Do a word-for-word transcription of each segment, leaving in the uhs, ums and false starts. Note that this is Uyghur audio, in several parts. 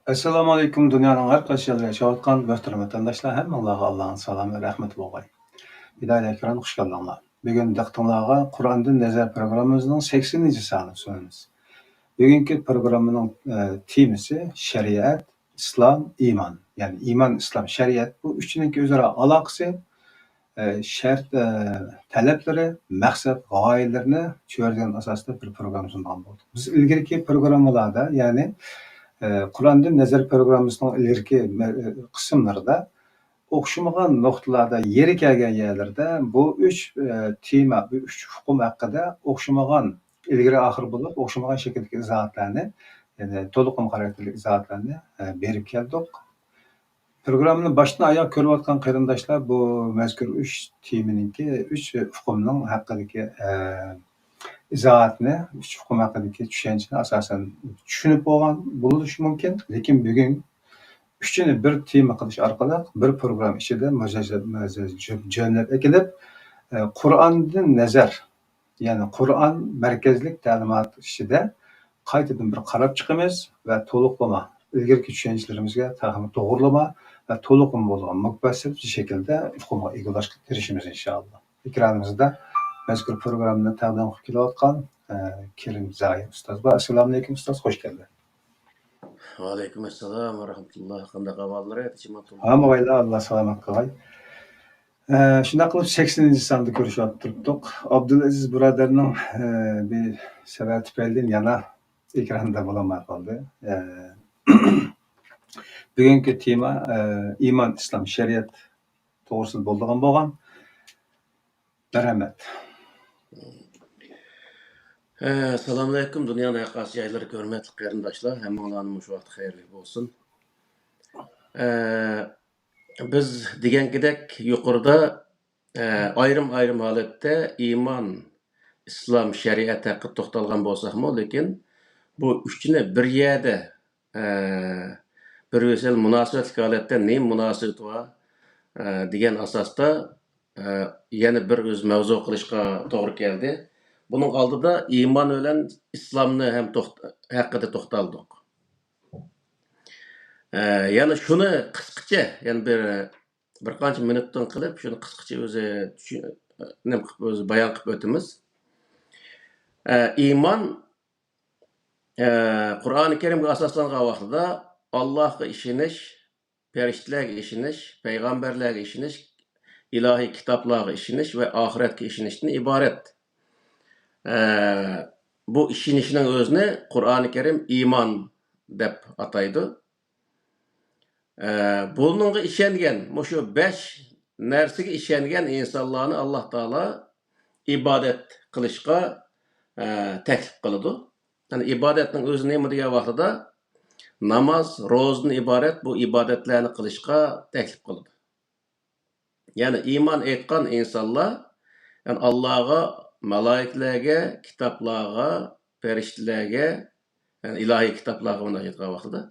ئەسسالامۇ ئەلەيكۇم، دۇنيانىڭ ھەر قايسى يەرلىرىدە ياشاۋاتقان مۆھتەرەم ۋەتەنداشلار، ھەممىڭلارغا ئاللانىڭ سالامى، رەھمىتى بولغاي. ھىدايەت ئەكرەم، خۇش كەلدىڭلار. بۈگۈن دىققىتىڭلارغا قۇرئاندىن نەزەر پروگراممىمىزنىڭ سەكسىنىنچى سانىنى سۇنىمىز. بۈگۈنكى پروگراممىنىڭ، ئە، تېمىسى شەرىئەت، ئىسلام، ئىمان. يەنى ئىمان، ئىسلام، شەرىئەت، بۇ ئۈچىنىڭكى ئۆزئارا ئالاقىسى، ئە، شەرت، ئە، تەلەپلىرى، مەقسەت، غايىلىرىنى چۈشەندۈرگەن ئاساستا بىر پروگرامما سۇنغان بولدۇق. بىز ئىلگىرىكى پروگراممىلاردا، يەنى، ئە، قۇرئاندىن نەزەر پروگراممىسىنىڭ ئىلگىرىكى مە-، قىسىملىرىدا ئوخشىمىغان نۇقتىلاردا، يېرى كەلگەن يەرلىرىدە بۇ ئۈچ، ئە، تېما، بۇ ئۈچ ئۇقۇم ھەققىدە ئوخشىمىغان، ئىلگىرى ئاخىر بولۇپ ئوخشىمىغان شەكىلدىكى ئىزاھاتلارنى، يەنى تولۇقلىما خاراكتېرلىك ئىزاھاتلارنى، ئە، بېرىپ كەلدۇق. پروگراممىنى باشتىن ئاياغ كۆرۈۋاتقان قېرىنداشلار بۇ مەزكۇر ئۈچ تېمىنىڭكى، ئۈچ ئۇقۇمنىڭ ھەققىدىكى، ئە، ئىزاھاتنى، ئۈچ ئۇقۇم ھەققىدىكى چۈشەنچىنى ئاساسەن چۈشىنىپ بولغان بولۇشى مۇمكىن. لېكىن بۈگۈن ئۈچىنى بىر تېما قىلىش ئارقىلىق بىر پروگرامما ئىچىدە مۇزەززە-، مۇزەززە-، جۆ-، جۆملەپ ئەكېلىپ، ئە، قۇرئاندىن نەزەر، يەنى قۇرئان مەركەزلىك تەلىمات ئىچىدە قايتىدىن بىر قاراپ چىقىمىز ۋە تولۇقلىما، ئىلگىرىكى چۈشەنچىلىرىمىزگە تېخىمۇ توغرىلىما ۋە تولۇقلىما بولغان مۇپەسسەل شەكىلدە ئۇقۇمغا ئىگە بولۇشقا تىرىشىمىز، ئىنشائاللا. ئېكرانىمىزدا مەزكۇر پروگراممىنى تەقدىم قىلىپ كېلىۋاتقان، ئە، كېرىم زاھىر ئۇستاز بار. ئەسسالامۇئەلەيكۇم ئۇستاز، خوش كەلدىڭ. ۋەئەلەيكۇم ئەسسالام ۋە رەھمەتۇللا. قانداق ئەھۋاللار، ئەتىچىماتۇللا؟ ھەممىڭلارنى ئاللا سالامەت قىلغاي. ئە، شۇنداق قىلىپ سەكسىنىنچى ساندا كۆرۈشۈۋاتتۇق. ئابدۇلئەزىز بۇرادەرنىڭ، ئە، بىر سەۋەب تۈپەيلىدىن يەنە ئېكراندا بولالماي قالدى. ئە، بۈگۈنكى تېما، ئە، ئىمان، ئىسلام، شەرىئەت توغرىسىدا بولىدىغان بولغان. مەرھەمەت. ئە، ئەسسالامۇئەلەيكۇم، دۇنيانىڭ ھەر قايسى جايلىرىدىكى ھۆرمەتلىك قېرىنداشلار، ھەممىڭلارنى مۇشۇ ۋاقىت خەيرلىك بولسۇن. ئە، بىز دېگەنكىدەك يۇقىرىدا، ئە، ئايرىم-ئايرىم ھالەتتە ئىمان، ئىسلام، شەرىئەت ھەققىدە توختالغان بولساقمۇ، لېكىن بۇ ئۈچىنى بىر يەردە، ئە، بىر ۋەسىل مۇناسىۋەتلىك ھالەتتە نېمە مۇناسىۋىتى بار، ئە، دېگەن ئاساستا، ئە، يەنە بىر ئۆز مەۋزۇ قىلىشقا توغرا كەلدى. بۇنىڭ ئالدىدا ئىمان بىلەن ئىسلامنى ھەم توخت-، ھەققىدە توختالدۇق. ئە، يەنە شۇنى قىسقىچە، يەنە بىر، بىر قانچە مىنۇتتىن قىلىپ، شۇنى قىسقىچە ئۆزى چۈشۈ-، نېمە قىلىپ، ئۆزى بايان قىلىپ ئۆتىمىز. ئە، ئىمان، ئە، قۇرئانى كەرىمگە ئاساسلانغان ۋاقتىدا ئاللاھقا ئىشىنىش، پەرىشتىلەرگە ئىشىنىش، پەيغەمبەرلەرگە ئىشىنىش، ئىلاھىي كىتابلارغا ئىشىنىش ۋە ئاخىرەتكە ئىشىنىشتىن ئىبارەت. ئە، بۇ ئىشىنىشنىڭ ئۆزىنى قۇرئانى كەرىم ئىمان دەپ ئاتايدۇ. ئە، بۇنىڭغا ئىشەنگەن، مۇشۇ بەش نەرسىگە ئىشەنگەن ئىنسانلارنى ئاللاھ تائالا ئىبادەت قىلىشقا، ئە، تەكلىپ قىلىدۇ. يەنى ئىبادەتنىڭ ئۆزى نېمە دېگەن ۋاقتىدا، ناماز، روزىدىن ئىبارەت بۇ ئىبادەتلەرنى قىلىشقا تەكلىپ قىلىدۇ. يەنى ئىمان ئېيتقان ئىنسانلار، يەنى ئاللاغا، مالايىكىلەرگە، كىتابلارغا، پەرىشتىلەرگە، يەنى ئىلاھىي كىتابلارغا مۇنداق ئېيتقان ۋاقتىدا،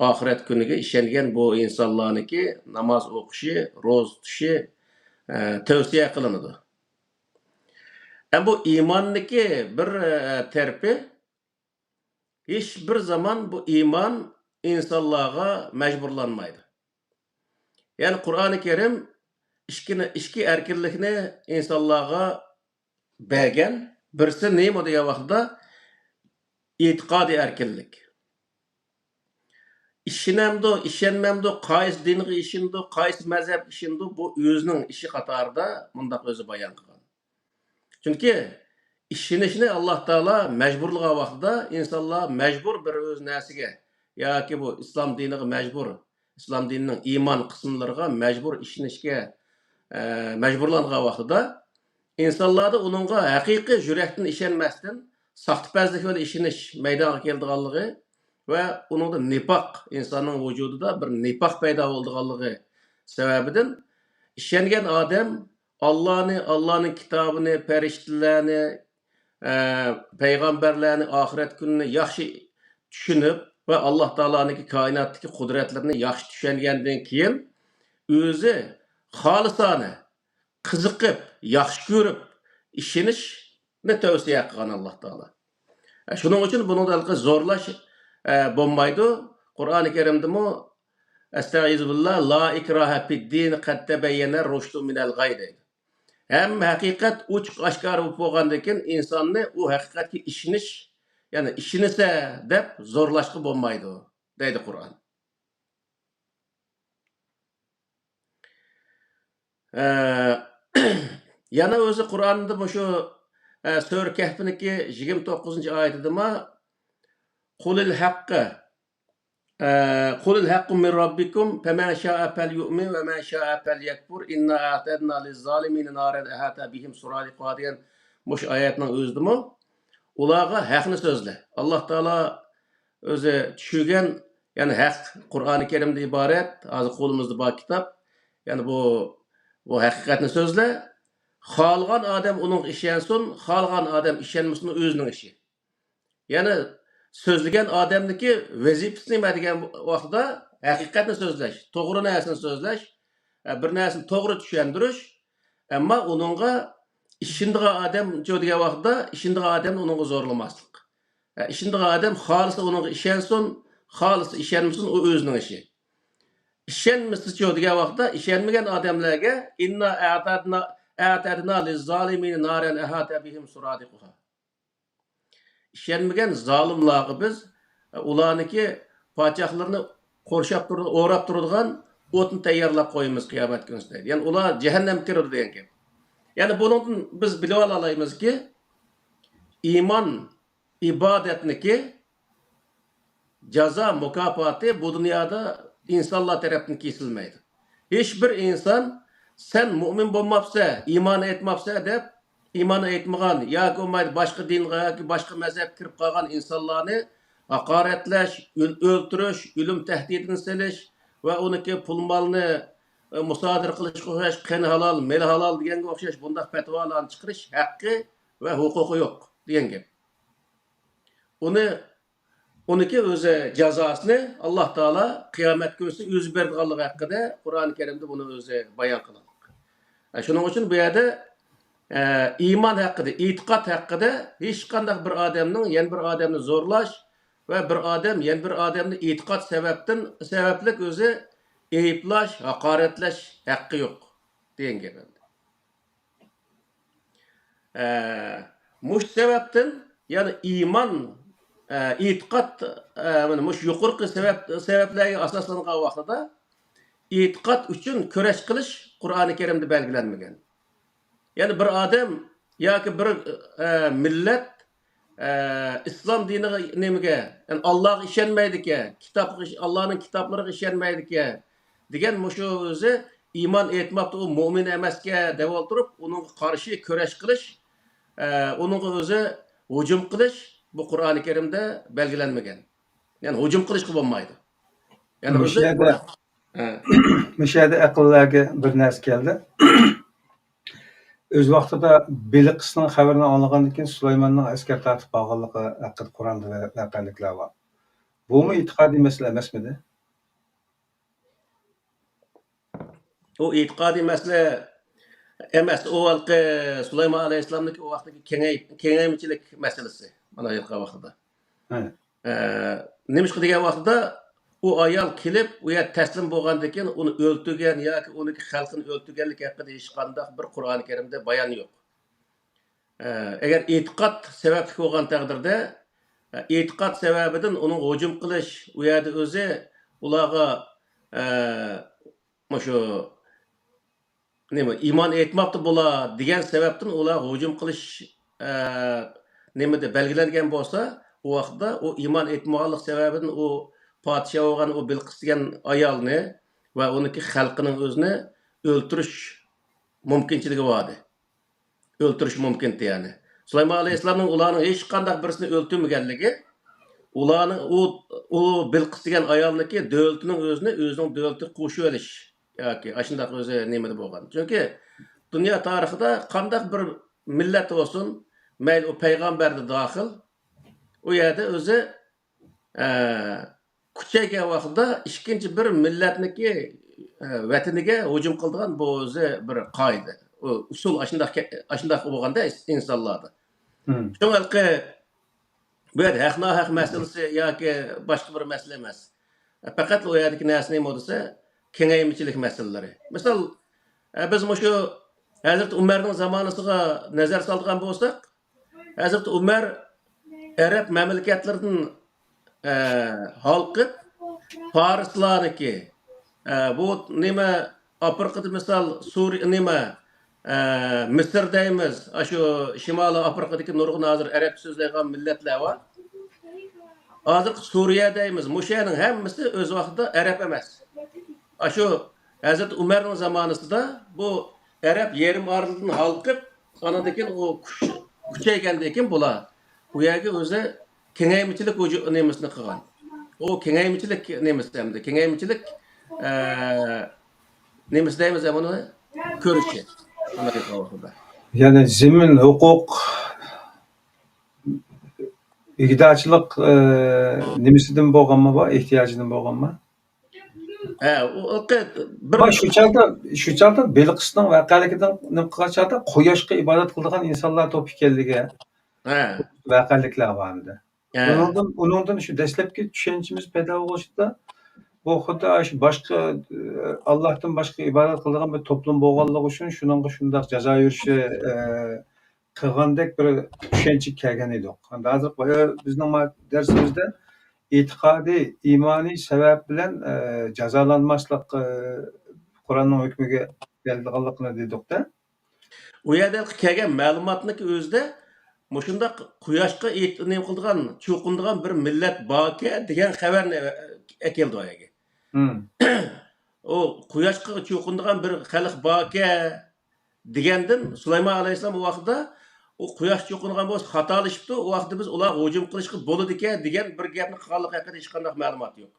ئاخىرەت كۈنىگە ئىشەنگەن بۇ ئىنسانلارنىڭكى ناماز ئوقۇشى، روزا تۇتۇشى، ئە، تەۋسىيە قىلىنىدۇ. ئەمما بۇ ئىماننىڭكى بىر، ئە، تەرىپى، ھېچ بىر زامان بۇ ئىمان ئىنسانلارغا مەجبۇرلانمايدۇ. يەنى قۇرئانى كەرىم ئىككىنى، ئىككى ئەركىنلىكنى ئىنسانلارغا بەرگەن. بىرسى نېمە دېگەن ۋاقتىدا، ئېتىقادىي ئەركىنلىك. ئىشىنەمدۇ، ئىشەنمەمدۇ، قايسى دىنغا ئىشىنىدۇ، قايسى مەزھەپكە ئىشىنىدۇ، بۇ ئۆزىنىڭ ئىشى قاتارىدا مۇنداق ئۆزى بايان قىلغان. چۈنكى ئىشىنىشنى ئاللاھ تائالا مەجبۇرلىغان ۋاقتىدا ئىنسانلار مەجبۇر بىر ئۆز نەرسىگە ياكى بۇ ئىسلام دىنىغا مەجبۇر، ئىسلام دىنىنىڭ ئىمان قىسىملىرىغا مەجبۇر ئىشىنىشكە، ئە، مەجبۇرلانغان ۋاقتىدا ئىنسانلاردا ئۇنىڭغا ھەقىقىي يۈرەكتىن ئىشەنمەستىن ساختىپەزلىك بىلەن ئىشىنىش مەيدانغا كېلىدىغانلىقى ۋە ئۇنىڭدا نىپاق، ئىنساننىڭ ۋۇجۇدىدا بىر نىپاق پەيدا بولىدىغانلىقى سەۋەبىدىن ئىشەنگەن ئادەم ئاللانى، ئاللانىڭ كىتابىنى، پەرىشتىلەرنى، ئە، پەيغەمبەرلەرنى، ئاخىرەت كۈنىنى ياخشى چۈشىنىپ ۋە ئاللاھ تائالانىڭكى كائىناتتىكى قۇدرەتلىرىنى ياخشى چۈشەنگەندىن كېيىن، ئۆزى خالىسانە، قىزىقىپ، ياخشى كۆرۈپ ئىشىنىشنى تەۋسىيە قىلغان ئاللاھ تائالا. ئە، شۇنىڭ ئۈچۈن بۇنىڭدا ھېلىقى زورلاش، ئە، بولمايدۇ. قۇرئانى كەرىمدىمۇ، ئەستەئىزۇبىللا، لا ئىكراھە فىددىن قەد تەبەييەنە رۇشدۇ مىنەل غەي دەيدۇ. ھەممە ھەقىقەت ئوچۇق ئاشكارا بولۇپ بولغاندىن كېيىن ئىنساننى ئۇ ھەقىقەتكە ئىشىنىش، يەنى ئىشىنىسە دەپ زورلاشقا بولمايدۇ، دەيدۇ قۇرئان. ئە، يەنە ئۆزى قۇرئاندا مۇشۇ، ئە، سۈرە كەھفنىڭكى يىگىرمە توققۇزىنچى ئايىتىدىمۇ، قۇلىل ھەققە، ئە، قۇلىل ھەققۇ مىن رەببىكۇم فەمەن شائە فەليۇئمىن ۋەمەن شائە فەليەكفۇر ئىننا ئەئتەدنا لىززالىمىنە نارەن ئەھاتە بىھىم سۇرادىقۇھا دېگەن مۇشۇ ئايەتنىڭ ئۆزىدىمۇ ئۇلارغا ھەقنى سۆزلە. ئاللا تائالا ئۆزى چۈشۈرگەن، يەنى ھەق قۇرئانى كەرىمدىن ئىبارەت، ھازىر قولىمىزدا بار كىتاب. يەنى بۇ، بۇ ھەقىقەتنى سۆزلە. خالىغان ئادەم ئۇنىڭغا ئىشەنسۇن، خالىغان ئادەم ئىشەنمىسۇن، ئۆزىنىڭ ئىشى. يەنى سۆزلىگەن ئادەمنىڭكى ۋەزىپىسى نېمە دېگەن ۋاقتىدا، ھەقىقەتنى سۆزلەش، توغرا نەرسىنى سۆزلەش، ئە، بىر نەرسىنى توغرا چۈشەندۈرۈش، ئەمما ئۇنىڭغا ئىشىنىدىغان ئادەمچۇ دېگەن ۋاقتىدا، ئىشىنىدىغان ئادەمنى ئۇنىڭغا زورلىماسلىق. ئە، ئىشىنىدىغان ئادەم خالىسا ئۇنىڭغا ئىشەنسۇن، خالىسا ئىشەنمىسۇن، ئۇ ئۆزىنىڭ ئىشى. ئىشەنمىسىچۇ دېگەن ۋاقىتتا، ئىشەنمىگەن ئادەملەرگە ئىننا ئەتەدنا، ئەتەدنا لىززالىمىنە نارەن ئەھاتە بىھىم سۇرادىقۇھا. ئىشەنمىگەن زالىملارغا بىز، ئۇلارنىڭكى پادىشاھلىرىنى قورشاپ تۇرىدۇ، ئوراپ تۇرىدىغان ئوتنى تەييارلاپ قويىمىز قىيامەت كۈنىسىدە. يەنى ئۇلار جەھەننەمگە كىرىدۇ دېگەن گەپ. يەنى بۇنىڭدىن بىز بىلىۋالالايمىزكى، ئىمان، ئىبادەتنىكى جازا، مۇكاپاتى بۇ دۇنيادا ئىنسانلار تەرەپتىن كېسىلمەيدۇ. ھېچبىر ئىنسان، «سەن مۇئمىن بولماپسەن، ئىمان ئېيتماپسەن» دەپ، ئىمان ئېيتمىغان ياكى بولمايدۇ باشقا دىنغا ياكى باشقا مەزھەبكە كىرىپ قالغان ئىنسانلارنى ھاقارەتلەش، ئۆل-، ئۆلتۈرۈش، ئۆلۈم تەھدىتىنى سېلىش ۋە ئۇنىڭكى پۇل مالنى، ئە، مۇسادىرە قىلىشقا ئوخشاش، قېنى ھالال، مېلى ھالال دېگەنگە ئوخشاش بۇنداق پەتىۋالارنى چىقىرىش ھەققى ۋە ھوقۇقى يوق دېگەن گەپ. ئۇنى، ئۇنىڭكى ئۆزى جازاسىنى ئاللا تائالا قىيامەت كۈنىسى ئۆزى بېرىدىغانلىقى ھەققىدە قۇرئانى كەرىمدە بۇنى ئۆزى بايان قىلغان. شۇنىڭ ئۈچۈن بۇ يەردە، ئە، ئىمان ھەققىدە، ئېتىقاد ھەققىدە ھېچقانداق بىر ئادەمنىڭ يەنە بىر ئادەمنى زورلاش ۋە بىر ئادەم يەنە بىر ئادەمنى ئېتىقاد سەۋەبتىن، سەۋەبلىك ئۆزى ئەيىبلەش، ھاقارەتلەش ھەققى يوق دېگەن گەپ ئەمدى. ئە، مۇشۇ سەۋەبتىن، يەنى ئىمان، ئە، ئېتىقاد، ئە، مانا مۇشۇ يۇقىرىقى سەۋەب، سەۋەبلەرگە ئاساسلانغان ۋاقتىدا ئېتىقاد ئۈچۈن كۈرەش قىلىش قۇرئانى كەرىمدە بەلگىلەنمىگەن. يەنى بىر ئادەم ياكى بىر، ئە، مىللەت، ئە، ئىسلام دىنىغا نېمىگە، يەنى ئاللاغا ئىشەنمەيدىكەن، كىتابقا ئىش-، ئاللانىڭ كىتابلىرىغا ئىشەنمەيدىكەن دېگەن مۇشۇ ئۆزى ئىمان ئېيتماپتۇ، ئۇ مۇئمىن ئەمەسكەن دەۋالدۇرۇپ، ئۇنىڭغا قارشى كۈرەش قىلىش، ئە، ئۇنىڭغا ئۆزى ھۇجۇم قىلىش بۇ قۇرئانى كەرىمدە بەلگىلەنمىگەن. يەنى ھۇجۇم قىلىشقا بولمايدۇ. يەنى مۇشۇ ئۆزى يەردە، ھە. مۇشۇ يەردە ئەقىللەرگە بىر نەرسە كەلدى. ئۆز ۋاقتىدا بىلقىسنىڭ خەۋىرىنى ئاڭلىغاندىن كېيىن سۇلايماننىڭ ئەسكەر تارتىپ بارغانلىقى ھەققىدە قۇرئاندا ۋە-، ۋەقەلىكلەر بار. بۇمۇ ئېتىقادىي مەسىلە ئەمەسمىدى؟ ئۇ ئېتىقادىي مەسىلە ئەمەس، ئۇ ھېلىقى سۇلايمان ئەلەيھىسسالامنىڭكى ئۇ ۋاقتىدىكى كېڭەي-، كېڭەيمىچىلىك مەسىلىسى، مانا ھېلىقى ۋاقتىدا. ھە. ئە، نېمىشقا دېگەن ۋاقتىدا ئۇ ئايال كېلىپ، ئۇ يەردە تەسلىم بولغاندىن كېيىن ئۇنى ئۆلتۈرگەن ياكى ئۇنىڭكى خەلقىنى ئۆلتۈرگەنلىكى ھەققىدە ھېچقانداق بىر قۇرئانى كەرىمدە بايان يوق. ئە، ئەگەر ئېتىقاد سەۋەبلىك بولغان تەقدىردە، ئە، ئېتىقاد سەۋەبىدىن ئۇنىڭغا ھۇجۇم قىلىش، ئۇ يەردە ئۆزى ئۇلارغا، ئە، مۇشۇ نېمە، ئىمان ئېيتماپتۇ بۇلار دېگەن سەۋەبتىن ئۇلارغا ھۇجۇم قىلىش، ئە، نېمىدە بەلگىلەنگەن بولسا، ئۇ ۋاقىتتا ئۇ ئىمان ئېيتمىغانلىق سەۋەبىدىن ئۇ پادىشاھ بولغان ئۇ بىلقىس دېگەن ئايالنى ۋە ئۇنىڭكى خەلقىنىڭ ئۆزىنى ئۆلتۈرۈش مۇمكىنچىلىكى بار ئىدى. ئۆلتۈرۈش مۇمكىن ئىدى، يەنى. سۇلايمان ئەلەيھىسسالامنىڭ ئۇلارنىڭ ھېچقانداق بىرسىنى ئۆلتۈرمىگەنلىكى، ئۇلارنىڭ ئۇ، ئۇ بىلقىس دېگەن ئايالنىڭكى دۆلىتىنىڭ ئۆزىنى ئۆزىنىڭ دۆلىتىگە قوشۇۋېلىش ياكى ئاشۇنداق ئۆزى نېمىدە بولغان. چۈنكى دۇنيا تارىخىدا قانداق بىر مىللەت بولسۇن، مەيلى ئۇ پەيغەمبەردە داخىل، ئۇ يەردە ئۆزى، ئە، كۈچەيگەن ۋاقتىدا ئىككىنچى بىر مىللەتنىڭكى، ئە، ۋەتىنىگە ھۇجۇم قىلىدىغان بۇ ئۆزى بىر قائىدە. ئۇ ئۇسۇل ئاشۇنداق، ئاشۇنداق بولغاندا ئىنسانلاردا. مم. شۇڭا ھېلىقى بۇ يەردە ھەق-ناھەق مەسىلىسى ياكى باشقا بىر مەسىلە ئەمەس. پەقەتلا ئۇ يەردىكى نەرسە نېمە دېسە، كېڭەيمىچىلىك مەسىلىلىرى. مىسال، ئە، بىز مۇشۇ ھەزرىتى ئۇمەرنىڭ زامانىسىغا نەزەر سالىدىغان بولساق، ھەزرىتى ئۇمەر ئەرەب مەملىكەتلىرىدىن، ئە، ھالقىپ، پارسلارنىڭكى، ئە، بۇ نېمە، ئافرىقىدا مىسال، سۇرى-، نېمە، ئە، مىسىر دەيمىز، ئاشۇ شىمالىي ئافرىقىدىكى نۇرغۇن ھازىر ئەرەبچە سۆزلەيدىغان مىللەتلەر بار. ھازىرقى سۇرىيە دەيمىز، مۇشۇ يەرنىڭ ھەممىسى ئۆز ۋاقتىدا ئەرەب ئەمەس. ئاشۇ ھەزرىتى ئۇمەرنىڭ زامانىسىدا بۇ ئەرەب يېرىم ئارىلىدىن ھالقىپ، ئانىڭدىن كېيىن ئۇ كۈچ-، كۈچەيگەندىن كېيىن بۇلار ئۇ يەرگە ئۆزى كېڭەيمىچىلىك ۋۇجۇ-، نېمىسىنى قىلغان. ئۇ كېڭەيمىچىلىك نېمىسى ئەمدى، كېڭەيمىچىلىك، ئە، نېمىسى دەيمىز ئە بۇنى؟ كۆرۈشى. ئۇنداق ئېيتقان ۋاقتىدا. يەنى زېمىن ھوقۇق ئىگىدارچىلىق، ئە، نېمىسىدىن بولغانمۇ بۇ؟ ئېھتىياجىدىن بولغانمۇ؟ ھە، ئۇ، ئۇ قى-، بىر ھە، شۇ چاغدا، شۇ چاغدا بېلقىسنىڭ ۋەقەلىكىدىن نېمە قىلغان چاغدا قۇياشقا ئىبادەت قىلىدىغان ئىنسانلار توپى ئىكەنلىكى ھە، ۋەقەلىكلەر بار ئىدى. ھە. ئۇنىڭدىن، ئۇنىڭدىن شۇ دەسلەپكى چۈشەنچىمىز پەيدا بولۇشىدا، بۇ خۇددى شۇ باشقا، ئاللاھتىن باشقا ئىبادەت قىلىدىغان بىر توپلۇم بولغانلىقى ئۈچۈن شۇنىڭغا شۇنداق جازا يۈرۈشى، ئە، قىلغاندەك بىر چۈشەنچىگە كەلگەن ئىدۇق. ئەمدى ھازىر، ئە، بىزنىڭ ما-، دەرسىمىزدە ئېتىقادىي، ئىمانىي سەۋەب بىلەن، ئە، جازالانماسلىق، ئە، قۇرئاننىڭ ھۆكمىگە كېلىدىغانلىقىنى دېدۇقتە. ئۇ يەردە كەلگەن مەلۇماتنىڭكى ئۆزىدە مۇشۇنداق قۇياشقا ئېت-، نېمە قىلىدىغان، چوقۇنىدىغان بىر مىللەت باركەن دېگەن خەۋەرنى ئەكەلدى ئۇ يەرگە. ھىم. ئۇ قۇياشقا چوقۇنىدىغان بىر خەلق باركەن دېگەندىن، سۇلايمان ئەلەيھىسسالام ئۇ ۋاقىتتا ئۇ قۇياش چوقۇنغان بولسا خاتالىشىپتۇ، ئۇ ۋاقىتتا بىز ئۇلارغا ھۇجۇم قىلىشقا بولىدىكەن دېگەن بىر گەپنى قىلغانلىقى ھەققىدە ھېچقانداق مەلۇمات يوق.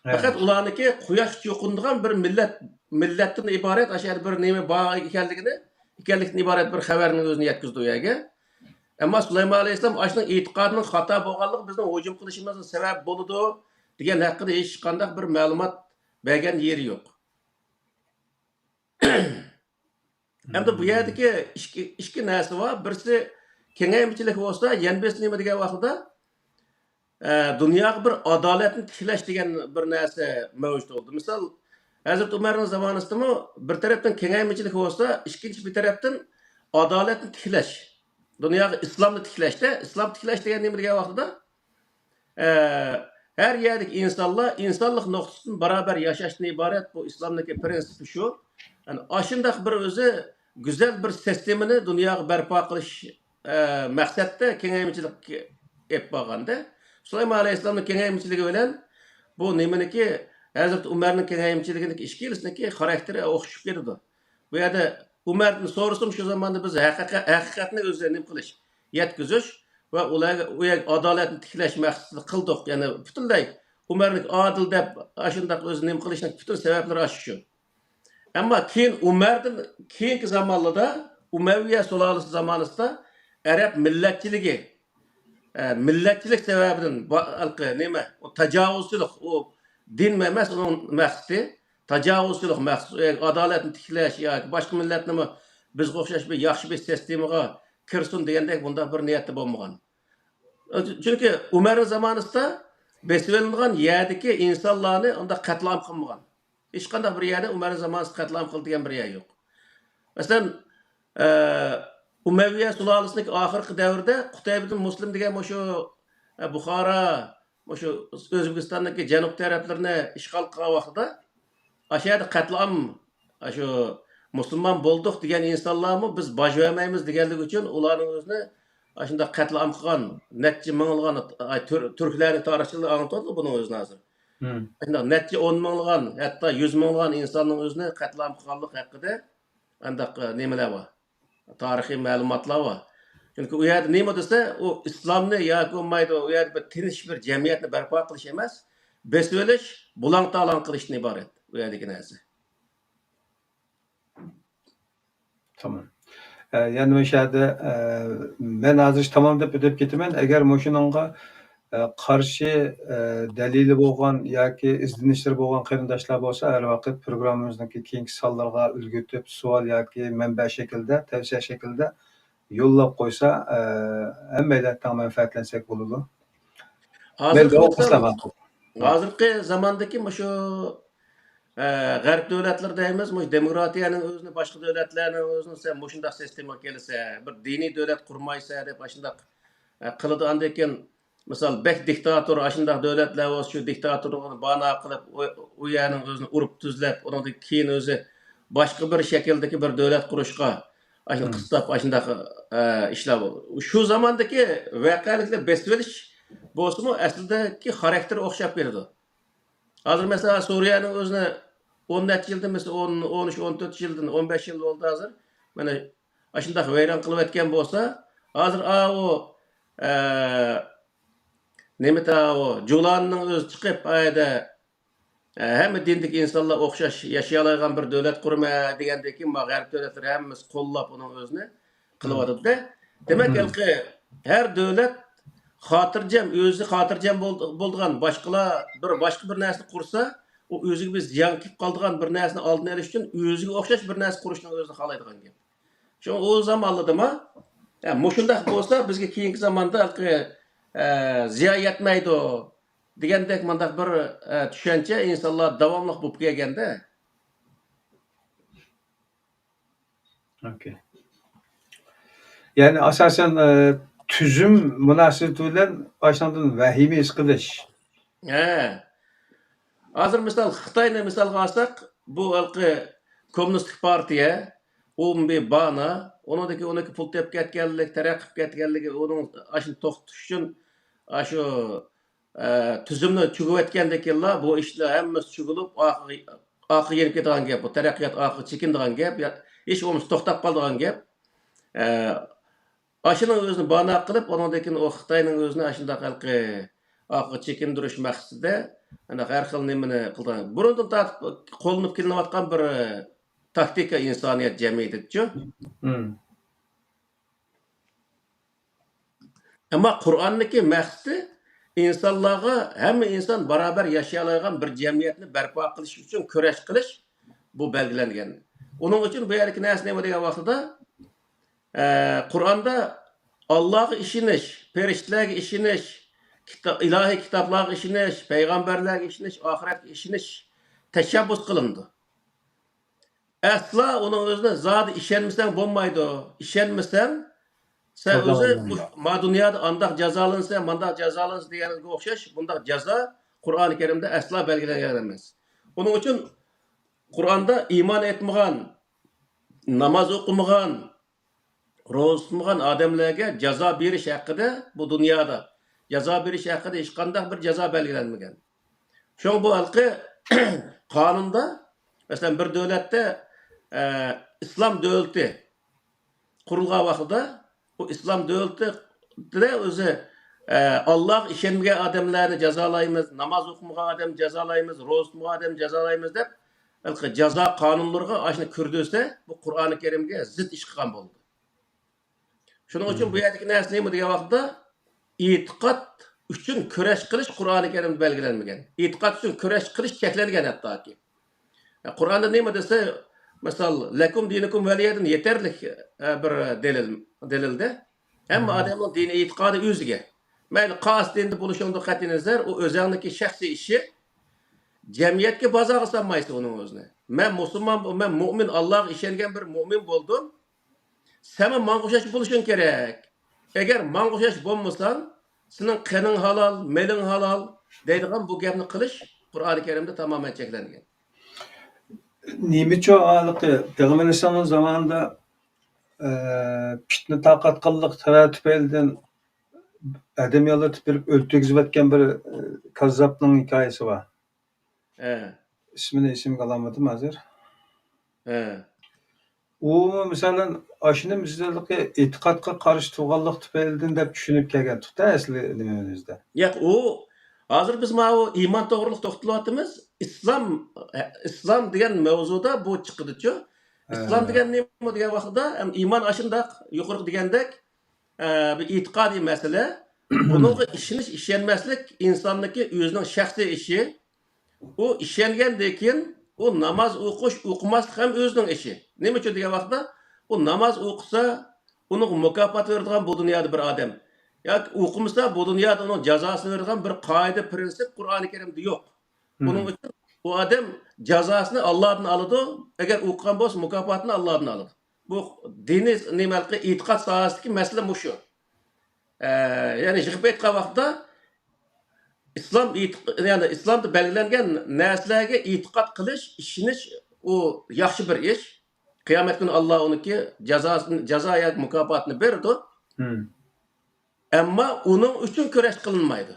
ھە. پەقەت ئۇلارنىڭكى قۇياش چوقۇنىدىغان بىر مىللەت، مىللەتتىن ئىبارەت، ئاشۇ يەردە بىر نېمە بار ئىكەنلىكىنى، ئىكەنلىكتىن ئىبارەت بىر خەۋەرنى ئۆزىنى يەتكۈزدى ئۇ يەرگە. ئەمما سۇلايمان ئەلەيھىسسالام ئاشۇنىڭ ئېتىقادىنىڭ خاتا بولغانلىقى بىزنىڭ ھۇجۇم قىلىشىمىزغا سەۋەب بولىدۇ دېگەن ھەققىدە ھېچقانداق بىر مەلۇمات بەرگەن يېرى يوق. ئەمدى بۇ يەردىكى ئىككى، ئىككى نەرسە بار. بىرسى كېڭەيمىچىلىك بولسا، يەنە بىرسى نېمە دېگەن ۋاقتىدا، ئە، دۇنياغا بىر ئادالەتنى تىكلەش دېگەن بىر نەرسە مەۋجۇت بولدى. مىسال، ھەزرىتى ئۆمەرنىڭ زامانىسىدىمۇ بىر تەرەپتىن كېڭەيمىچىلىك بولسا، ئىككىنچى بىر تەرەپتىن ئادالەتنى تىكلەش. دۇنياغا ئىسلامنى تىكلەشتە، ئىسلام تىكلەش دېگەن نېمە دېگەن ۋاقتىدا؟ ئە، ھەر يەردىكى ئىنسانلار ئىنسانلىق نۇقتىسىدىن باراۋەر ياشاشتىن ئىبارەت بۇ ئىسلامدىكى پرىنسىپى شۇ. يەنى ئاشۇنداق بىر ئۆزى گۈزەل بىر سىستېمىنى دۇنياغا بەرپا قىلىش، ئە، مەقسەتتە كېڭەيمىچىلىك ئېلىپ بارغاندا، سۇلايمان ئەلەيھىسسالامنىڭ كېڭەيمىچىلىكى بىلەن بۇ نېمىنىكى، ھەزرىتى ئۇمەرنىڭ كېڭەيمىچىلىكىنىڭ ئىككىلىسىنىڭكى خاراكتېرى ئوخشىشىپ كېتىدۇ. بۇ يەردە ئۇمەردىن سورىسام، شۇ زاماندا بىز ھەقىقە-، ھەقىقەتنى ئۆزى نېمە قىلىش، يەتكۈزۈش ۋە ئۇلارغا، ئۇ يەرگە ئادالەتنى تىكلەش مەقسىتىدە قىلدۇق. يەنى پۈتۈنلەي ئۇمەرنى ئادىل دەپ ئاشۇنداق ئۆزى نېمە قىلىشنىڭ پۈتۈن سەۋەبلىرى ئاشۇ شۇ. ئەمما كېيىن ئۇمەردىن كېيىنكى زامانلاردا ئۇمەۋىيە سۇلالىسى زامانىسىدا ئەرەب مىللەتچىلىكى، ئە، مىللەتچىلىك سەۋەبىدىن با-، ھېلىقى نېمە، ئۇ تاجاۋۇزچىلىق، ئۇ دىنمۇ ئەمەس ئۇنىڭ مەقسىتى، تاجاۋۇزچىلىق مەقسىتى، ئۇ يەرگە ئادالەتنى تىكلەش ياكى باشقا مىللەتنىمۇ بىزگە ئوخشاش بىر ياخشى بىر سىستېمىغا كىرسۇن دېگەندەك بۇنداق بىر نىيەتتە بولمىغان. چۈنكى ئۇمەر زامانىسىدا بېسىۋېلىنغان يەردىكى ئىنسانلارنى ئۇنداق قەتلىئام قىلمىغان. ھېچقانداق بىر يەردە ئۇمەر زامانىسىدا قەتلىئام قىلدى دېگەن بىر يەر يوق. مەسىلەن، ئە، ئۇمەۋىيە سۇلالىسىنىڭكى ئاخىرقى دەۋرىدە قۇتەيبىدىن مۇسلىم دېگەن مۇشۇ، ئە، بۇخارا، مۇشۇ ئۆزبېكىستاننىڭكى جەنۇب تەرەپلىرىنى ئىشغال قىلغان ۋاقتىدا، ئاشۇ يەردە قەتلىئام، ئاشۇ مۇسۇلمان بولدۇق دېگەن ئىنسانلارمۇ بىز باج بەرمەيمىز دېگەنلىكى ئۈچۈن ئۇلارنىڭ ئۆزىنى ئاشۇنداق قەتلىئام قىلغان نەچچە مىڭلىغان، ئاي، تۈر-، تۈركلەرنى تارىخچىلار ئاڭلىتىۋاتىدۇ بۇنىڭ ئۆزىنى ھازىر. ئاشۇنداق نەچچە ئون مىڭلىغان، ھەتتا يۈز مىڭلىغان ئىنساننىڭ ئۆزىنى قەتلىئام قىلغانلىق ھەققىدە ئانداق، ئە، نېمىلەر بار؟ تارىخىي مەلۇماتلار بار. چۈنكى ئۇ يەردە نېمە دېسە، ئۇ ئىسلامنى ياكى بولمايدۇ، ئۇ يەردە بىر تىنچ بىر جەمئىيەتنى بەرپا قىلىش ئەمەس، بېسىۋېلىش، بۇلاڭ-تالاڭ قىلىشتىن ئىبارەت ئۇ يەردىكى نەرسە. تامام. ئە، يەنە مۇشۇ يەردە، ئە، مەن ھازىر تامام دەپ ئۆتۈپ كېتىمەن. ئەگەر مۇشۇنىڭغا، ئە، قارشى، ئە، دەلىلى بولغان ياكى ئىزدىنىشلىرى بولغان قېرىنداشلار بولسا، ھەر ۋاقىت پروگراممىمىزنىڭكى كېيىنكى سانلىرىغا ئۈلگۈتۈپ، سوئال ياكى مەنبە شەكلىدە، تەۋسىيە شەكلىدە يوللاپ قويسا، ئە، ھەممەيلەن تەڭ مەنپەئەتلەنسەك بولىدۇ. مەن ھازىرقى داۋام ۋاقىتتا قىلسام ماقۇل. ھازىرقى زاماندىكى مۇشۇ، ئە، غەرب دۆلەتلىرى دەيمىز، مۇشۇ دېموكراتىيەنىڭ ئۆزىنى، باشقا دۆلەتلەرنىڭ ئۆزىنى، سەن مۇشۇنداق سىستېمىغا كېلىسە، بىر دىنىي دۆلەت قۇرمايسە دەپ ئاشۇنداق، ئە، قىلىدۇ. ئاندىن كېيىن، مىسال، بەك دىكتاتور، ئاشۇنداق دۆلەتلەر بولسا، شۇ دىكتاتورلۇقنى بانا قىلىپ، ئۇ، ئۇ يەرنىڭ ئۆزىنى ئۇرۇپ تۈزلەپ، ئۇنىڭدىن كېيىن ئۆزى باشقا بىر شەكىلدىكى بىر دۆلەت قۇرۇشقا، ئاشۇنى قىستاپ، ئاشۇنداق، ئە، ئىشلار بولدى. شۇ زاماندىكى ۋەقەلىكلەر بېسىۋېلىش بولسىمۇ، ئەسلىدىكى خاراكتېرى ئوخشاپ بېرىدۇ. ھازىر، مەسىلەن، سۈرىيەنىڭ ئۆزىنى ئون نەچچە يىلدىن، مەسىلەن، ئون، ئون ئۈچ، ئون تۆت يىلدىن، ئون بەش يىل بولدى ھازىر. مانا، ئاشۇنداق ۋەيران قىلىۋەتكەن بولسا، ھازىر ئاۋۇ، ئە، نېمە، ئاۋۇ جۇلانىنىڭ ئۆزى چىقىپ، ئايدا، ئە، ھەممە دىندىكى ئىنسانلار ئوخشاش ياشىيالايدىغان بىر دۆلەت قۇرىمەن دېگەندىن كېيىن، ما غەرب دۆلەتلىرى ھەممىسى قوللاپ ئۇنىڭ ئۆزىنى قىلىۋاتىدۇ-دە. دېمەك، ھېلىقى ھەر دۆلەت خاتىرجەم، ئۆزى خاتىرجەم بول-، بولىدىغان، باشقىلار بىر، باشقا بىر نەرسىنى قۇرسا، ئۇ ئۆزىگە بىر زىيان كېلىپ قالىدىغان بىر نەرسىنى ئالدىنى ئېلىش ئۈچۈن ئۆزىگە ئوخشاش بىر نەرسە قۇرۇشنى ئۆزى خالايدىغان گەپ. شۇڭا ئۇ زامانلىدىما، ھە، مۇشۇنداق بولسا بىزگە كېيىنكى زاماندا ھېلىقى، ئە، زىيان يەتمەيدۇ دېگەندەك مۇنداق بىر، ئە، چۈشەنچە ئىنسانلار داۋاملىق بولۇپ كەلگەندە. ئوكەي. يەنى ئاساسەن، ئە، تۈزۈم مۇناسىۋىتى بىلەن ئاشۇنىڭدىن ۋەھىمە ھېس قىلىش. ھە. ھازىر مىسال، خىتاينى مىسالغا ئالساق، بۇ ھېلىقى كوممۇنىستىك پارتىيە، ئومۇمىي بانا، ئۇنىڭدىكى، ئۇنىڭكى پۇل تېپىپ كەتكەنلىك، تەرەققىي قىلىپ كەتكەنلىكى، ئۇنىڭ ئاشۇنى توختىتىش ئۈچۈن، ئاشۇ، ئە، تۈزۈمنى چۈگۈۋەتكەندىن كېيىنلا بۇ ئىشلار ھەممىسى چۈگۈلۈپ، ئارقىغا، ئارقىغا يېنىپ كېتىدىغان گەپ، بۇ تەرەققىيات ئارقىغا چېكىنىدىغان گەپ، يا ھېچ بولمىسا توختاپ قالىدىغان گەپ. ئە، ئاشۇنىڭ ئۆزىنى بانا قىلىپ، ئۇنىڭدىن كېيىن ئۇ خىتاينىڭ ئۆزىنى ئاشۇنداق ھېلىقى ئارقىغا چېكىندۈرۈش مەقسىتىدە، ئانداق ھەر خىل نېمىنى قىلىدىغان. بۇرۇندىن تارتىپ قوللىنىپ كېلىنىۋاتقان بىر تاكتىكا ئىنسانىيەت جەمئىيىتىدىچۇ. ئەمما قۇرئاننىڭكى مەقسىتى ئىنسانلارغا، ھەممە ئىنسان باراۋەر ياشىيالايدىغان بىر جەمئىيەتنى بەرپا قىلىش ئۈچۈن كۈرەش قىلىش، بۇ بەلگىلەنگەن. ئۇنىڭ ئۈچۈن بۇ يەردىكى نەرسە نېمە دېگەن ۋاقتىدا، ئە، قۇرئاندا ئاللاغا ئىشىنىش، پەرىشتىلەرگە ئىشىنىش، كىتا-، ئىلاھىي كىتابلارغا ئىشىنىش، پەيغەمبەرلەرگە ئىشىنىش، ئاخىرەتكە ئىشىنىش تەشەببۇس قىلىنىدۇ. ئەسلا ئۇنىڭ ئۆزىنى زادى ئىشەنمىسەڭ بولمايدۇ. ئىشەنمىسەڭ، سەن ئۆزى مۇش-، ما دۇنيادا ئانداق جازالانسا، مانداق جازالانسا دېگەنگە ئوخشاش، بۇنداق جازا قۇرئانى كەرىمدە ئەسلا بەلگىلەنگەن ئەمەس. ئۇنىڭ ئۈچۈن قۇرئاندا ئىمان ئېيتمىغان، ناماز ئوقۇمىغان، روزا تۇتمىغان ئادەملەرگە جازا بېرىش ھەققىدە، بۇ دۇنيادا جازا بېرىش ھەققىدە ھېچقانداق بىر جازا بەلگىلەنمىگەن. شۇڭا بۇ ھېلىقى قانۇندا، مەسىلەن، بىر دۆلەتتە، ئە، ئىسلام دۆلىتى قۇرۇلغان ۋاقتىدا، بۇ ئىسلام دۆلىتىدە ئۆزى، ئە، ئاللاغا ئىشەنمىگەن ئادەملەرنى جازالايمىز، ناماز ئوقۇمىغان ئادەمنى جازالايمىز، روزا تۇتمىغان ئادەمنى جازالايمىز دەپ، ھېلىقى جازا قانۇنلىرىغا ئاشۇنى كىردۈرسە، بۇ قۇرئانى كەرىمگە زىت ئىش قىلغان بولىدۇ. شۇنىڭ ئۈچۈن بۇ يەردىكى نەرسە نېمە دېگەن ۋاقىتتا، ئېتىقاد ئۈچۈن كۈرەش قىلىش قۇرئانى كەرىمدە بەلگىلەنمىگەن. ئېتىقاد ئۈچۈن كۈرەش قىلىش چەكلەنگەن ھەتتاكى. قۇرئاندا نېمە دېسە، مىسال، لەكۇم دىنۇكۇم ۋەلىيەدىن يېتەرلىك، ئە، بىر دەلىل، دەلىلدە. ھەممە ئادەمنىڭ دىنىي ئېتىقادى ئۆزىگە. مەيلى قايسى دىندا بولۇشۇڭدىن قەتئىينەزەر، ئۇ ئۆزەڭنىڭكى شەخسىي ئىشى. جەمئىيەتكە بازارغا سالمايسەن ئۇنىڭ ئۆزىنى. مەن مۇسۇلمان، مەن مۇئمىن، ئاللاغا ئىشەنگەن بىر مۇئمىن بولدۇم. سەنمۇ ماڭا ئوخشاش بولۇشۇڭ كېرەك. ئەگەر ماڭا ئوخشاش بولمىساڭ، سېنىڭ قېنىڭ ھالال، مېلىڭ ھالال دەيدىغان بۇ گەپنى قىلىش قۇرئانى كەرىمدە تامامەن چەكلەنگەن. نېمىچۇ ھېلىقى پەيغەمبەر ئەلەيھىسسالام زامانىدا، ئە، پىتنە تارقاتقانلىق سەۋەب تۈپەيلىدىن ئادەم ياللىتىپ بېرىپ ئۆلتۈرگۈزۈۋەتكەن بىر، ئە، كاززاپنىڭ ھېكايىسى بار. ھە. ئىسمىنى ئېسىمگە ئالالمىدىم ھازىر. ھە. ئۇ، مىسالەن، ئاشۇنى بىز ھېلىقى ئېتىقادقا قارشى تۇرغانلىق تۈپەيلىدىن دەپ چۈشىنىپ كەلگەنتۇق-تە، ئەسلى نېمىمىزدە. ياق، ئۇ ھازىر بىز ماۋۇ ئىمان توغرىلىق توختىلىۋاتىمىز. ئىسلام، ئىسلام دېگەن مەۋزۇدا بۇ چىقىدىچۇ. ئىسلام ھە. دېگەن نېمە دېگەن ۋاقتىدا، ھەم ئىمان ئاشۇنداق يۇقىرىقى دېگەندەك، ئە، بىر ئېتىقادىي مەسىلە. بۇنىڭغا ئىشىنىش، ئىشەنمەسلىك ئىنساننىڭكى ئۆزىنىڭ شەخسىي ئىشى. ئۇ ئىشەنگەندىن كېيىن ئۇ ناماز ئوقۇش، ئوقۇماسلىق ھەم ئۆزىنىڭ ئىشى. نېمە ئۈچۈن دېگەن ۋاقىتتا، ئۇ ناماز ئوقۇسا، ئۇنىڭغا مۇكاپات بېرىدىغان بۇ دۇنيادا بىر ئادەم. ياكى ئوقۇمىسا، بۇ دۇنيادا ئۇنىڭ جازاسىنى بېرىدىغان بىر قائىدە، پىرىنسىپ قۇرئانى كەرىمدە يوق. ئۇنىڭ ئۈچۈن ئۇ ئادەم جازاسىنى ئاللادىن ئالىدۇ، ئەگەر ئوقۇغان بولسا، مۇكاپاتىنى ئاللادىن ئالىدۇ. بۇ دىنىي نېمە، ئېتىقاد ساھەسىدىكى مەسىلە مۇشۇ. ئە، يەنى يىغىپ ئېيتقان ۋاقىتتا، ئىسلام ئېتىق-، يەنى ئىسلامدا بەلگىلەنگەن نەرسىلەرگە ئېتىقاد قىلىش، ئىشىنىش، ئۇ ياخشى بىر ئىش. قىيامەت كۈنى ئاللا ئۇنىڭكى جازاسىنى، جازا ياكى مۇكاپاتىنى بېرىدۇ. ئەمما ئۇنىڭ ئۈچۈن كۈرەش قىلىنمايدۇ.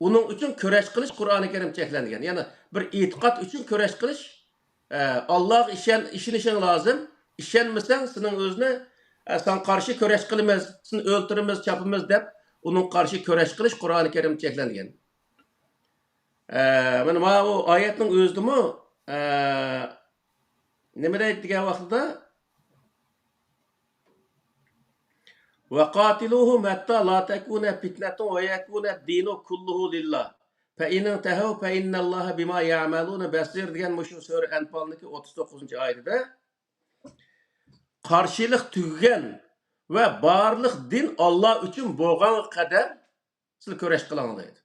ئۇنىڭ ئۈچۈن كۈرەش قىلىش قۇرئانى كەرىم چەكلەنگەن. يەنى بىر ئېتىقاد ئۈچۈن كۈرەش قىلىش، ئە، ئاللاغا ئىشەن-، ئىشىنىشىڭ لازىم. ئىشەنمىسەڭ، سېنىڭ ئۆزىنى، ئە، ساڭا قارشى كۈرەش قىلىمىز، سېنى ئۆلتۈرىمىز، چاپىمىز دەپ، ئۇنىڭغا قارشى كۈرەش قىلىش قۇرئانى كەرىم چەكلەنگەن. ئە، مانا ماۋۇ ئايەتنىڭ ئۆزىدىمۇ، ئە، نېمە دەيدۇ دېگەن ۋاقتىدا، «وقاتلوهم حتى لا تكون فتنة ويكون الدين كله لله فإن انتهوا فإن الله بما يعملون بصير» دېگەن مۇشۇ سۈرە ئەنپالنىڭكى ئوتتۇز توققۇزىنچى ئايىتىدە، قارشىلىق تۈگىگەن ۋە بارلىق دىن ئاللا ئۈچۈن بولغانغا قەدەر سىلەر كۈرەش قىلىڭ دەيدۇ.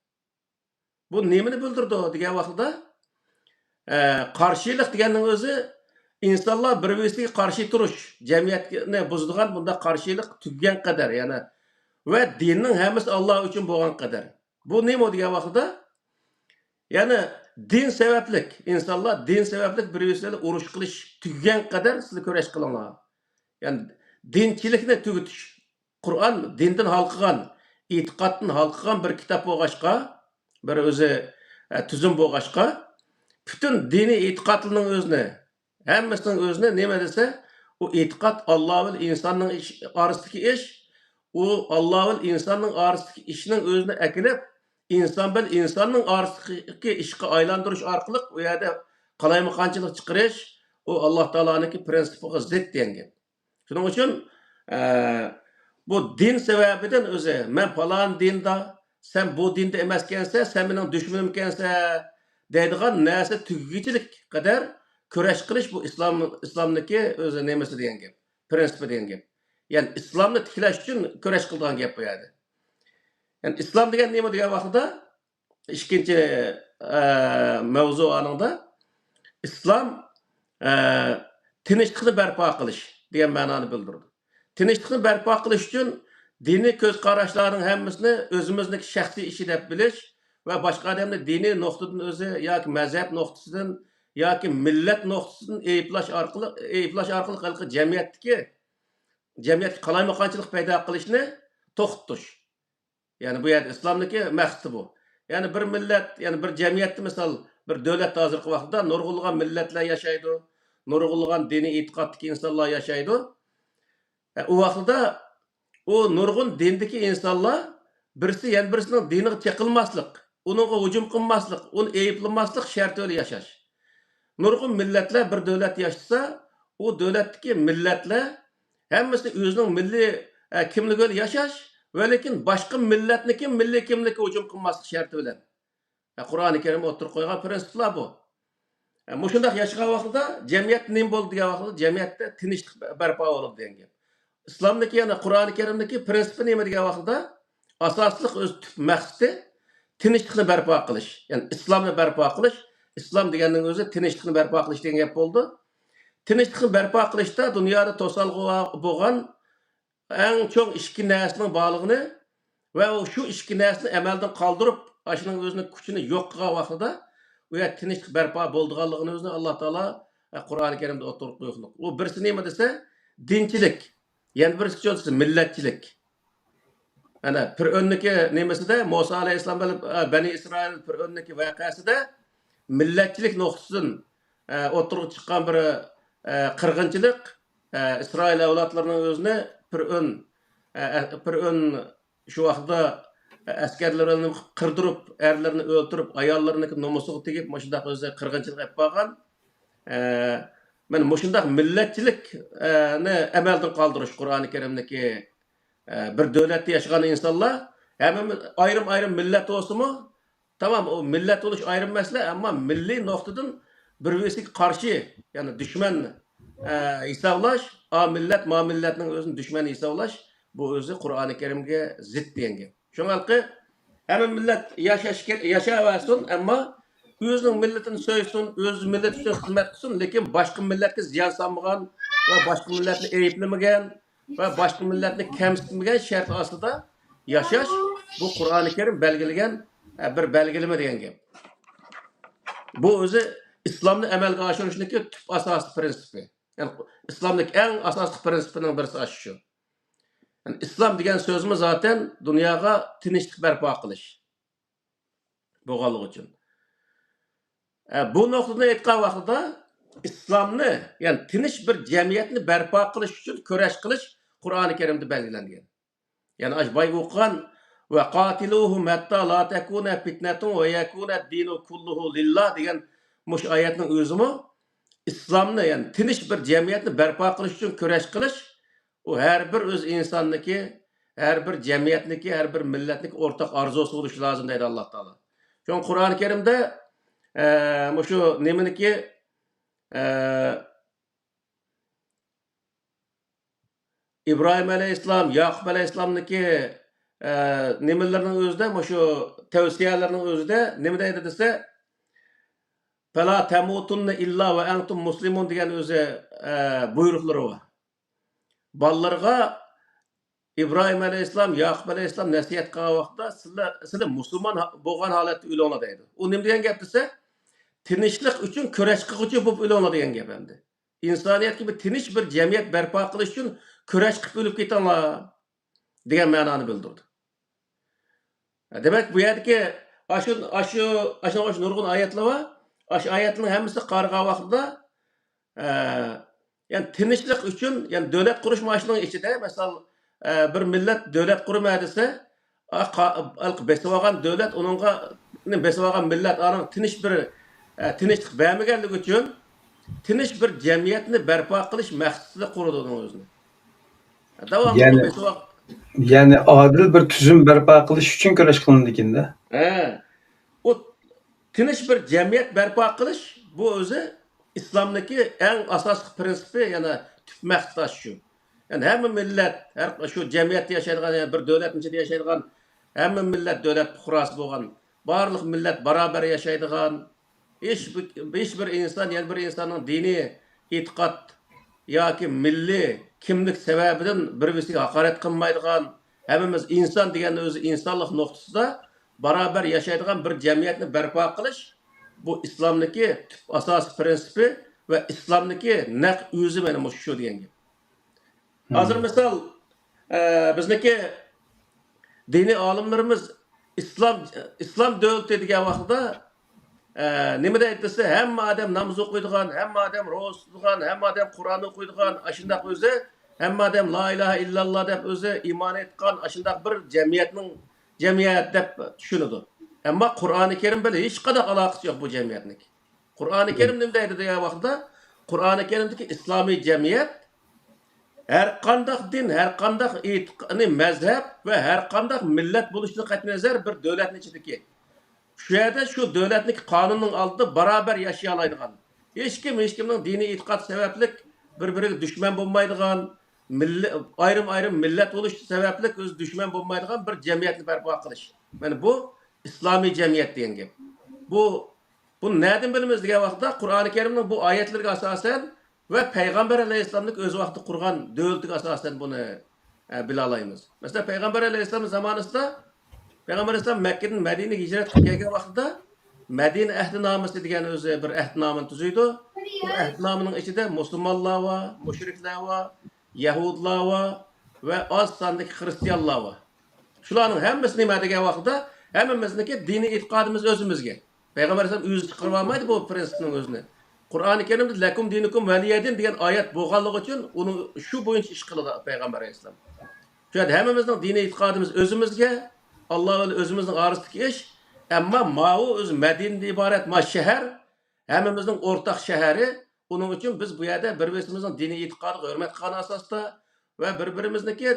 بۇ نېمىنى بىلدۈرىدۇ دېگەن ۋاقتىدا، ئە، قارشىلىق دېگەننىڭ ئۆزى ئىنسانلار بىر-بىرسىگە قارشى تۇرۇش، جەمئىيەتنى بۇزىدىغان بۇنداق قارشىلىق تۈگىگەن قەدەر، يەنى ۋە دىننىڭ ھەممىسى ئاللا ئۈچۈن بولغان قەدەر. بۇ نېمە دېگەن ۋاقتىدا، يەنى دىن سەۋەبلىك، ئىنسانلار دىن سەۋەبلىك بىر-بىرسى بىلەن ئۇرۇش قىلىش تۈگىگەن قەدەر سىلەر كۈرەش قىلىڭلار. يەنى دىنچىلىكنى تۈگىتىش. قۇرئان دىندىن ھالقىغان، ئېتىقادتىن ھالقىغان بىر كىتاب بولغاچقا، بىر ئۆزى، ئە، تۈزۈم بولغاچقا، پۈتۈن دىنىي ئېتىقادلارنىڭ ئۆزىنى، ھەممىسىنىڭ ئۆزىنى نېمە دېسە، ئۇ ئېتىقاد ئاللا بىلەن ئىنساننىڭ ئىش-، ئارىسىدىكى ئىش، ئۇ ئاللا بىلەن ئىنساننىڭ ئارىسىدىكى ئىشنىڭ ئۆزىنى ئەكېلىپ، ئىنسان بىلەن ئىنساننىڭ ئارىسىدىكى ئىشقا ئايلاندۇرۇش ئارقىلىق ئۇ يەردە قالايمىقانچىلىق چىقىرىش، ئۇ ئاللا تائالانىڭكى پرىنسىپىغا زىت دېگەن گەپ. شۇنىڭ ئۈچۈن، ئە، بۇ دىن سەۋەبىدىن ئۆزى، مەن پالان دىندا، سەن بۇ دىندا ئەمەسكەنسەن، سەن مېنىڭ دۈشمىنىمكەنسەن دەيدىغان نەرسە تۈگىگۈچىلىك قەدەر كۈرەش قىلىش بۇ ئىسلام، ئىسلامنىڭكى ئۆزى نېمىسى دېگەن گەپ، پرىنسىپى دېگەن گەپ. يەنى ئىسلامنى تىكلەش ئۈچۈن كۈرەش قىلىدىغان گەپ بۇ يەردە. يەنى ئىسلام دېگەن نېمە دېگەن ۋاقتىدا، ئىككىنچى، ئە، مەۋزۇ ئانىڭدا ئىسلام، ئە، تىنچلىقنى بەرپا قىلىش دېگەن مەنانى بىلدۈرىدۇ. تىنچلىقنى بەرپا قىلىش ئۈچۈن دىنىي كۆز قاراشلارنىڭ ھەممىسىنى ئۆزىمىزنىڭكى شەخسىي ئىشى دەپ بىلىش ۋە باشقا ئادەمنى دىنىي نۇقتىدىن ئۆزى ياكى مەزھەپ نۇقتىسىدىن ياكى مىللەت نۇقتىسىدىن ئەيىبلەش ئارقىلىق، ئەيىبلەش ئارقىلىق ھېلىقى جەمئىيەتتىكى، جەمئىيەتكە قالايمىقانچىلىق پەيدا قىلىشنى توختىتىش. يەنى بۇ يەردە ئىسلامدىكى مەقسىتى بۇ. يەنى بىر مىللەت، يەنى بىر جەمئىيەتتە، مىسال، بىر دۆلەتتە ھازىرقى ۋاقىتتا نۇرغۇنلىغان مىللەتلەر ياشايدۇ، نۇرغۇنلىغان دىنىي ئېتىقادتىكى ئىنسانلار ياشايدۇ. ئە، ئۇ ۋاقىتتا ئۇ نۇرغۇن دىندىكى ئىنسانلار بىرسى يەنە بىرسىنىڭ دىنىغا چېقىلماسلىق، ئۇنىڭغا ھۇجۇم قىلماسلىق، ئۇنى ئەيىبلىماسلىق شەرتى بىلەن ياشاش. نۇرغۇن مىللەتلەر بىر دۆلەت ياشىسا، ئۇ دۆلەتتىكى مىللەتلەر ھەممىسى ئۆزىنىڭ مىللىي، ئە، كىملىكى بىلەن ياشاش ۋە لېكىن باشقا مىللەتنىڭكى مىللىي كىملىكىگە ھۇجۇم قىلماسلىق شەرتى بىلەن. ئە، قۇرئانى كەرىم ئوتتۇرىغا قويغان پرىنسىپلار بۇ. ئە، مۇشۇنداق ياشىغان ۋاقتىدا جەمئىيەت نېمە بولدى دېگەن ۋاقتىدا، جەمئىيەتتە تىنچلىق بەرپا بولىدۇ دېگەن گەپ. ئىسلامدىكى، يەنى قۇرئانى كەرىمدىكى پرىنسىپى نېمە دېگەن ۋاقتىدا، ئاساسلىق ئۆز تۈپ مەقسىتى تىنچلىقنى بەرپا قىلىش. يەنى ئىسلامنى بەرپا قىلىش، ئىسلام دېگەننىڭ ئۆزى تىنچلىقنى بەرپا قىلىش دېگەن گەپ بولىدۇ. تىنچلىقنى بەرپا قىلىشتا دۇنيادا توسالغۇ بولغان ئەڭ چوڭ ئىككى نەرسىنىڭ بارلىقىنى ۋە ئۇ شۇ ئىككى نەرسىنى ئەمەلدىن قالدۇرۇپ، ئاشۇنىڭ ئۆزىنىڭ كۈچىنى يوق قىلغان ۋاقتىدا، ئۇ يەردە تىنچلىق بەرپا بولىدىغانلىقىنى ئۆزىنى ئاللا تائالا، ئە، قۇرئانى كەرىمدە ئوتتۇرىغا قويغانلىق. ئۇ بىرسى نېمە دېسە، دىنچىلىك، يەنە بىرسى چۈشەنسە مىللەتچىلىك. ئەنە، پىرئۆننىڭكى نېمىسىدە، مۇسا ئەلەيھىسسالام بىلەن، ئە، بەنى ئىسرائىل پىرئۆننىڭكى ۋەقەسىدە مىللەتچىلىك نۇقتىسىدىن، ئە، ئوتتۇرىغا چىققان بىر، ئە، قىرغىنچىلىق، ئە، ئىسرائىل ئەۋلادلىرىنىڭ ئۆزىنى پىرئۆن، ئە، ئە، پىرئۆن شۇ ۋاقىتتا، ئە، ئەسكەرلىرىنى قىردۇرۇپ، ئەرلىرىنى ئۆلتۈرۈپ، ئاياللىرىنىڭكى نومۇسىغا تېگىپ، مۇشۇنداق ئۆزى قىرغىنچىلىق ئېلىپ بارغان. ئە، مانا مۇشۇنداق مىللەتچىلىك، ئە، نى ئەمەلدىن قالدۇرۇش قۇرئانى كەرىمدىكى، ئە، بىر دۆلەتتە ياشىغان ئىنسانلار ھەممىمىز ئايرىم-ئايرىم مىللەت بولسىمۇ، تامام، ئۇ مىللەت بولۇش ئايرىم مەسىلە، ئەمما مىللىي نۇقتىدىن بىر-بىرسىگە قارشى، يەنى دۈشمەن، ئە، ھېسابلاش، ئا مىللەت، ما مىللەتنىڭ ئۆزىنى دۈشمەن ھېسابلاش، بۇ ئۆزى قۇرئانى كەرىمگە زىت دېگەن گەپ. شۇڭا ھېلىقى ھەممە مىللەت ياشاش كېرەك، ياشاۋەرسۇن، ئەمما ئۆزىنىڭ مىللىتىنى سۆيسۇن، ئۆز مىللىتى ئۈچۈن خىزمەت قىلسۇن، لېكىن باشقا مىللەتكە زىيان سالمىغان ۋە باشقا مىللەتنى ئەيىبلىمىگەن ۋە باشقا مىللەتنى كەمسىتمىگەن شەرت ئاستىدا ياشاش، بۇ قۇرئانى كەرىم بەلگىلىگەن، ئە، بىر بەلگىلىمە دېگەن گەپ. بۇ ئۆزى ئىسلامنى ئەمەلگە ئاشۇرۇشنىڭكى تۈپ ئاساسىي پىرىنسىپى. يەنى ئىسلامدىكى ئەڭ ئاساسلىق پىرىنسىپىنىڭ بىرسى ئاشۇ شۇ. يەنى ئىسلام دېگەن سۆزمۇ زاتەن دۇنياغا تىنچلىق بەرپا قىلىش بولغانلىقى ئۈچۈن. ئە، بۇ نۇقتىدىن ئېيتقان ۋاقتىدا ئىسلامنى، يەنى تىنچ بىر جەمئىيەتنى بەرپا قىلىش ئۈچۈن كۈرەش قىلىش قۇرئانى كەرىمدە بەلگىلەنگەن. يەنى ئاش باي ئوقۇغان، «ۋە قاتىلۇھۇم ھەتتا لا تەكۇنە پىتنەتۇن ۋە يەكۇنە دىنۇ كۇللۇھۇ لىللا» دېگەن مۇشۇ ئايەتنىڭ ئۆزىمۇ ئىسلامنى، يەنى تىنچ بىر جەمئىيەتنى بەرپا قىلىش ئۈچۈن كۈرەش قىلىش، ئۇ ھەر بىر ئۆز ئىنساننىكى، ھەر بىر جەمئىيەتنىكى، ھەر بىر مىللەتنىكى ئورتاق ئارزۇسى بولۇشى لازىم دەيدۇ ئاللا تائالا. شۇڭا قۇرئانى كەرىمدە، ئە، مۇشۇ نېمىنىكى، ئە، ئىبراھىم ئەلەيھىسسالام، ياقۇپ ئەلەيھىسسالامنىڭكى، ئە، نېمىلىرىنىڭ ئۆزىدە، مۇشۇ تەۋسىيەلىرىنىڭ ئۆزىدە نېمە دەيدۇ دېسە، «فەلا تەمۇتۇننە ئىللا ۋە ئەنتۇم مۇسلىمۇن» دېگەن ئۆزى، ئە، بۇيرۇقلىرى بار. بالىلىرىغا ئىبراھىم ئەلەيھىسسالام، ياقۇپ ئەلەيھىسسالام نەسىھەت قىلغان ۋاقىتتا، «سىلەر، سىلەر مۇسۇلمان ھا-، بولغان ھالەتتە ئۆلۈڭلار» دەيدۇ. ئۇ نېمە دېگەن گەپ دېسە، «تىنچلىق ئۈچۈن كۈرەش قىلغۇچى بولۇپ ئۆلۈڭلار» دېگەن گەپ ئەمدى. ئىنسانىيەتكە بىر تىنچ بىر جەمئىيەت بەرپا قىلىش ئۈچۈن كۈرەش قىلىپ ئۆلۈپ كېتىڭلار دېگەن مەنانى بىلدۈرىدۇ. دېمەك، بۇ يەردىكى ئاشۇ، ئاشۇ، ئاشۇ، ئاشۇ نۇرغۇن ئايەتلەر بار. ئاشۇ ئايەتلەرنىڭ ھەممىسىنى قارىغان ۋاقتىدا، ئە، يەنى تىنچلىق ئۈچۈن، يەنى دۆلەت قۇرۇش ماشىنىنىڭ ئىچىدە، مەسىلەن، ئە، بىر مىللەت دۆلەت قۇرىمەن دېسە، ئا، قا-، ھېلىقى بېسىۋالغان دۆلەت ئۇنىڭغا، بېسىۋالغان مىللەت ئانىڭ تىنچ بىر، ئە، تىنچلىق بەرمىگەنلىكى ئۈچۈن، تىنچ بىر جەمئىيەتنى بەرپا قىلىش مەقسىتىدە قۇرىدۇ ئۇنىڭ ئۆزىنى. داۋاملىق يەنى، بېسىۋال- يەنى ئادىل بىر تۈزۈم بەرپا قىلىش ئۈچۈن كۈرەش قىلىنىدىكەن-دە. ھە. ئۇ تىنچ بىر جەمئىيەت بەرپا قىلىش، بۇ ئۆزى ئىسلامدىكى ئەڭ ئاساسلىق پىرىنسىپى، يەنى تۈپ مەقسىتى شۇ. يەنى ھەممە مىللەت، ھەر شۇ جەمئىيەتتە ياشايدىغان، يەنى بىر دۆلەتنىڭ ئىچىدە ياشايدىغان ھەممە مىللەت دۆلەت پۇقراسى بولغان، بارلىق مىللەت باراۋەر ياشايدىغان، ھېچ بىر، ھېچ بىر ئىنسان يەنە بىر ئىنساننىڭ دىنىي ئېتىقاد ياكى مىللىي كىملىك سەۋەبىدىن بىر-بىرسىگە ھاقارەت قىلمايدىغان، ھەممىمىز ئىنسان دېگەننىڭ ئۆزى ئىنسانلىق نۇقتىسىدا باراۋەر ياشايدىغان بىر جەمئىيەتنى بەرپا قىلىش، بۇ ئىسلامدىكى تۈپ ئاساسىي پىرىنسىپى ۋە ئىسلامدىكى نەق ئۆزى مانا مۇشۇ شۇ دېگەن گەپ. ھازىر مىسال، ئە، بىزنىڭكى دىنىي ئالىملىرىمىز ئىسلام، ئىسلام دۆلىتى دېگەن ۋاقتىدا، ئە، نېمە دەيدۇ دېسە، ھەممە ئادەم ناماز ئوقۇيدىغان، ھەممە ئادەم روزا تۇتىدىغان، ھەممە ئادەم قۇرئان ئوقۇيدىغان، ئاشۇنداق ئۆزى، ھەممە ئادەم لا ئىلاھە ئىللاللا دەپ ئۆزى ئىمان ئېيتقان، ئاشۇنداق بىر جەمئىيەتنىڭ، جەمئىيەت دەپ چۈشىنىدۇ. ئەمما قۇرئانى كەرىم بىلەن ھېچقانداق ئالاقىسى يوق بۇ جەمئىيەتنىڭكى. قۇرئانى كەرىم نېمە دەيدۇ دېگەن ۋاقىتتا، قۇرئانى كەرىمدىكى ئىسلامىي جەمئىيەت ھەر قانداق دىن، ھەر قانداق ئېتىق-، مەزھەپ ۋە ھەر قانداق مىللەت بولۇشىدىن قەتئىينەزەر، بىر دۆلەتنىڭ ئىچىدىكى، شۇ يەردە شۇ دۆلەتنىڭ قانۇنىنىڭ ئالدىدا باراۋەر ياشىيالايدىغان، ھېچكىم ھېچكىمنىڭ دىنىي ئېتىقاد سەۋەبلىك بىر-بىرىگە دۈشمەن بولمايدىغان، مىللە-، ئايرىم-ئايرىم مىللەت بولۇش سەۋەبلىك ئۆزى دۈشمەن بولمايدىغان بىر جەمئىيەتنى بەرپا قىلىش. مانا بۇ ئىسلامىي جەمئىيەت دېگەن گەپ. بۇ، بۇنى نەدىن بىلىمىز دېگەن ۋاقىتتا، قۇرئانى كەرىمنىڭ بۇ ئايەتلىرىگە ئاساسەن ۋە پەيغەمبەر ئەلەيھىسسالامنىڭ ئۆز ۋاقتىدا قۇرغان دۆلىتىگە ئاساسەن بۇنى، ئە، بىلالايمىز. مەسىلەن، پەيغەمبەر ئەلەيھىسسالام زامانىسىدا، پەيغەمبەر ئەلەيھىسسالام مەككىدىن مەدىنىگە ھىجرەت قىلىپ كەلگەن ۋاقتىدا، مەدىنە ئەھدىنامىسى دېگەن ئۆزى بىر ئەھدىنامىنى تۈزىدۇ. بۇ ئەھدىنامىنىڭ ئىچىدە مۇسۇلمانلار بار، مۇشرىكلار بار، يەھۇدلار بار ۋە ئاز ساندىكى خىرىستىيانلار بار. شۇلارنىڭ ھەممىسى نېمە دېگەن ۋاقتىدا، ھەممىمىزنىڭكى دىنىي ئېتىقادىمىز ئۆزىمىزگە. پەيغەمبەر ئەلەيھىسسالام ئۆزى چىقىرىۋالمايدۇ بۇ پىرىنسىپنىڭ ئۆزىنى. قۇرئانى كەرىمدە «لەكۇم دىنۇكۇم ۋەلىيە دىن» دېگەن ئايەت بولغانلىقى ئۈچۈن ئۇنىڭ شۇ بويىچە ئىش قىلىدۇ پەيغەمبەر ئەلەيھىسسالام. شۇ يەردە ھەممىمىزنىڭ دىنىي ئېتىقادىمىز ئۆزىمىزگە، ئاللا بىلەن ئۆزىمىزنىڭ ئارىسىدىكى ئىش. ئەمما ماۋۇ ئۆزى مەدىنىدىن ئىبارەت ما شەھەر، ھەممىمىزنىڭ ئورتاق شەھىرى. ئۇنىڭ ئۈچۈن بىز بۇ يەردە بىر-بىرىمىزنىڭ دىنىي ئېتىقادىغا ھۆرمەت قىلغان ئاساستا ۋە بىر-بىرىمىزنىڭكى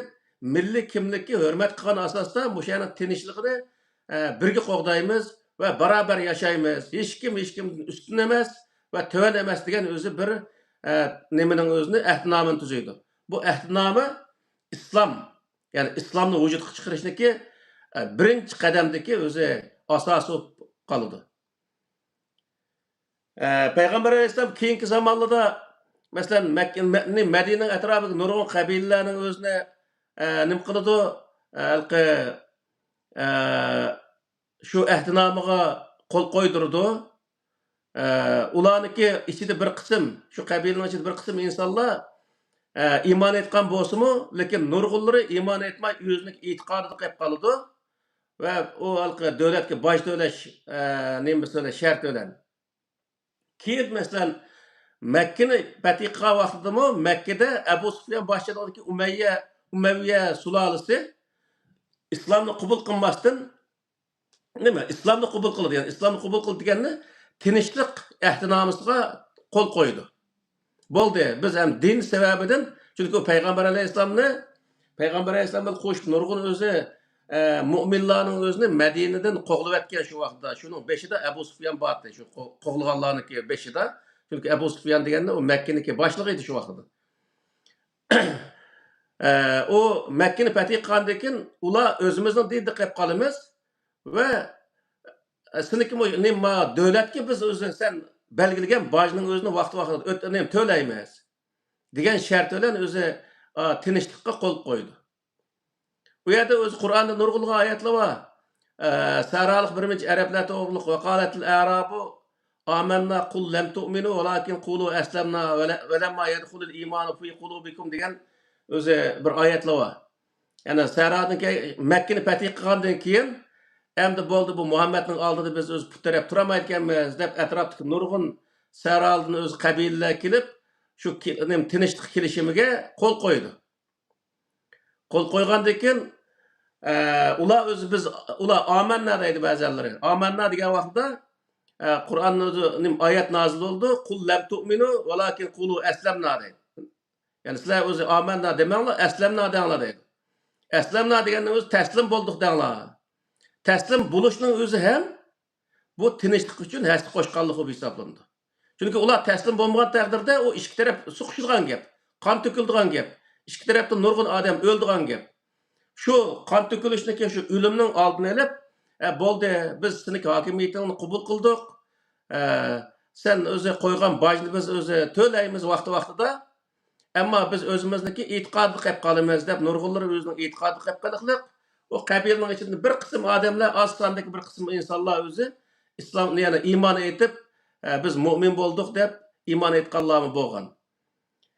مىللىي كىملىككە ھۆرمەت قىلغان ئاساستا مۇشۇ يەرنىڭ تىنچلىقىنى، ئە، بىرگە قوغدايمىز ۋە باراۋەر ياشايمىز. ھېچكىم ھېچكىمدىن ئۈستۈن ئەمەس ۋە تۆۋەن ئەمەس دېگەن ئۆزى بىر، ئە، نېمىنىڭ ئۆزىنى، ئەھدىنامىنى تۈزىدۇ. بۇ ئەھدىنامە ئىسلام يەنى ئىسلامنى ۋۇجۇدقا چىقىرىشنىكى، ئە، بىرىنچى قەدەمدىكى ئۆزى ئاساسى بولۇپ قالىدۇ. ئە، پەيغەمبەر ئەلەيھىسسالام كېيىنكى زامانلاردا، مەسىلەن، مەك-، مە-، مەدىنىنىڭ ئەتراپىدىكى نۇرغۇن قەبىلىلەرنىڭ ئۆزىنى، ئە، نېمە قىلىدۇ؟ ئە، ھېلىقى، ئە، شۇ ئەھدىنامىغا قول قويدۇرىدۇ. ئە، ئۇلارنىڭكى ئىچىدە بىر قىسىم، شۇ قەبىلىنىڭ ئىچىدە بىر قىسىم ئىنسانلار، ئە، ئىمان ئېيتقان بولسىمۇ، لېكىن نۇرغۇنلىرى ئىمان ئېيتماي، ئۆزىنىڭكى ئېتىقادىدا قېلىپ قالىدۇ ۋە ئۇ ھېلىقى دۆلەتكە باج تۆلەش، ئە، نېمىسى بىلەن، شەرتى بىلەن. كېيىن، مەسىلەن، مەككىنى پەتھى قىلغان ۋاقتىدىمۇ مەككىدە ئەبۇ سۇفيان باشچىلىقىدىكى ئۇمەييە، ئۇمەۋىيە سۇلالىسى ئىسلامنى قوبۇل قىلماستىن، نېمە، ئىسلامنى قوبۇل قىلدى، يەنى ئىسلامنى قوبۇل قىلدى دېگەننى تىنچلىق ئەھدىنامىسىغا قول قويدى. بولدى، بىز ھەم دىن سەۋەبىدىن، چۈنكى ئۇ پەيغەمبەر ئەلەيھىسسالامنى، پەيغەمبەر ئەلەيھىسسالام بىلەن قوشۇپ نۇرغۇن ئۆزى، ئە، مۆمىنلارنىڭ ئۆزىنى مەدىنىدىن قوغلىۋەتكەن شۇ ۋاقىتتا. شۇنىڭ بېشىدا ئەبۇ سۇفيان بارتى، شۇ قو-، قوغلىغانلارنىڭكى بېشىدا. چۈنكى ئەبۇ سۇفيان دېگەننى ئۇ مەككىنىڭكى باشلىقى ئىدى شۇ ۋاقتىدا. ئە، ئۇ مەككىنى پەتھى قىلغاندىن كېيىن، ئۇلار ئۆزىمىزنىڭ دىنىدا قېلىپ قالىمىز ۋە سېنىڭكى مۇ-، نېمە، دۆلەتكە بىز ئۆزى سەن بەلگىلىگەن باجنىڭ ئۆزىنى ۋاقتى ۋاقتىدا ئۆت-، نېمە، تۆلەيمىز دېگەن شەرت بىلەن ئۆزى، ئا، تىنچلىققا قول قويدى. ئۇ يەردە ئۆزى قۇرئاندا نۇرغۇنلىغان ئايەتلەر بار. ئە، سەھرالىق بىر نەچچە ئەرەبلەر توغرۇلۇق، ۋەقالەتىل ئەرابۇ ئامەننا قۇل لەم تۇئمىنۇ ۋەلاكىن قۇلۇ ئەسلەمنا ۋەلە-، ۋەلەمما يەدخۇلىل ئىمانۇ فى قۇلۇبىكۇم دېگەن ئۆزى بىر ئايەتلەر بار. يەنى سەھرادىن كېيىن، مەككىنى پەتھى قىلغاندىن كېيىن، ئەمدى بولدى، بۇ مۇھەممەدنىڭ ئالدىدا بىز ئۆزى پۇت تىرەپ تۇرالمايدىكەنمىز، دەپ ئەتراپتىكى نۇرغۇن سەھرالىدىن ئۆزى قەبىلىلەر كېلىپ، شۇ كې-، نېمە، تىنچلىق كېلىشىمىگە قول قويدى. قول قويغاندىن كېيىن، ئە، ئۇلار ئۆزى بىز، ئۇلار ئامەننا دەيدۇ بەزەنلىرى. ئامەننا دېگەن ۋاقىتتا، ئە، قۇرئاننىڭ ئۆزى، نېمە، ئايەت نازىل بولدى. قۇل لەم تۇئمىنۇ ۋەلاكىن قۇلۇ ئەسلەمنا دەيدۇ. يەنى سىلەر ئۆزى ئامەننا دېمەڭلار، ئەسلەمنا دەڭلار دەيدۇ. ئەسلەمنا دېگەننىڭ ئۆزى تەسلىم بولدۇق دەڭلار. تەسلىم بولۇشنىڭ ئۆزى ھەم بۇ تىنچلىق ئۈچۈن ھەسسە قوشقانلىق بولۇپ ھېسابلىنىدۇ. چۈنكى ئۇلار تەسلىم بولمىغان تەقدىردە ئۇ ئىككى تەرەپ سوقۇشىدىغان گەپ، قان تۆكۈلىدىغان گەپ، ئىككى تەرەپتىن نۇرغۇن ئادەم ئۆلىدىغان گەپ. شۇ قان تۆكۈلۈشنىڭكى شۇ ئۆلۈمنىڭ ئالدىنى ئېلىپ، ئە، بولدى، بىز سېنىڭكى ھاكىمىيىتىڭنى قوبۇل قىلدۇق. ئە، سەن ئۆزى قويغان باجنى بىز ئۆزى تۆلەيمىز ۋاقتى ۋاقتىدا. ئەمما بىز ئۆزىمىزنىڭكى ئېتىقادىدا قېلىپ قالىمىز دەپ نۇرغۇنلىرى ئۆزىنىڭ ئېتىقادىدا قېلىپ قېلىقلىق. ئۇ قەبىلىنىڭ ئىچىدىن بىر قىسىم ئادەملەر، ئاز ساندىكى بىر قىسىم ئىنسانلار ئۆزى ئىسلام، يەنى ئىمان ئېيتىپ، ئە، بىز مۆمىن بولدۇق دەپ ئىمان ئېيتقانلارمۇ بولغان.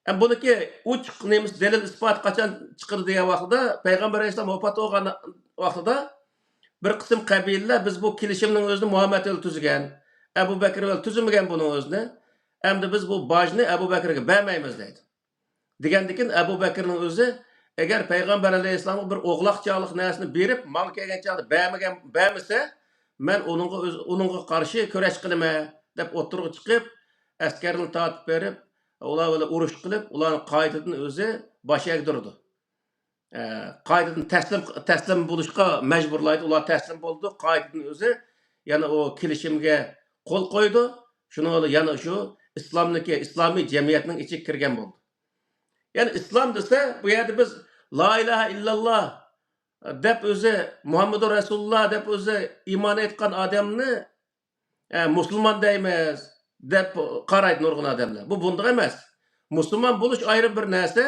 ئەمما بۇنىڭكى ئوچۇق نېمىسى دەلىل ئىسپاتى قاچان چىقىدۇ دېگەن ۋاقتىدا، پەيغەمبەر ئەلەيھىسسالام ۋاپات بولغان ۋاقتىدا بىر قىسىم قەبىلىلەر بىز بۇ كېلىشىمنىڭ ئۆزىنى مۇھەممەد ھېلى تۈزگەن، ئەبۇ بەكرى ھېلى تۈزمىگەن بۇنىڭ ئۆزىنى. ئەمدى بىز بۇ باجنى ئەبۇ بەكرىگە بەرمەيمىز دەيدۇ. دېگەندىكىن ئەبۇ بەكرىنىڭ ئۆزى، ئەگەر پەيغەمبەر ئەلەيھىسسالامغا بىر ئوغلاق چاغلىق نەرسىنى بېرىپ، ماڭا كەلگەن چاغدا بەرمىگەن، بەرمىسە، مەن ئۇنىڭغا ئۆز-، ئۇنىڭغا قارشى كۈرەش قىلىمەن، دەپ ئوتتۇرىغا چىقىپ، ئەسكەرنى تارتىپ بېرىپ، ئۇلار بىلەن ئۇرۇش قىلىپ، ئۇلارنى قايتىدىن ئۆزى باش ئەگدۈرىدۇ. ئە، قايتىدىن تەسلىم، تەسلىم بولۇشقا مەجبۇرلايدۇ. ئۇلار تەسلىم بولىدۇ. قايتىدىن ئۆزى يەنە ئۇ كېلىشىمگە قول قويىدۇ. شۇنىڭ بىلەن يەنە شۇ ئىسلامنىڭكى، ئىسلامىي جەمئىيەتنىڭ ئىچىگە كىرگەن بولدى. يەنى ئىسلام دېسە، بۇ يەردە بىز لا ئىلاھە ئىللاللا دەپ ئۆزى، مۇھەممەدۇر رەسۇلۇللا دەپ ئۆزى ئىمان ئېيتقان ئادەمنى، ئە، مۇسۇلمان دەيمىز دەپ قارايدۇ نۇرغۇن ئادەملەر. بۇ بۇنداق ئەمەس. مۇسۇلمان بولۇش ئايرىم بىر نەرسە،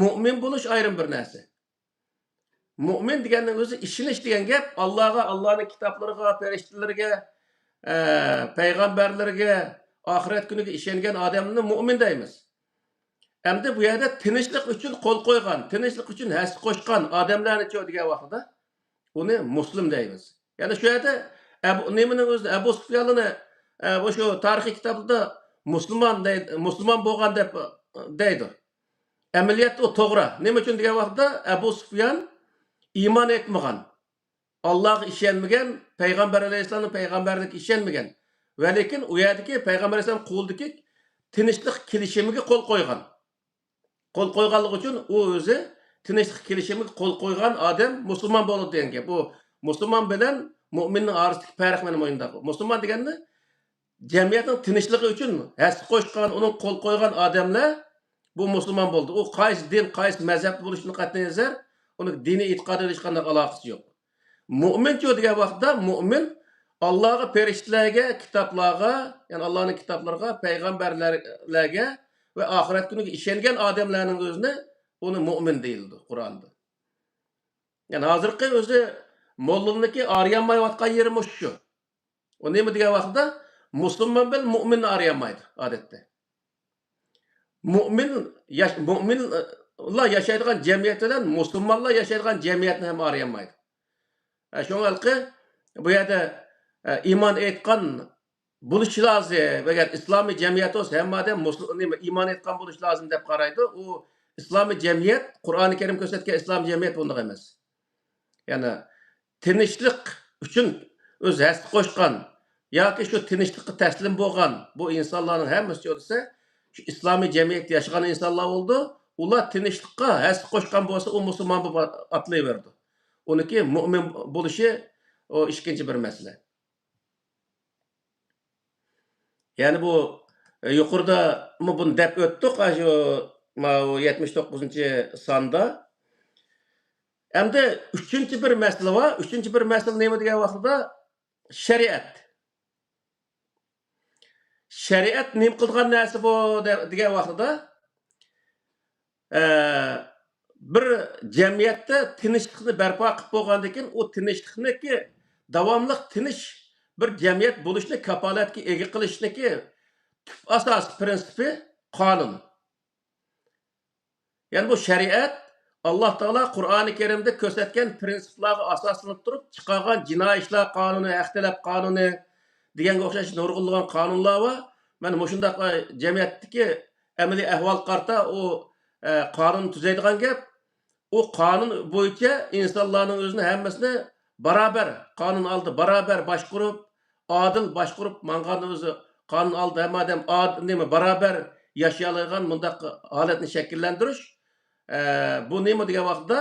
مۇئمىن بولۇش ئايرىم بىر نەرسە. مۇئمىن دېگەننىڭ ئۆزى ئىشىنىش دېگەن گەپ. ئاللاغا، ئاللانىڭ كىتابلىرىغا، پەرىشتىلىرىگە، ئە، پەيغەمبەرلىرىگە، ئاخىرەت كۈنىگە ئىشەنگەن ئادەمنى مۇئمىن دەيمىز. ئەمدى بۇ يەردە تىنچلىق ئۈچۈن قول قويغان، تىنچلىق ئۈچۈن ھەسسە قوشقان ئادەملەرنىچۇ دېگەن ۋاقتىدا ئۇنى مۇسلىم دەيمىز. يەنى شۇ يەردە ئەبۇ، نېمىنىڭ ئۆزىنى، ئەبۇ سۇفيانلىنى، ئە، بۇ شۇ تارىخىي كىتابلاردا مۇسۇلمان دەي-، مۇسۇلمان بولغان دەپ دەيدۇ. ئەمەلىيەتتە ئۇ توغرا. نېمە ئۈچۈن دېگەن ۋاقىتتا، ئەبۇ سۇفيان ئىمان ئېيتمىغان، ئاللاغا ئىشەنمىگەن، پەيغەمبەر ئەلەيھىسسالامنىڭ پەيغەمبەرلىكىگە ئىشەنمىگەن. ۋەلىكىن ئۇ يەردىكى پەيغەمبەر ئەلەيھىسسالام قولىدىكى تىنچلىق كېلىشىمىگە قول قويغان. قول قويغانلىقى ئۈچۈن ئۇ ئۆزى تىنچلىق كېلىشىمىگە قول قويغان ئادەم مۇسۇلمان بولىدۇ دېگەن گەپ. بۇ مۇسۇلمان بىلەن مۇئمىننىڭ ئارىسىدىكى پەرق مانا مۇشۇنداق. مۇسۇلمان دېگەندە جەمئىيەتنىڭ تىنچلىقى ئۈچۈن ھەسسە قوشقان، ئۇنىڭ قول قويغان ئادەملەر بۇ مۇسۇلمان بولدى. ئۇ قايسى دىن، قايسى مەزھەپتە بولۇشىدىن قەتئىينەزەر، ئۇنىڭ دىنىي ئېتىقادى بىلەن ھېچقانداق ئالاقىسى يوق. مۆمىنچۇ دېگەن ۋاقىتتا مۆمىن ئاللاغا، پەرىشتىلەرگە، كىتابلارغا، يەنى ئاللانىڭ كىتابلىرىغا، پەيغەمبەرلەرگە ۋە ئاخىرەت كۈنىگە ئىشەنگەن ئادەملەرنىڭ ئۆزىنى، ئۇنى مۆمىن دېيىلىدۇ قۇرئاندا. يەنى ھازىرقى ئۆزى موللىنىڭكى ئارىيالمايۋاتقان يېرى مۇشۇ شۇ. ئۇ نېمە دېگەن ۋاقتىدا مۇسۇلمان بىلەن مۆمىننى ئارىيالمايدۇ ئادەتتە. مۆمىن ياش-، مۆمىنلار ياشايدىغان جەمئىيەت بىلەن مۇسۇلمانلار ياشايدىغان جەمئىيەتنى ھەم ئارىيالمايدۇ. ئە، شۇڭا ھېلىقى بۇ يەردە، ئە، ئىمان ئېيتقان بولۇشى لازىم. ئەگەر ئىسلامىي جەمئىيەت بولسا، ھەممە ئادەم مۇسۇل-، نېمە، ئىمان ئېيتقان بولۇشى لازىم دەپ قارايدۇ. ئۇ ئىسلامىي جەمئىيەت، قۇرئانى كەرىم كۆرسەتكەن ئىسلامىي جەمئىيەت بۇنداق ئەمەس. يەنى تىنچلىق ئۈچۈن ئۆزى ھەسسە قوشقان ياكى شۇ تىنچلىققا تەسلىم بولغان بۇ ئىنسانلارنىڭ ھەممىسى دېسە، شۇ ئىسلامىي جەمئىيەتتە ياشىغان ئىنسانلار بولىدۇ. ئۇلار تىنچلىققا ھەسسە قوشقان بولسا، ئۇ مۇسۇلمان بولۇپ ئاتىلىۋېرىدۇ. ئۇنىڭكى مۆمىن بولۇشى، ئۇ ئىككىنچى بىر مەسىلە. يەنى بۇ، ئە، يۇقىرىدىمۇ بۇنى دەپ ئۆتتۇق، ئاشۇ، ماۋۇ يەتمىش توققۇزىنچى ساندا. ئەمدى ئۈچىنچى بىر مەسىلە بار. ئۈچىنچى بىر مەسىلە نېمە دېگەن ۋاقتىدا، شەرىئەت. شەرىئەت نېمە قىلىدىغان نەرسە بۇ دە-، دېگەن ۋاقتىدا، ئە، بىر جەمئىيەتتە تىنچلىقنى بەرپا قىلىپ بولغاندىن كېيىن، ئۇ تىنچلىقنىكى داۋاملىق تىنچ بىر جەمئىيەت بولۇشنى كاپالەتكە ئىگە قىلىشنىكى تۈپ ئاساس پىرىنسىپى قانۇن. يەنى بۇ شەرىئەت ئاللا تائالا قۇرئانى كەرىمدە كۆرسەتكەن پىرىنسىپلارغا ئاساسلىنىپ تۇرۇپ چىقارغان جىنايى ئىشلار قانۇنى، ھەق تەلەپ قانۇنى دېگەنگە ئوخشاش نۇرغۇنلىغان قانۇنلار بار. مانا مۇشۇنداق، ئە، جەمئىيەتتىكى ئەمەلىي ئەھۋالغا قارىتا ئۇ، ئە، قانۇن تۈزەيدىغان گەپ. ئۇ قانۇن بويىچە ئىنسانلارنىڭ ئۆزىنى ھەممىسىنى بارابەر، قانۇن ئالدىدا بارابەر باشقۇرۇپ، ئادىل باشقۇرۇپ ماڭغاندا ئۆزى قانۇن ئالدىدا ھەممە ئادەم ئاد-، نېمە، بارابەر ياشىيالايدىغان مۇنداق ھالەتنى شەكىللەندۈرۈش. ئە، بۇ نېمە دېگەن ۋاقىتتا،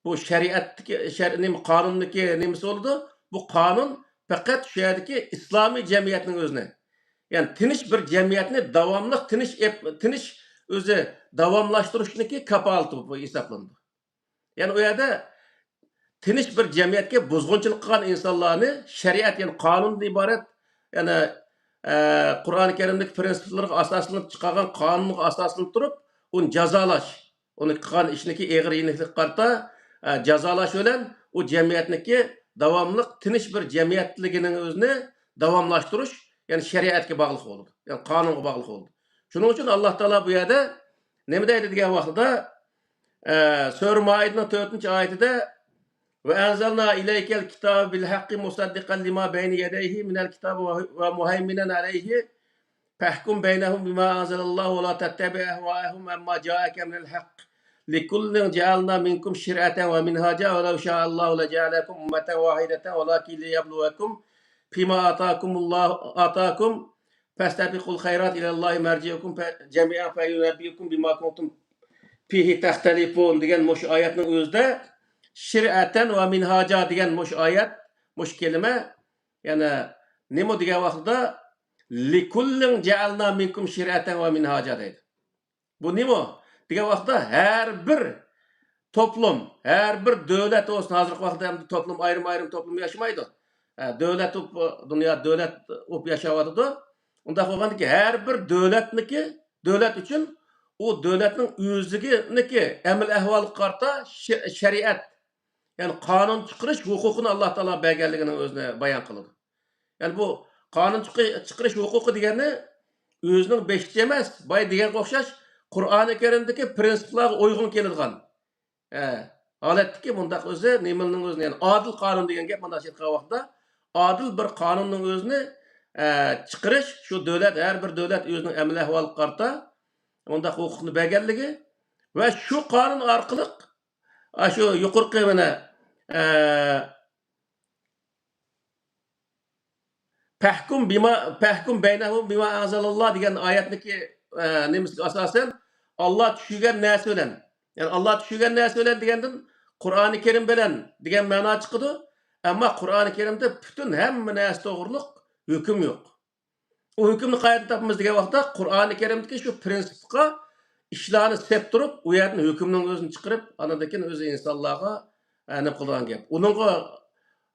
بۇ شەرىئەتتىكى، شەر-، نېمە، قانۇندىكى نېمىسى بولىدۇ؟ بۇ قانۇن پەقەت شۇ يەردىكى ئىسلامىي جەمئىيەتنىڭ ئۆزىنى، يەنى تىنچ بىر جەمئىيەتنى داۋاملىق تىنچ ئېپ-، تىنچ ئۆزى داۋاملاشتۇرۇشنىكى كاپالىتى بولۇپ ھېسابلىنىدۇ. يەنى ئۇ يەردە تىنچ بىر جەمئىيەتكە بۇزغۇنچىلىق قىلغان ئىنسانلارنى شەرىئەت، يەنى قانۇندىن ئىبارەت، يەنى، ئە، قۇرئانى كەرىمدىكى پىرىنسىپلارغا ئاساسلىنىپ چىقارغان قانۇنغا ئاساسلىنىپ تۇرۇپ، ئۇنى جازالاش، ئۇنى قىلغان ئىشىنىكى ئېغىر يېنىكلىكىگە قارىتا، ئە، جازالاش بىلەن ئۇ جەمئىيەتنىكى داۋاملىق تىنچ بىر جەمئىيەتلىكىنىڭ ئۆزىنى داۋاملاشتۇرۇش، يەنى شەرىئەتكە باغلىق بولىدۇ، يەنى قانۇنغا باغلىق بولىدۇ. شۇنىڭ ئۈچۈن ئاللا تائالا بۇ يەردە نېمە دەيدۇ دېگەن ۋاقتىدا، ئە، سۈرە مائىدىنىڭ تۆتىنچى ئايىتىدە، وَأَنزَلْنَا إِلَيْكَ الْكِتَابَ بِالْحَقِّ مُصَدِّقًا لِمَا بَيْنَ يَدَيْهِ مِنَ الْكِتَابِ وَمُهَيْمِنًا عَلَيْهِ فَاحْكُم بَيْنَهُم بِمَا أَنزَلَ اللَّهُ وَلَا تَتَّبِعْ أَهْوَاءَهُمْ عَمَّا جَاءَكَ مِنَ الْحَقِّ لِكُلٍّ جَعَلْنَا مِنكُمْ شِرْعَةً وَمِنْهَاجًا وَلَوْ شَاءَ اللَّهُ لَجَعَلَكُمْ أُمَّةً وَاحِدَةً وَلَكِنْ لِيَبْلُوَكُمْ فِيمَا آتَاكُمُ اللَّهُ، آتَاكُمْ فَاسْتَبِقُوا الْخَيْرَاتِ إِلَى اللَّهِ مَرْجِعُكُمْ جَمِيعًا فَيُنَبِّئُكُم بِمَا كُنتُمْ فِيهِ تَخْتَلِفُونَ دېگەن مۇشۇ ئايەتنىڭ ئۆزىدە شىرئەتەن ۋە مىنھاجا دېگەن مۇشۇ ئايەت، مۇشۇ كەلىمە، يەنى نېمە دېگەن ۋاقتىدا لِكُلٍّ جَعَلْنَا مِنكُمْ شِرْعَةً وَمِنْهَاجًا دەيدۇ. بۇ نېمە دېگەن ۋاقىتتا، ھەر بىر توپلۇم، ھەر بىر دۆلەت بولسۇن، ھازىرقى ۋاقىتتا ئەمدى توپلۇم ئايرىم-ئايرىم توپلۇم ياشىمايدۇ. ئە، دۆلەت بولۇپ، دۇنيا دۆلەت بولۇپ ياشاۋاتىدۇ. ئۇنداق بولغاندىكىن، ھەر بىر دۆلەتنىكى، دۆلەت ئۈچۈن ئۇ دۆلەتنىڭ ئۆزىنىڭكى ئەمەل ئەھۋالىغا قارىتا شە-، شەرىئەت، يەنى قانۇن چىقىرىش ھوقۇقىنى ئاللا تائالا بەرگەنلىكىنىڭ ئۆزىنى بايان قىلىدۇ. يەنى بۇ قانۇن چىقى-، چىقىرىش ھوقۇقى دېگەننى ئۆزىنىڭ بېشىچە ئەمەس، بايا دېگەنگە ئوخشاش، قۇرئانى كەرىمدىكى پىرىنسىپلارغا ئۇيغۇن كېلىدىغان، ئە، ھالەتتىكى مۇنداق ئۆزى نېمىنىڭ ئۆزىنى، يەنى ئادىل قانۇن دېگەن گەپ مۇنداق ئېيتقان ۋاقىتتا، ئادىل بىر قانۇننىڭ ئۆزىنى، ئە، چىقىرىش، شۇ دۆلەت، ھەر بىر دۆلەت ئۆزىنىڭ ئەمەل ئەھۋالىغا قارىتا مۇنداق ھوقۇقنى بەرگەنلىكى ۋە شۇ قانۇن ئارقىلىق ئاشۇ يۇقىرىقى مانا، ئە، فَاحْكُم بِمَا، فَاحْكُم بَيْنَهُم بِمَا أَنزَلَ اللَّهُ دېگەن ئايەتنىكى، ئە، نېمىسىگە ئاساسەن، ئاللا چۈشۈرگەن نەرسە بىلەن، يەنى ئاللا چۈشۈرگەن نەرسە بىلەن دېگەندىن قۇرئانى كەرىم بىلەن دېگەن مەنا چىقىدۇ. ئەمما قۇرئانى كەرىمدە پۈتۈن ھەممە نەرسە توغرۇلۇق ھۆكۈم يوق. ئۇ ھۆكۈمنى قەيەردىن تاپىمىز دېگەن ۋاقىتتا، قۇرئانى كەرىمدىكى شۇ پىرىنسىپقا ئىشلارنى سېپ تۇرۇپ، ئۇ يەردىن ھۆكۈمنىڭ ئۆزىنى چىقىرىپ، ئاندىن كېيىن ئۆزى ئىنسانلارغا، ئە، نېمە قىلىدىغان گەپ. ئۇنىڭغا،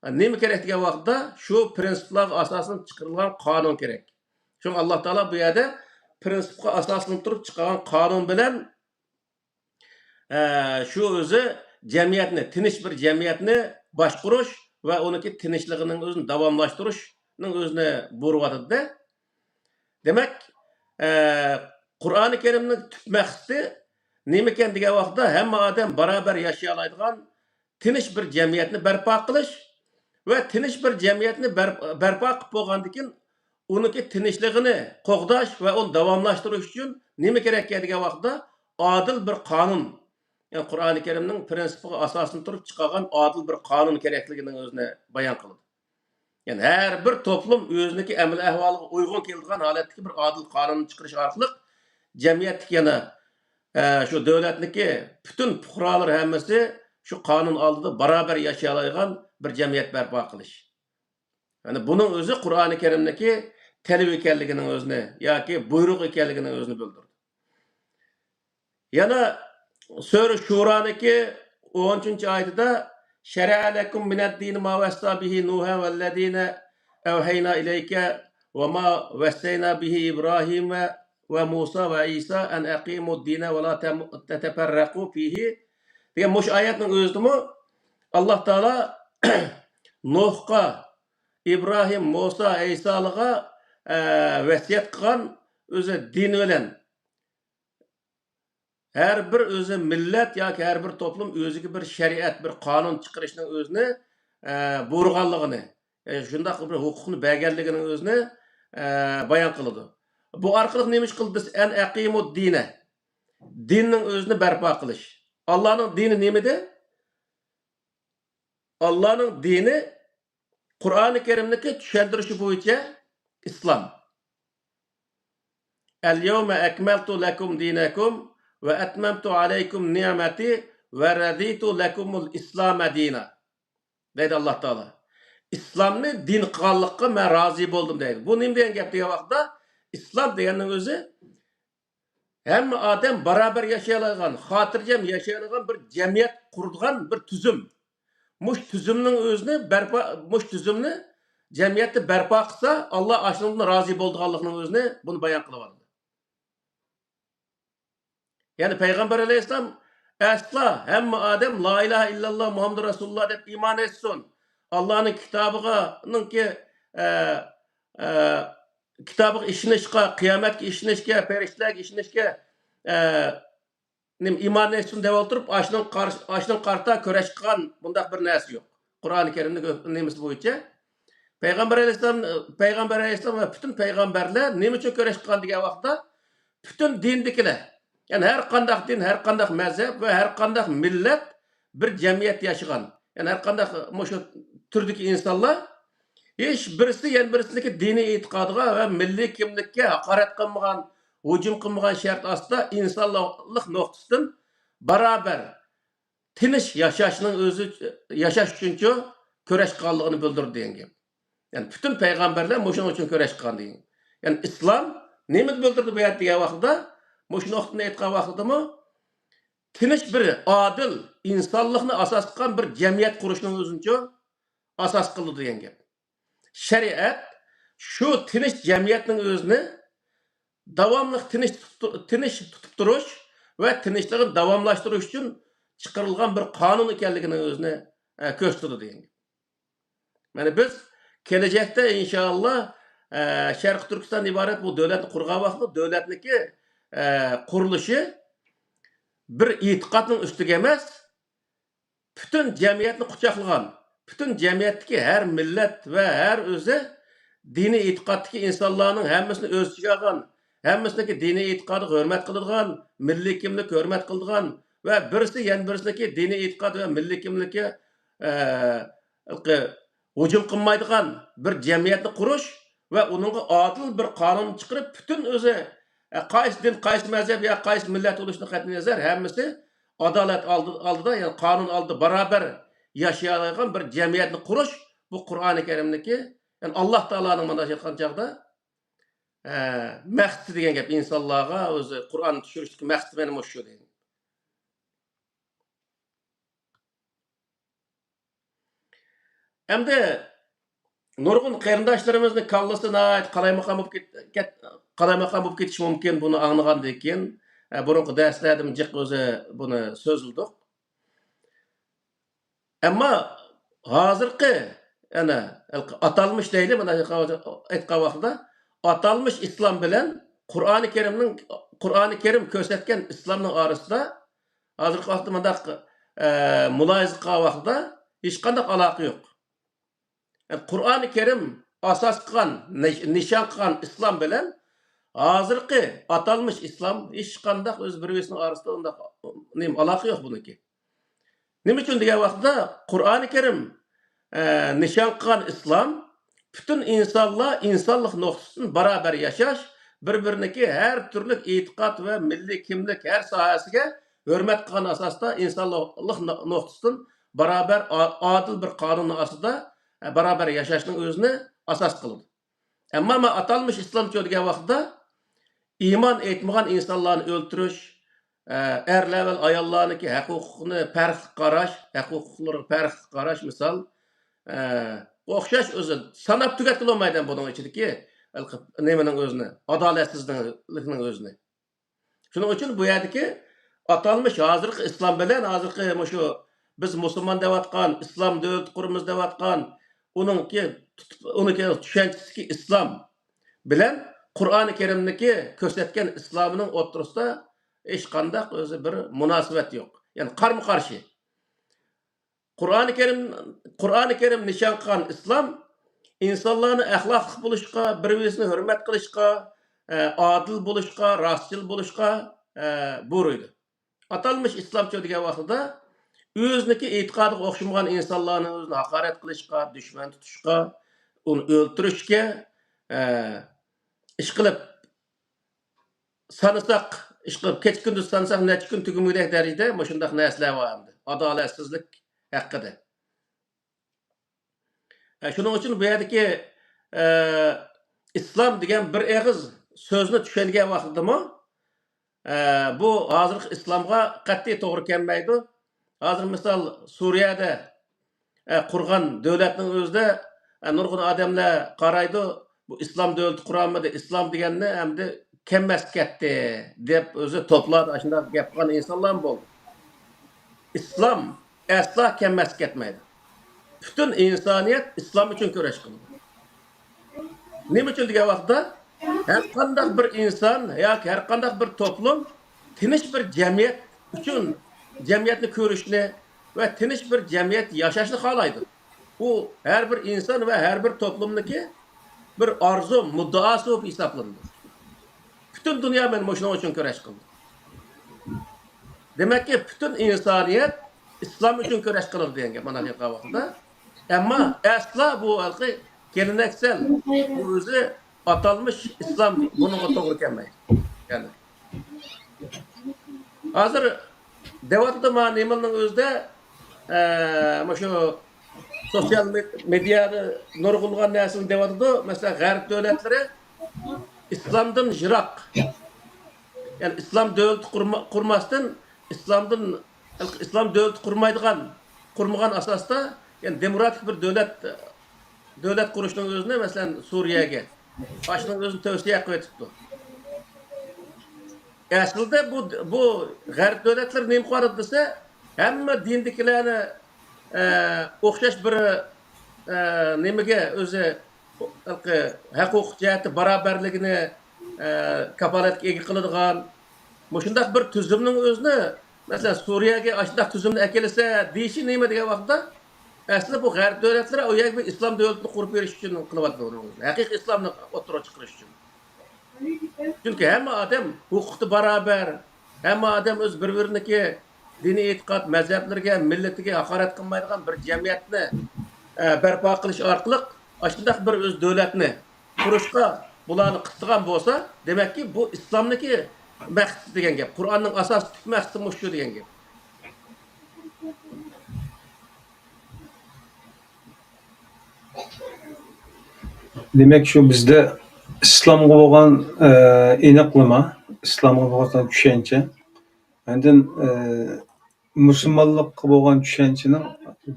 ئە، نېمە كېرەك دېگەن ۋاقىتتا، شۇ پرىنسىپلارغا ئاساسەن چىقىرىلغان قانۇن كېرەك. شۇڭا ئاللا تائالا بۇ يەردە پرىنسىپقا ئاساسلىنىپ تۇرۇپ چىقارغان قانۇن بىلەن، ئە، شۇ ئۆزى جەمئىيەتنى، تىنچ بىر جەمئىيەتنى باشقۇرۇش ۋە ئۇنىڭكى تىنچلىقىنىڭ ئۆزىنى داۋاملاشتۇرۇشنىڭ ئۆزىنى بۇيرۇۋاتىدۇ-دە. دېمەك، ئە، قۇرئانى كەرىمنىڭ تۈپ مەقسىتى نېمىكەن دېگەن ۋاقىتتا، ھەممە ئادەم باراۋەر ياشىيالايدىغان تىنچ بىر جەمئىيەتنى بەرپا قىلىش ۋە تىنچ بىر جەمئىيەتنى بەر-، بەرپا قىلىپ بولغاندىن كېيىن، ئۇنىڭكى تىنچلىقىنى قوغداش ۋە ئۇنى داۋاملاشتۇرۇش ئۈچۈن نېمە كېرەككەن دېگەن ۋاقىتتا، ئادىل بىر قانۇن، يەنى قۇرئانى كەرىمنىڭ پرىنسىپىغا ئاساسلىنىپ تۇرۇپ چىقارغان ئادىل بىر قانۇن كېرەكلىكىنىڭ ئۆزىنى بايان قىلىدۇ. يەنى ھەر بىر توپلۇم ئۆزىنىڭكى ئەمەلىي ئەھۋالىغا ئۇيغۇن كېلىدىغان ھالەتتىكى بىر ئادىل قانۇننى چىقىرىش ئارقىلىق جەمئىيەتتىكى يەنە، ئە، شۇ دۆلەتنىڭكى پۈتۈن پۇقرالىرى ھەممىسى شۇ قانۇن ئالدىدا باراۋەر ياشىيالايدىغان بىر جەمئىيەت بەرپا قىلىش. يەنى بۇنىڭ ئۆزى قۇرئانى كەرىمنىڭكى تەلىپى ئىكەنلىكىنىڭ ئۆزىنى ياكى بۇيرۇق ئىكەنلىكىنىڭ ئۆزىنى بىلدۈرىدۇ. يەنە سۈرە شۇرانىڭكى ئون ئۈچىنچى ئايىتىدە، شرع لكم من الدين ما وصى به نوحا والذي أوحينا إليك وما وصينا به إبراهيم وموسى وعيسى أن أقيموا الدين ولا تم-، تتفرقوا فيه دېگەن مۇشۇ ئايەتنىڭ ئۆزىدىمۇ ئاللا تائالا نۇھقا، ئىبراھىم، مۇسا، ئەيسالىغا، ئە، ۋەسىيەت قىلغان ئۆزى دىن بىلەن ھەر بىر ئۆزى مىللەت ياكى ھەر بىر توپلۇم ئۆزىگە بىر شەرىئەت، بىر قانۇن چىقىرىشنىڭ ئۆزىنى، ئە، بۇيرۇغانلىقىنى، ئە، شۇنداق بىر ھوقۇقنى بەرگەنلىكىنىڭ ئۆزىنى، ئە، بايان قىلىدۇ. بۇ ئارقىلىق نېمە ئىش قىلدى دېسە، ئەن ئەقىمۇ دىنە. دىننىڭ ئۆزىنى بەرپا قىلىش. ئاللانىڭ دىنى نېمىدى؟ ئاللانىڭ دىنى قۇرئانى كەرىمنىڭكى چۈشەندۈرۈشى بويىچە ئىسلام. اليوم أكملت لكم دينكم وأتممت عليكم نعمتي ورضيت لكم الإسلام دينا دەيدۇ ئاللا تائالا. ئىسلامنى دىن قىلغانلىققا مەن رازى بولدۇم دەيدۇ. بۇ نېمە دېگەن گەپ دېگەن ۋاقىتتا، ئىسلام دېگەننىڭ ئۆزى ھەممە ئادەم باراۋەر ياشىيالايدىغان، خاتىرجەم ياشىيالايدىغان بىر جەمئىيەت قۇرىدىغان بىر تۈزۈم. مۇشۇ تۈزۈمنىڭ ئۆزىنى بەرپا، مۇشۇ تۈزۈمنى جەمئىيەتتە بەرپا قىلسا، ئاللا ئاشۇنىڭدىن رازى بولىدىغانلىقىنىڭ ئۆزىنى بۇنى بايان قىلىۋاتىدۇ. يەنى پەيغەمبەر ئەلەيھىسسالام، ئەسلا ھەممە ئادەم لا ئىلاھە ئىللاللا مۇھەممەدۇر رەسۇلۇللا دەپ ئىمان ئېيتسۇن. ئاللانىڭ كىتابىغا، نىڭكى، ئە، ئە، كىتابىغا ئىشىنىشقا، قىيامەتكە ئىشىنىشكە، پەرىشتىلەرگە ئىشىنىشكە، ئە، نېمە، ئىمان ئېيتسۇن دەپ ئولتۇرۇپ، ئاشۇنىڭ قارشى، ئاشۇنىڭ قارىتا كۈرەش قىلغان بۇنداق بىر نەرسە يوق. قۇرئانى كەرىمنىڭ نېمىسى بويىچە پەيغەمبەر ئەلەيھىسسالام، پەيغەمبەر ئەلەيھىسسالام ۋە پۈتۈن پەيغەمبەرلەر نېمە ئۈچۈن كۈرەش قىلغان دېگەن ۋاقىتتا، پۈتۈن دىندىكىلەر، يەنى ھەر قانداق دىن، ھەر قانداق مەزھەپ ۋە ھەر قانداق مىللەت بىر جەمئىيەتتە ياشىغان، يەنى ھەر قانداق مۇشۇ تۈردىكى ئىنسانلار ھېچ بىرسى يەنە بىرسىنىڭكى دىنىي ئېتىقادىغا ۋە مىللىي كىملىككە ھاقارەت قىلمىغان، ھۇجۇم قىلمىغان شەرت ئاستىدا ئىنسانلىق نۇقتىسىدىن باراۋەر تىنچ ياشاشنىڭ ئۆزى، ياشاش ئۈچۈنچۇ كۈرەش قىلغانلىقىنى بىلدۈرىدۇ دېگەن گەپ. يەنى پۈتۈن پەيغەمبەرلەر مۇشۇنىڭ ئۈچۈن كۈرەش قىلغان دېگەن. يەنى ئىسلام نېمىنى بىلدۈردى بۇ يەردە دېگەن ۋاقتىدا، مۇشۇ نۇقتىنى ئېيتقان ۋاقتىدىمۇ تىنچ بىر ئادىل ئىنسانلىقنى ئاساس قىلغان بىر جەمئىيەت قۇرۇشنىڭ ئۆزىنىچۇ ئاساس قىلىدۇ دېگەن گەپ. شەرىئەت شۇ تىنچ جەمئىيەتنىڭ ئۆزىنى داۋاملىق تىنچ تۇتۇپ، تىنچ تۇتۇپ تۇرۇش ۋە تىنچلىقنى داۋاملاشتۇرۇش ئۈچۈن چىقىرىلغان بىر قانۇن ئىكەنلىكىنىڭ ئۆزىنى، ئە، كۆرسىتىدۇ دېگەن گەپ. مانا بىز كېلەچەكتە ئىنشائاللا، ئە، شەرقىي تۈركىستان ئىبارەت بۇ دۆلەتنى قۇرغان ۋاقىتتا دۆلەتنىڭكى، ئە، قۇرۇلۇشى بىر ئېتىقادنىڭ ئۈستىگە ئەمەس، پۈتۈن جەمئىيەتنى قۇچاقلىغان، پۈتۈن جەمئىيەتتىكى ھەر مىللەت ۋە ھەر ئۆزى دىنىي ئېتىقادتىكى ئىنسانلارنىڭ ھەممىسىنى ئۆز ئىچىگە ئالغان، ھەممىسىنىڭكى دىنىي ئېتىقادىغا ھۆرمەت قىلىدىغان، مىللىي كىملىككە ھۆرمەت قىلىدىغان ۋە بىرسى يەنە بىرسىنىڭكى دىنىي ئېتىقاد ۋە مىللىي كىملىككە، ئە، ھۇجۇم قىلمايدىغان بىر جەمئىيەتنى قۇرۇش ۋە ئۇنىڭغا ئادىل بىر قانۇن چىقىرىپ، پۈتۈن ئۆزى، ئە، قايسى دىن، قايسى مەزھەپ يا قايسى مىللەت بولۇشىدىن قەتئىينەزەر، ھەممىسى ئادالەت ئالدى، ئالدىدا، يەنى قانۇن ئالدىدا باراۋەر ياشىيالايدىغان بىر جەمئىيەتنى قۇرۇش، بۇ قۇرئانى كەرىمدىكى، يەنى ئاللا تائالانىڭ مۇنداق ئېيتقان چاغدا، ئە، مەقسىتى دېگەن گەپ، ئىنسانلارغا ئۆزى قۇرئان چۈشۈرۈشتىكى مەقسىتى مېنىڭ مۇشۇ دېگەن. ئەمدى نۇرغۇن قېرىنداشلىرىمىزنىڭ كاللىسى ناھايىتى قالايمىقان بولۇپ كېت-، كەت-، قالايمىقان بولۇپ كېتىشى مۇمكىن، بۇنى ئاڭلىغاندىن كېيىن. ئە، بۇرۇنقى دەرسلەردىمۇ جىق ئۆزى بۇنى سۆزلىدۇق. ئەمما ھازىرقى، ئەنە، ئاتالمىش دەيلى، مانا ئېيتقان ۋاقتىدا، ئاتالمىش ئىسلام بىلەن قۇرئانى كەرىمنىڭ، قۇرئانى كەرىم كۆرسەتكەن ئىسلامنىڭ ئارىسىدا ھازىرقى ۋاقىتتا مۇنداق، ئە، مۇلاھىزە قىلغان ۋاقتىدا ھېچقانداق ئالاقە يوق. قۇرئانى كەرىم ئاساس قىلغان، نىش-، نىشان قىلغان ئىسلام بىلەن ھازىرقى ئاتالمىش ئىسلام ھېچقانداق ئۆز بىر-بىرسىنىڭ ئارىسىدا ئۇنداق نېمە ئالاقە يوق بۇنىڭكى. نېمە ئۈچۈن دېگەن ۋاقىتتا قۇرئانى كەرىم، ئە، نىشان قىلغان ئىسلام پۈتۈن ئىنسانلار ئىنسانلىق نۇقتىسىدىن باراۋەر ياشاش، بىر-بىرىنىڭكى ھەر تۈرلۈك ئېتىقاد ۋە مىللىي كىملىك ھەر ساھەسىگە ھۆرمەت قىلغان ئاساستا ئىنسانلىق نۇ-، نۇقتىسىدىن باراۋەر ئا-، ئادىل بىر قانۇن ئاستىدا، ئە، باراۋەر ياشاشنىڭ ئۆزىنى ئاساس قىلىدۇ. ئەمما مانا ئاتالمىش ئىسلامچۇ دېگەن ۋاقىتتا ئىمان ئېيتمىغان ئىنسانلارنى ئۆلتۈرۈش، ئە، ئەرلەر بىلەن ئاياللارنىڭكى ھەق ھوقۇقىنى پەرقلىق قاراش، ھەق ھوقۇقلىرىغا پەرقلىق قاراش، مىسال، ئە، ئوخشاش ئۆزى ساناپ تۈگەتكىلى بولمايدۇ بۇنىڭ ئىچىدىكى نېمىنىڭ ئۆزىنى، ئادالەتسىزلىكنىڭ ئۆزىنى. شۇنىڭ ئۈچۈن بۇ يەردىكى ئاتالمىش ھازىرقى ئىسلام بىلەن ھازىرقى مۇشۇ بىز مۇسۇلمان دەۋاتقان، ئىسلام دۆلىتى قۇرىمىز دەۋاتقان، ئۇنىڭكى تۇتۇپ، ئۇنىڭكى چۈشەنچىسىدىكى ئىسلام بىلەن قۇرئانى كەرىمنىڭكى كۆرسەتكەن ئىسلامىنىڭ ئوتتۇرىسىدا ھېچقانداق ئۆزى بىر مۇناسىۋەت يوق. يەنى قارمۇ قارشى. قۇرئانى كەرىم، قۇرئانى كەرىم نىشان قىلغان ئىسلام ئىنسانلارنى ئەخلاقلىق بولۇشقا، بىر-بىرسىنى ھۆرمەت قىلىشقا، ئە، ئادىل بولۇشقا، راستچىل بولۇشقا، ئە، بۇيرۇيدۇ. ئاتالمىش ئىسلامچۇ دېگەن ۋاقتىدا ئۆزىنىڭكى ئېتىقادىغا ئوخشىمىغان ئىنسانلارنى ئۆزىنى ھاقارەت قىلىشقا، دۈشمەن تۇتۇشقا، ئۇنى ئۆلتۈرۈشكە، ئە، ئىشقىلىپ سانىساق، ئىشقىلىپ كېچە-كۈندۈز سانىساق نەچچە كۈن تۈگىمىگۈدەك دەرىجىدە مۇشۇنداق نەرسىلەر بار ئەمدى. ئادالەتسىزلىك ھەققىدە. ئە، شۇنىڭ ئۈچۈن بۇ يەردىكى، ئە، ئىسلام دېگەن بىر ئېغىز سۆزنى چۈشەنگەن ۋاقتىدىمۇ، ئە، بۇ ھازىرقى ئىسلامغا قەتئىي توغرا كەلمەيدۇ. ھازىر مىسال سۈرىيەدە، ئە، قۇرغان دۆلەتنىڭ ئۆزىدە، ئە، نۇرغۇن ئادەملەر قارايدۇ، بۇ ئىسلام دۆلىتى قۇرالمىدى، ئىسلام دېگەننى ئەمدى كەممەس كەتتى دەپ ئۆزى توپلاردا ئاشۇنداق گەپ قىلغان ئىنسانلارمۇ بولدى. ئىسلام ئەسلا كەممەس كەتمەيدۇ. پۈتۈن ئىنسانىيەت ئىسلام ئۈچۈن كۈرەش قىلىدۇ. نېمە ئۈچۈن دېگەن ۋاقىتتا، ھەر قانداق بىر ئىنسان ياكى ھەر قانداق بىر توپلۇم تىنچ بىر جەمئىيەت ئۈچۈن جەمئىيەتنى كۆرۈشنى ۋە تىنچ بىر جەمئىيەت ياشاشنى خالايدۇ. ئۇ ھەر بىر ئىنسان ۋە ھەر بىر توپلۇمنىڭكى بىر ئارزۇ، مۇددىئاسى بولۇپ ھېسابلىنىدۇ. پۈتۈن دۇنيا مەن مۇشۇنىڭ ئۈچۈن كۈرەش قىلدى. دېمەككى، پۈتۈن ئىنسانىيەت ئىسلام ئۈچۈن كۈرەش قىلىدۇ دېگەن گەپ مانا ھېلىقى ۋاقىتتا. ئەمما ئەسلا بۇ ھېلىقى گېلىنەكسەل، بۇ ئۆزى ئاتالمىش ئىسلام بۇنىڭغا توغرا كەلمەيدۇ. يەنى ھازىر دەۋاتىدۇ مانا نېمىلنىڭ ئۆزىدە، ئە، مۇشۇ سوتسىيال مېدىيادا نۇرغۇنلىغان نەرسىنى دەۋاتىدۇ. مەسىلەن، غەرب دۆلەتلىرى ئىسلامدىن يىراق، يەنى ئىسلام دۆلىتى قۇرما-، قۇرماستىن، ئىسلامدىن، ئىسلام دۆلىتى قۇرمايدىغان، قۇرمىغان ئاساستا، يەنى دېموكراتىك بىر دۆلەت، دۆلەت قۇرۇشنىڭ ئۆزىنى، مەسىلەن، سۈرىيەگە، ئاشۇنىڭ ئۆزىنى تەۋسىيە قىلىۋېتىپتۇ. ئەسلىدە بۇ، بۇ غەرب دۆلەتلىرى نېمە قىلىۋاتىدۇ دېسە، ھەممە دىندىكىلەرنى، ئە، ئوخشاش بىر، ئە، نېمىگە ئۆزى ھەق ھوقۇق جەھەتتە باراۋەرلىكىنى، ئە، كاپالەتكە ئىگە قىلىدىغان مۇشۇنداق بىر تۈزۈمنىڭ ئۆزىنى، مەسىلەن، سۈرىيەگە ئاشۇنداق تۈزۈمنى ئەكېلىسە دېيىشى نېمە دېگەن ۋاقىتتا، ئەسلى بۇ غەرب دۆلەتلىرى ئۇ يەرگە بىر ئىسلام دۆلىتىنى قۇرۇپ بېرىش ئۈچۈن قىلىۋاتىدۇ ئۇنى. ھەقىقىي ئىسلامنى ئوتتۇرىغا چىقىرىش ئۈچۈن. چۈنكى ھەممە ئادەم ھوقۇقتا باراۋەر، ھەممە ئادەم ئۆز بىر-بىرىنىڭكى دىنىي ئېتىقاد، مەزھەپلىرىگە، مىللىتىگە ھاقارەت قىلمايدىغان بىر جەمئىيەتنى، ئە، بەرپا قىلىش ئارقىلىق ئاشۇنداق بىر ئۆز دۆلەتنى قۇرۇشقا بۇلارنى قىستىغان بولسا، دېمەككى، بۇ ئىسلامنىڭكى مەقسىتى دېگەن گەپ. قۇرئاننىڭ ئاساسىي تۈپ مەقسىتى مۇشۇ دېگەن گەپ. دېمەك، شۇ بىزدە ئىسلامغا بولغان، ئە، ئېنىقلىما، ئىسلامغا بولغان چۈشەنچە، ئاندىن، ئە، مۇسۇلمانلىققا بولغان چۈشەنچىنىڭ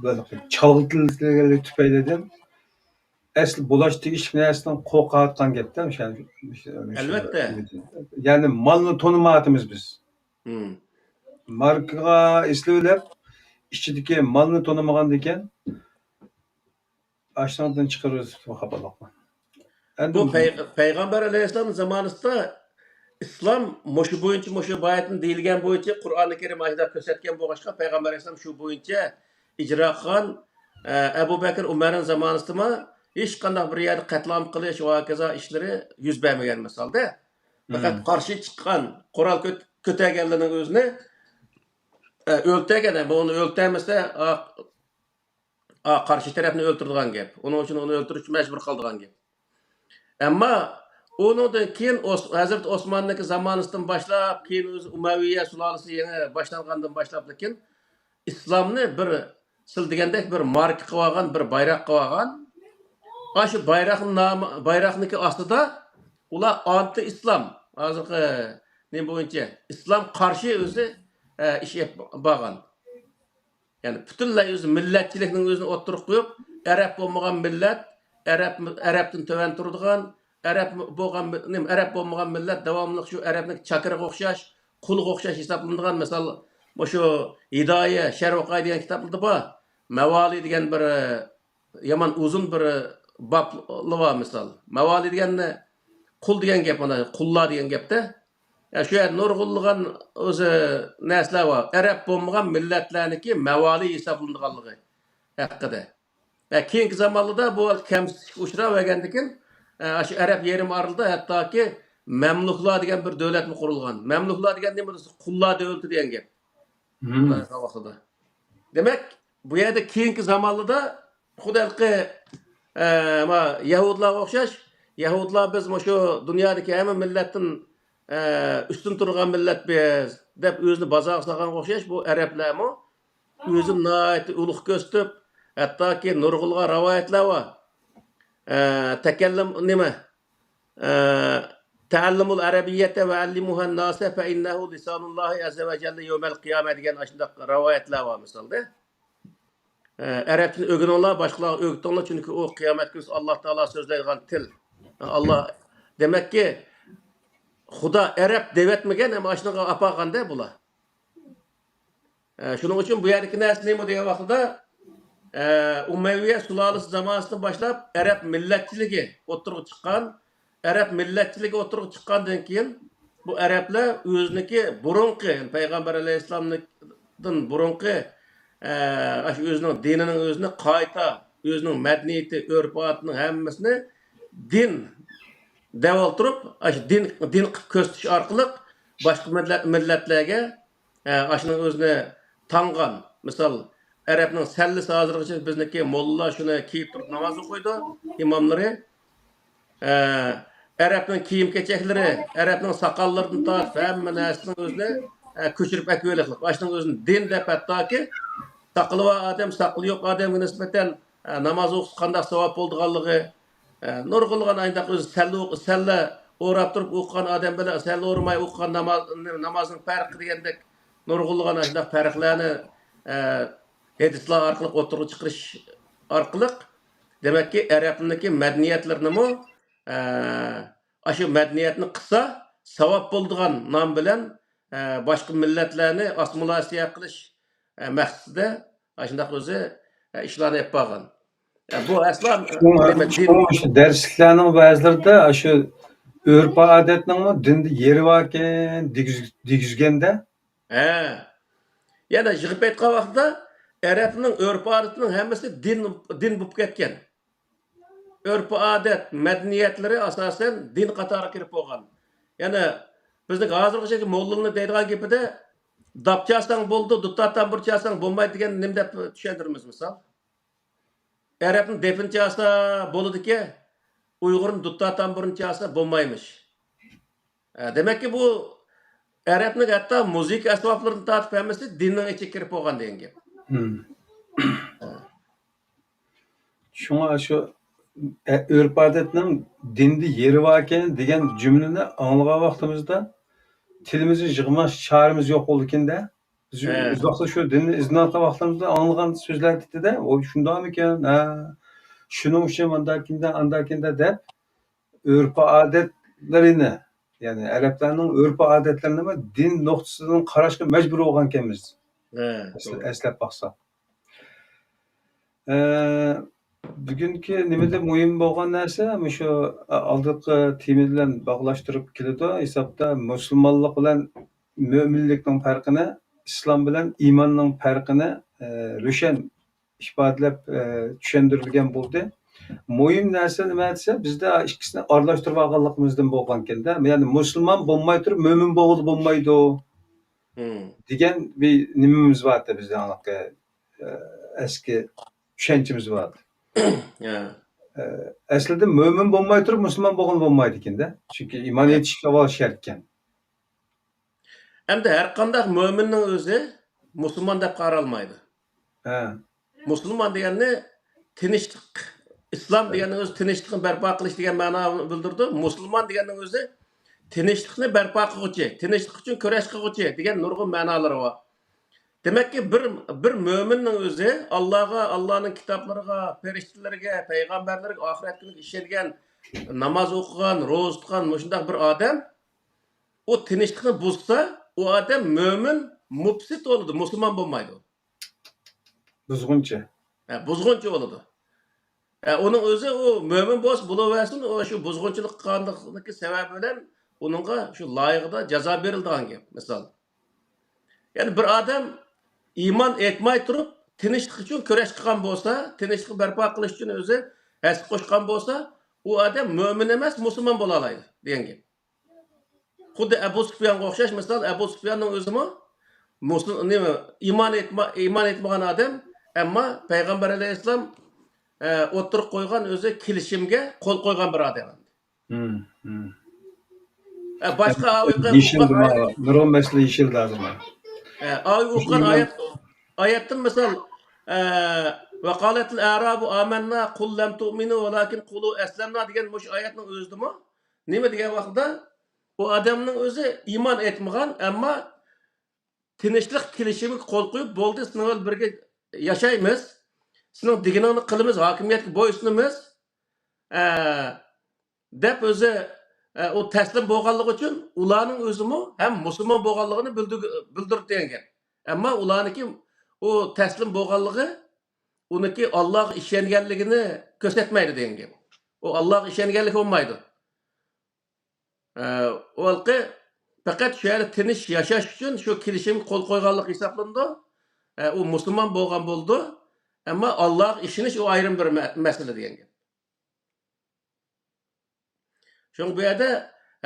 بىر چالغىتىلىشى تۈپەيلىدىن ئەسلى بولاش تېگىشلىك نەرسىدىن قورقۇۋاتقان گەپتە، مىسال، مىسال، ئەلۋەتتە. يەنى مالنى تونۇمايۋاتىمىز بىز. مم. ماركىغا ئېسىلىۋېلىپ، ئىچىدىكى مالنى تونۇمىغاندىكىن، ئاشنىڭدىن چىقىرىۋېتىپتۇ خاپىلىقنى. ئەندى بۇ پەي-، پەيغەمبەر ئەلەيھىسسالام زامانىسىدا ئىسلام مۇشۇ بويىچە، مۇشۇ باياتىن دېيىلگەن بويىچە قۇرئانى كەرىم ئاشۇنداق كۆرسەتكەن بولغاچقا، پەيغەمبەر ئەلەيھىسسالام شۇ بويىچە ئىجرا قىلغان. ئە، ئەبۇ بەكىر، ئۆمەرنىڭ زامانىسىدىمۇ ھېچقانداق بىر يەردە قەتلىئام قىلىش ۋە ھاكازا ئىشلىرى يۈز بەرمىگەن مىسالدا. پەقەت مم. قارشى چىققان، قورال كۆت-، كۆتەرگەنلەرنىڭ ئۆزىنى، ئە، ئۆلتۈرگەن. بۇ ئۇنى ئۆلتۈرمىسە، ئا، ئا، قارشى تەرەپنى ئۆلتۈرىدىغان گەپ. ئۇنىڭ ئۈچۈن ئۇنى ئۆلتۈرۈشكە مەجبۇر قىلىدىغان گەپ. ئەمما ئۇنىڭدىن كېيىن ئوس-، ھەزرىتى ئوسماننىڭكى زامانىسىدىن باشلاپ، كېيىن ئۆزى ئۇمەۋىيە سۇلالىسى يېڭى باشلانغاندىن باشلاپلا كېيىن ئىسلامنى بىر، سىز دېگەندەك بىر ماركا قىلىۋالغان، بىر بايراق قىلىۋالغان. ئاشۇ بايراقنىڭ نامى، بايراقنىڭكى ئاستىدا ئۇلار ئانتى ئىسلام، ھازىرقى نېمە بويىچە ئىسلام قارشى ئۆزى، ئە، ئىش ئېلىپ بارغان. يەنى پۈتۈنلەي ئۆزى مىللەتچىلىكنىڭ ئۆزىنى ئوتتۇرىغا قويۇپ، ئەرەب بولمىغان مىللەت، ئەرەب، ئەرەبتىن تۆۋەن تۇرىدىغان، ئەرەب بولغان، نېمە، ئەرەب بولمىغان مىللەت داۋاملىق شۇ ئەرەبنىڭ چاكىرىغا ئوخشاش، قۇلىغا ئوخشاش ھېسابلىنىدىغان. مىسال، مۇشۇ ھىدايە شەرۋىقاي دېگەن كىتابلىرىدا بار. مەۋالى دېگەن بىر، يامان ئۇزۇن بىر بابلىرى بار مىسال. مەۋالى دېگەننى قۇل دېگەن گەپ، مانا قۇللار دېگەن گەپتە. يا، شۇ يەردە نۇرغۇنلىغان ئۆزى نەرسىلەر بار. ئەرەب بولمىغان مىللەتلەرنىڭكى مەۋالى ھېسابلىنىدىغانلىقى ھەققىدە. ۋە كېيىنكى زامانلاردا بۇ كەمسىتىشكە ئۇچراۋەرگەندىكىن، ئە، شۇ ئەرەب يېرىم ئارىلىدا ھەتتاكى مەملۇكلار دېگەن بىر دۆلەتمۇ قۇرۇلغان. مەملۇكلار دېگەن نېمە؟ قۇللار دۆلىتى دېگەن گەپ. مم. ۋاقتىدا. دېمەك، بۇ يەردە كېيىنكى زامانلاردا خۇددى ھېلىقى، ئە، ما، يەھۇدلارغا ئوخشاش، يەھۇدلار بىز مۇشۇ دۇنيادىكى ھەممە مىللەتتىن، ئە، ئۈستۈن تۇرغان مىللەت بىز، دەپ ئۆزىنى بازارغا سالغانغا ئوخشاش، بۇ ئەرەبلەرمۇ ئۆزىنى ناھايىتى ئۇلۇغ كۆرسىتىپ، ھەتتاكى نۇرغۇنلىغان رىۋايەتلەر بار. ئە، تەكەللۇم نېمە؟ ئە، تەئەللىمۇل ئەرەبىييەتە ۋە ئەللىمۇھەن ناسە فەئىننەھۇ لىسانۇللاھى ئەززە ۋە جەللە يەۋمەل قىيامە دېگەن ئاشۇنداق رىۋايەتلەر بار مىسالدا. ئە، ئەرەبچىنى ئۆگىنىڭلار، باشقىلارغا ئۆگىتىڭلار، چۈنكى ئۇ قىيامەت كۈنى ئاللا تائالا سۆزلەيدىغان تىل. ئاللا، دېمەككى، خۇدا ئەرەب دەۋەتمىگەن، ئەمما ئاشۇنىڭغا ئاپارغاندا بۇلار. ئە، شۇنىڭ ئۈچۈن بۇ يەردىكى نەرسە نېمە دېگەن ۋاقتىدا، ئە، ئۇمەۋىيە سۇلالىسى زامانىسىدىن باشلاپ ئەرەب مىللەتچىلىكى ئوتتۇرىغا چىققان. ئەرەب مىللەتچىلىكى ئوتتۇرىغا چىققاندىن كېيىن، بۇ ئەرەبلەر ئۆزىنىڭكى بۇرۇنقى، يەنى پەيغەمبەر ئەلەيھىسسالامدىن بۇرۇنقى، ئە، ئاشۇ ئۆزىنىڭ دىنىنىڭ ئۆزىنى قايتا، ئۆزىنىڭ مەدەنىيىتى، ئۆرپ-ئادىتىنىڭ ھەممىسىنى دىن دەۋالدۇرۇپ، ئاشۇ دىن، دىن قىلىپ كۆرسىتىش ئارقىلىق باشقا مىللەت، مىللەتلەرگە، ئە، ئاشۇنىڭ ئۆزىنى تاڭغان. مىسال، ئەرەبنىڭ سەللىسى ھازىرغىچە بىزنىڭكى موللىلار شۇنى كىيىپ تۇرۇپ ناماز ئوقۇيدۇ، ئىماملىرى. ئە، ئەرەبنىڭ كىيىم-كېچەكلىرى، ئەرەبنىڭ ساقاللىرىدىن تارتىپ ھەممە نەرسىنىڭ ئۆزىنى، ئە، كۆچۈرۈپ ئەكىۋېلىقلىق. ئاشۇنىڭ ئۆزىنى دىن دەپ، ھەتتاكى ساقىلى بار ئادەم، ساقىلى يوق ئادەمگە نىسبەتەن، ئە، ناماز ئوقۇسا قانداق ساۋاب بولىدىغانلىقى، ئە، نۇرغۇنلىغان ئاينداق ئۆزى سەللە ئوق-، سەللە ئوراپ تۇرۇپ ئوقۇغان ئادەم بىلەن سەللە ئورىماي ئوقۇغان ناماز، نامازنىڭ پەرقى دېگەندەك نۇرغۇنلىغان ئاشۇنداق پەرقلەرنى، ئە، ھەدىسلەر ئارقىلىق ئوتتۇرىغا چىقىرىش ئارقىلىق، دېمەككى، ئەرەبنىڭكى مەدەنىيەتلىرىنىمۇ، ئە، ئاشۇ مەدەنىيەتنى قىلسا ساۋاب بولىدىغان نام بىلەن، ئە، باشقا مىللەتلەرنى ئاسسىمىلياتسىيە قىلىش، ئە، مەقسىتىدە ئاشۇنداق ئۆزى، ئە، ئىشلارنى ئېلىپ بارغان. ئە، بۇ ئەسلا، شۇڭا، نېمە، دىن. شۇڭا شۇ دەرسلىكلەرنىڭ بەزىلىرىدە ئاشۇ ئۆرپ-ئادەتنىڭمۇ دىندا يېرى باركەن دېگۈز-، دېگۈزگەندە. ھە. يەنە يىغىپ ئېيتقان ۋاقتىدا ئەرەبنىڭ ئۆرپ-ئادىتىنىڭ ھەممىسى دىن، دىن بولۇپ كەتكەن. ئۆرپ-ئادەت، مەدەنىيەتلىرى ئاساسەن دىن قاتارىغا كىرىپ بولغان. يەنە بىزنىڭ ھازىرغىچە موللىلارنىڭ دەيدىغان گېپىدە، داپ چالساڭ بولىدۇ، دۇتار تامبۇر چالساڭ بولمايدۇ دېگەننى نېمە دەپ چۈشەندۈرىمىز، مىسال؟ ئەرەبنىڭ دېپىنى چالسا بولىدىكەن، ئۇيغۇرنىڭ دۇتار تامبۇرىنى چالسا بولمايمىش. ئە، دېمەككى، بۇ ئەرەبنىڭ ھەتتا مۇزىكا ئەسۋابلىرىدىن تارتىپ ھەممىسى دىننىڭ ئىچىگە كىرىپ بولغان دېگەن گەپ. مم. شۇڭا شۇ ئە، ئۆرپ-ئادەتنىڭ دىندا يېرى باركەن دېگەن جۈملىنى ئاڭلىغان ۋاقتىمىزدا تىلىمىزنى يىغماس چارىمىز يوق بولىدىكەن-دە. بىز ھە. ئۆز ۋاقتىدا شۇ دىننى ئىزدىنىۋاتقان ۋاقتىمىزدا ئاڭلىغان سۆزلەر دېدى-دە، ۋوي، شۇنداقمىكەن؟ ھە، شۇنىڭ ئۈچۈن مانداكىن-دە، ئانداكىن-دە دەپ، ئۆرپ-ئادەتلىرىنى، يەنى ئەرەبلەرنىڭ ئۆرپ-ئادەتلىرىنىمۇ دىن نۇقتىسىدىن قاراشقا مەجبۇر بولغانىكەنمىز. ھە، ئەسلى-، توغرا. ئەسلەپ باقساق. ئە، بۈگۈنكى نېمىدە مۇھىم بولغان نەرسە، مۇشۇ ئالدىنقى تېما بىلەن باغلاشتۇرۇپ كېلىدۇ. ھېسابتا مۇسۇلمانلىق بىلەن مۆمىنلىكنىڭ پەرقىنى، ئىسلام بىلەن ئىماننىڭ پەرقىنى، ئە، روشەن ئىپادىلەپ، ئە، چۈشەندۈرۈلگەن بولدى. مۇھىم نەرسە نېمە دېسە، بىزدە ئىككىسىنى ئارىلاشتۇرۇپ ئالغانلىقىمىزدىن بولغانكەن-دە. يەنى مۇسۇلمان بولماي تۇرۇپ مۆمىن بولغىلى بولمايدۇ. مم. دېگەن بىر نېمىمىز بار ئىدى بىزنىڭ ھېلىقى، ئە، ئەسكى چۈشەنچىمىز بار ئىدى. ھە. ئە، ئەسلىدە مۆمىن بولماي تۇرۇپ مۇسۇلمان بولغىلى بولمايدىكەن-دە. چۈنكى ئىمان ھە. ئېيتىش ئاۋۋال شەرتكەن. ئەمدى ھەر قانداق مۆمىننىڭ ئۆزى مۇسۇلمان دەپ قارالمايدۇ. ھە. مۇسۇلمان دېگەننى تىنچلىق، ئىسلام ھە. دېگەننىڭ ئۆزى تىنچلىقنى بەرپا قىلىش دېگەن مەنانى بىلدۈرىدۇ. مۇسۇلمان دېگەننىڭ ئۆزى تىنچلىقنى بەرپا قىلغۇچى، تىنچلىق ئۈچۈن كۈرەش قىلغۇچى دېگەن نۇرغۇن مەنالىرى بار. دېمەككى، بىر، بىر مۆمىننىڭ ئۆزى ئاللاغا، ئاللانىڭ كىتابلىرىغا، پەرىشتىلىرىگە، پەيغەمبەرلىرىگە، ئاخىرەت كۈنىگە ئىشەنگەن، ناماز ئوقۇغان، روزا تۇتقان مۇشۇنداق بىر ئادەم، ئۇ تىنچلىقنى بۇزسا، ئۇ ئادەم مۆمىن مۇپسىت بولىدۇ، مۇسۇلمان بولمايدۇ. بۇزغۇنچى. ھە، بۇزغۇنچى بولىدۇ. ھە، ئۇنىڭ ئۆزى ئۇ مۆمىن بولسا بولۇۋەرسۇن، ئۇ شۇ بۇزغۇنچىلىق قىلغانلىقىنىڭكى سەۋەبى بىلەن ئۇنىڭغا شۇ لايىقىدا جازا بېرىلىدىغان گەپ، مىسال. يەنى بىر ئادەم ئىمان ئېيتماي تۇرۇپ، تىنچلىق ئۈچۈن كۈرەش قىلغان بولسا، تىنچلىقنى بەرپا قىلىش ئۈچۈن ئۆزى ھەسسە قوشقان بولسا، ئۇ ئادەم مۆمىن ئەمەس، مۇسۇلمان بولالايدۇ دېگەن گەپ. خۇددى ئەبۇ سۇفيانغا ئوخشاش، مىسال، ئەبۇ سۇفياننىڭ ئۆزىمۇ مۇسۇل-، نېمە، ئىمان ئېيتما-، ئىمان ئېيتمىغان ئادەم، ئەمما پەيغەمبەر ئەلەيھىسسالام، ئە، ئوتتۇرىغا قويغان ئۆزى كېلىشىمگە قول قويغان بىر ئادەم. مم، مم. ئە، باشقا ئاۋۇ يېشىلدى ئوقۇغان مانا، ئايەت، نۇرغۇن مەسىلە يېشىلدى ھازىر مانا. ئە، ئاۋۇ ئوقۇغان مۇسۇلمان ئايەت، ئايەتتىن مىسال، ئە، «وقالت الأعراب آمنا قل لم تؤمنوا ولكن قولوا أسلمنا» دېگەن مۇشۇ ئايەتنىڭ ئۆزىدىمۇ نېمە دېگەن ۋاقتىدا، ئۇ ئادەمنىڭ ئۆزى ئىمان ئېيتمىغان، ئەمما تىنچلىق كېلىشىمىگە قول قويۇپ، «بولدى، سېنىڭ بىلەن بىرگە ياشايمىز، سېنىڭ دېگىنىڭنى قىلىمىز، ھاكىمىيەتكە بويسۇنىمىز»، ئە، دەپ ئۆزى، ئە، ئۇ تەسلىم بولغانلىقى ئۈچۈن ئۇلارنىڭ ئۆزىمۇ ھەم مۇسۇلمان بولغانلىقىنى بىلدۈرگە-، بىلدۈردى دېگەن گەپ. ئەمما ئۇلارنىڭكى ئۇ تەسلىم بولغانلىقى ئۇنىڭكى ئاللاغا ئىشەنگەنلىكىنى كۆرسەتمەيدۇ دېگەن گەپ. ئۇ ئاللاغا ئىشەنگەنلىكى بولمايدۇ. ئە، ئۇ ھېلىقى پەقەت شۇ يەردە تىنچ ياشاش ئۈچۈن شۇ كېلىشىمگە قول قويغانلىقى ھېسابلىنىدۇ. ئە، ئۇ مۇسۇلمان بولغان بولىدۇ. ئەمما ئاللاغا ئىشىنىش ئۇ ئايرىم بىر مە-، مەسىلە دېگەن گەپ. شۇڭا بۇ يەردە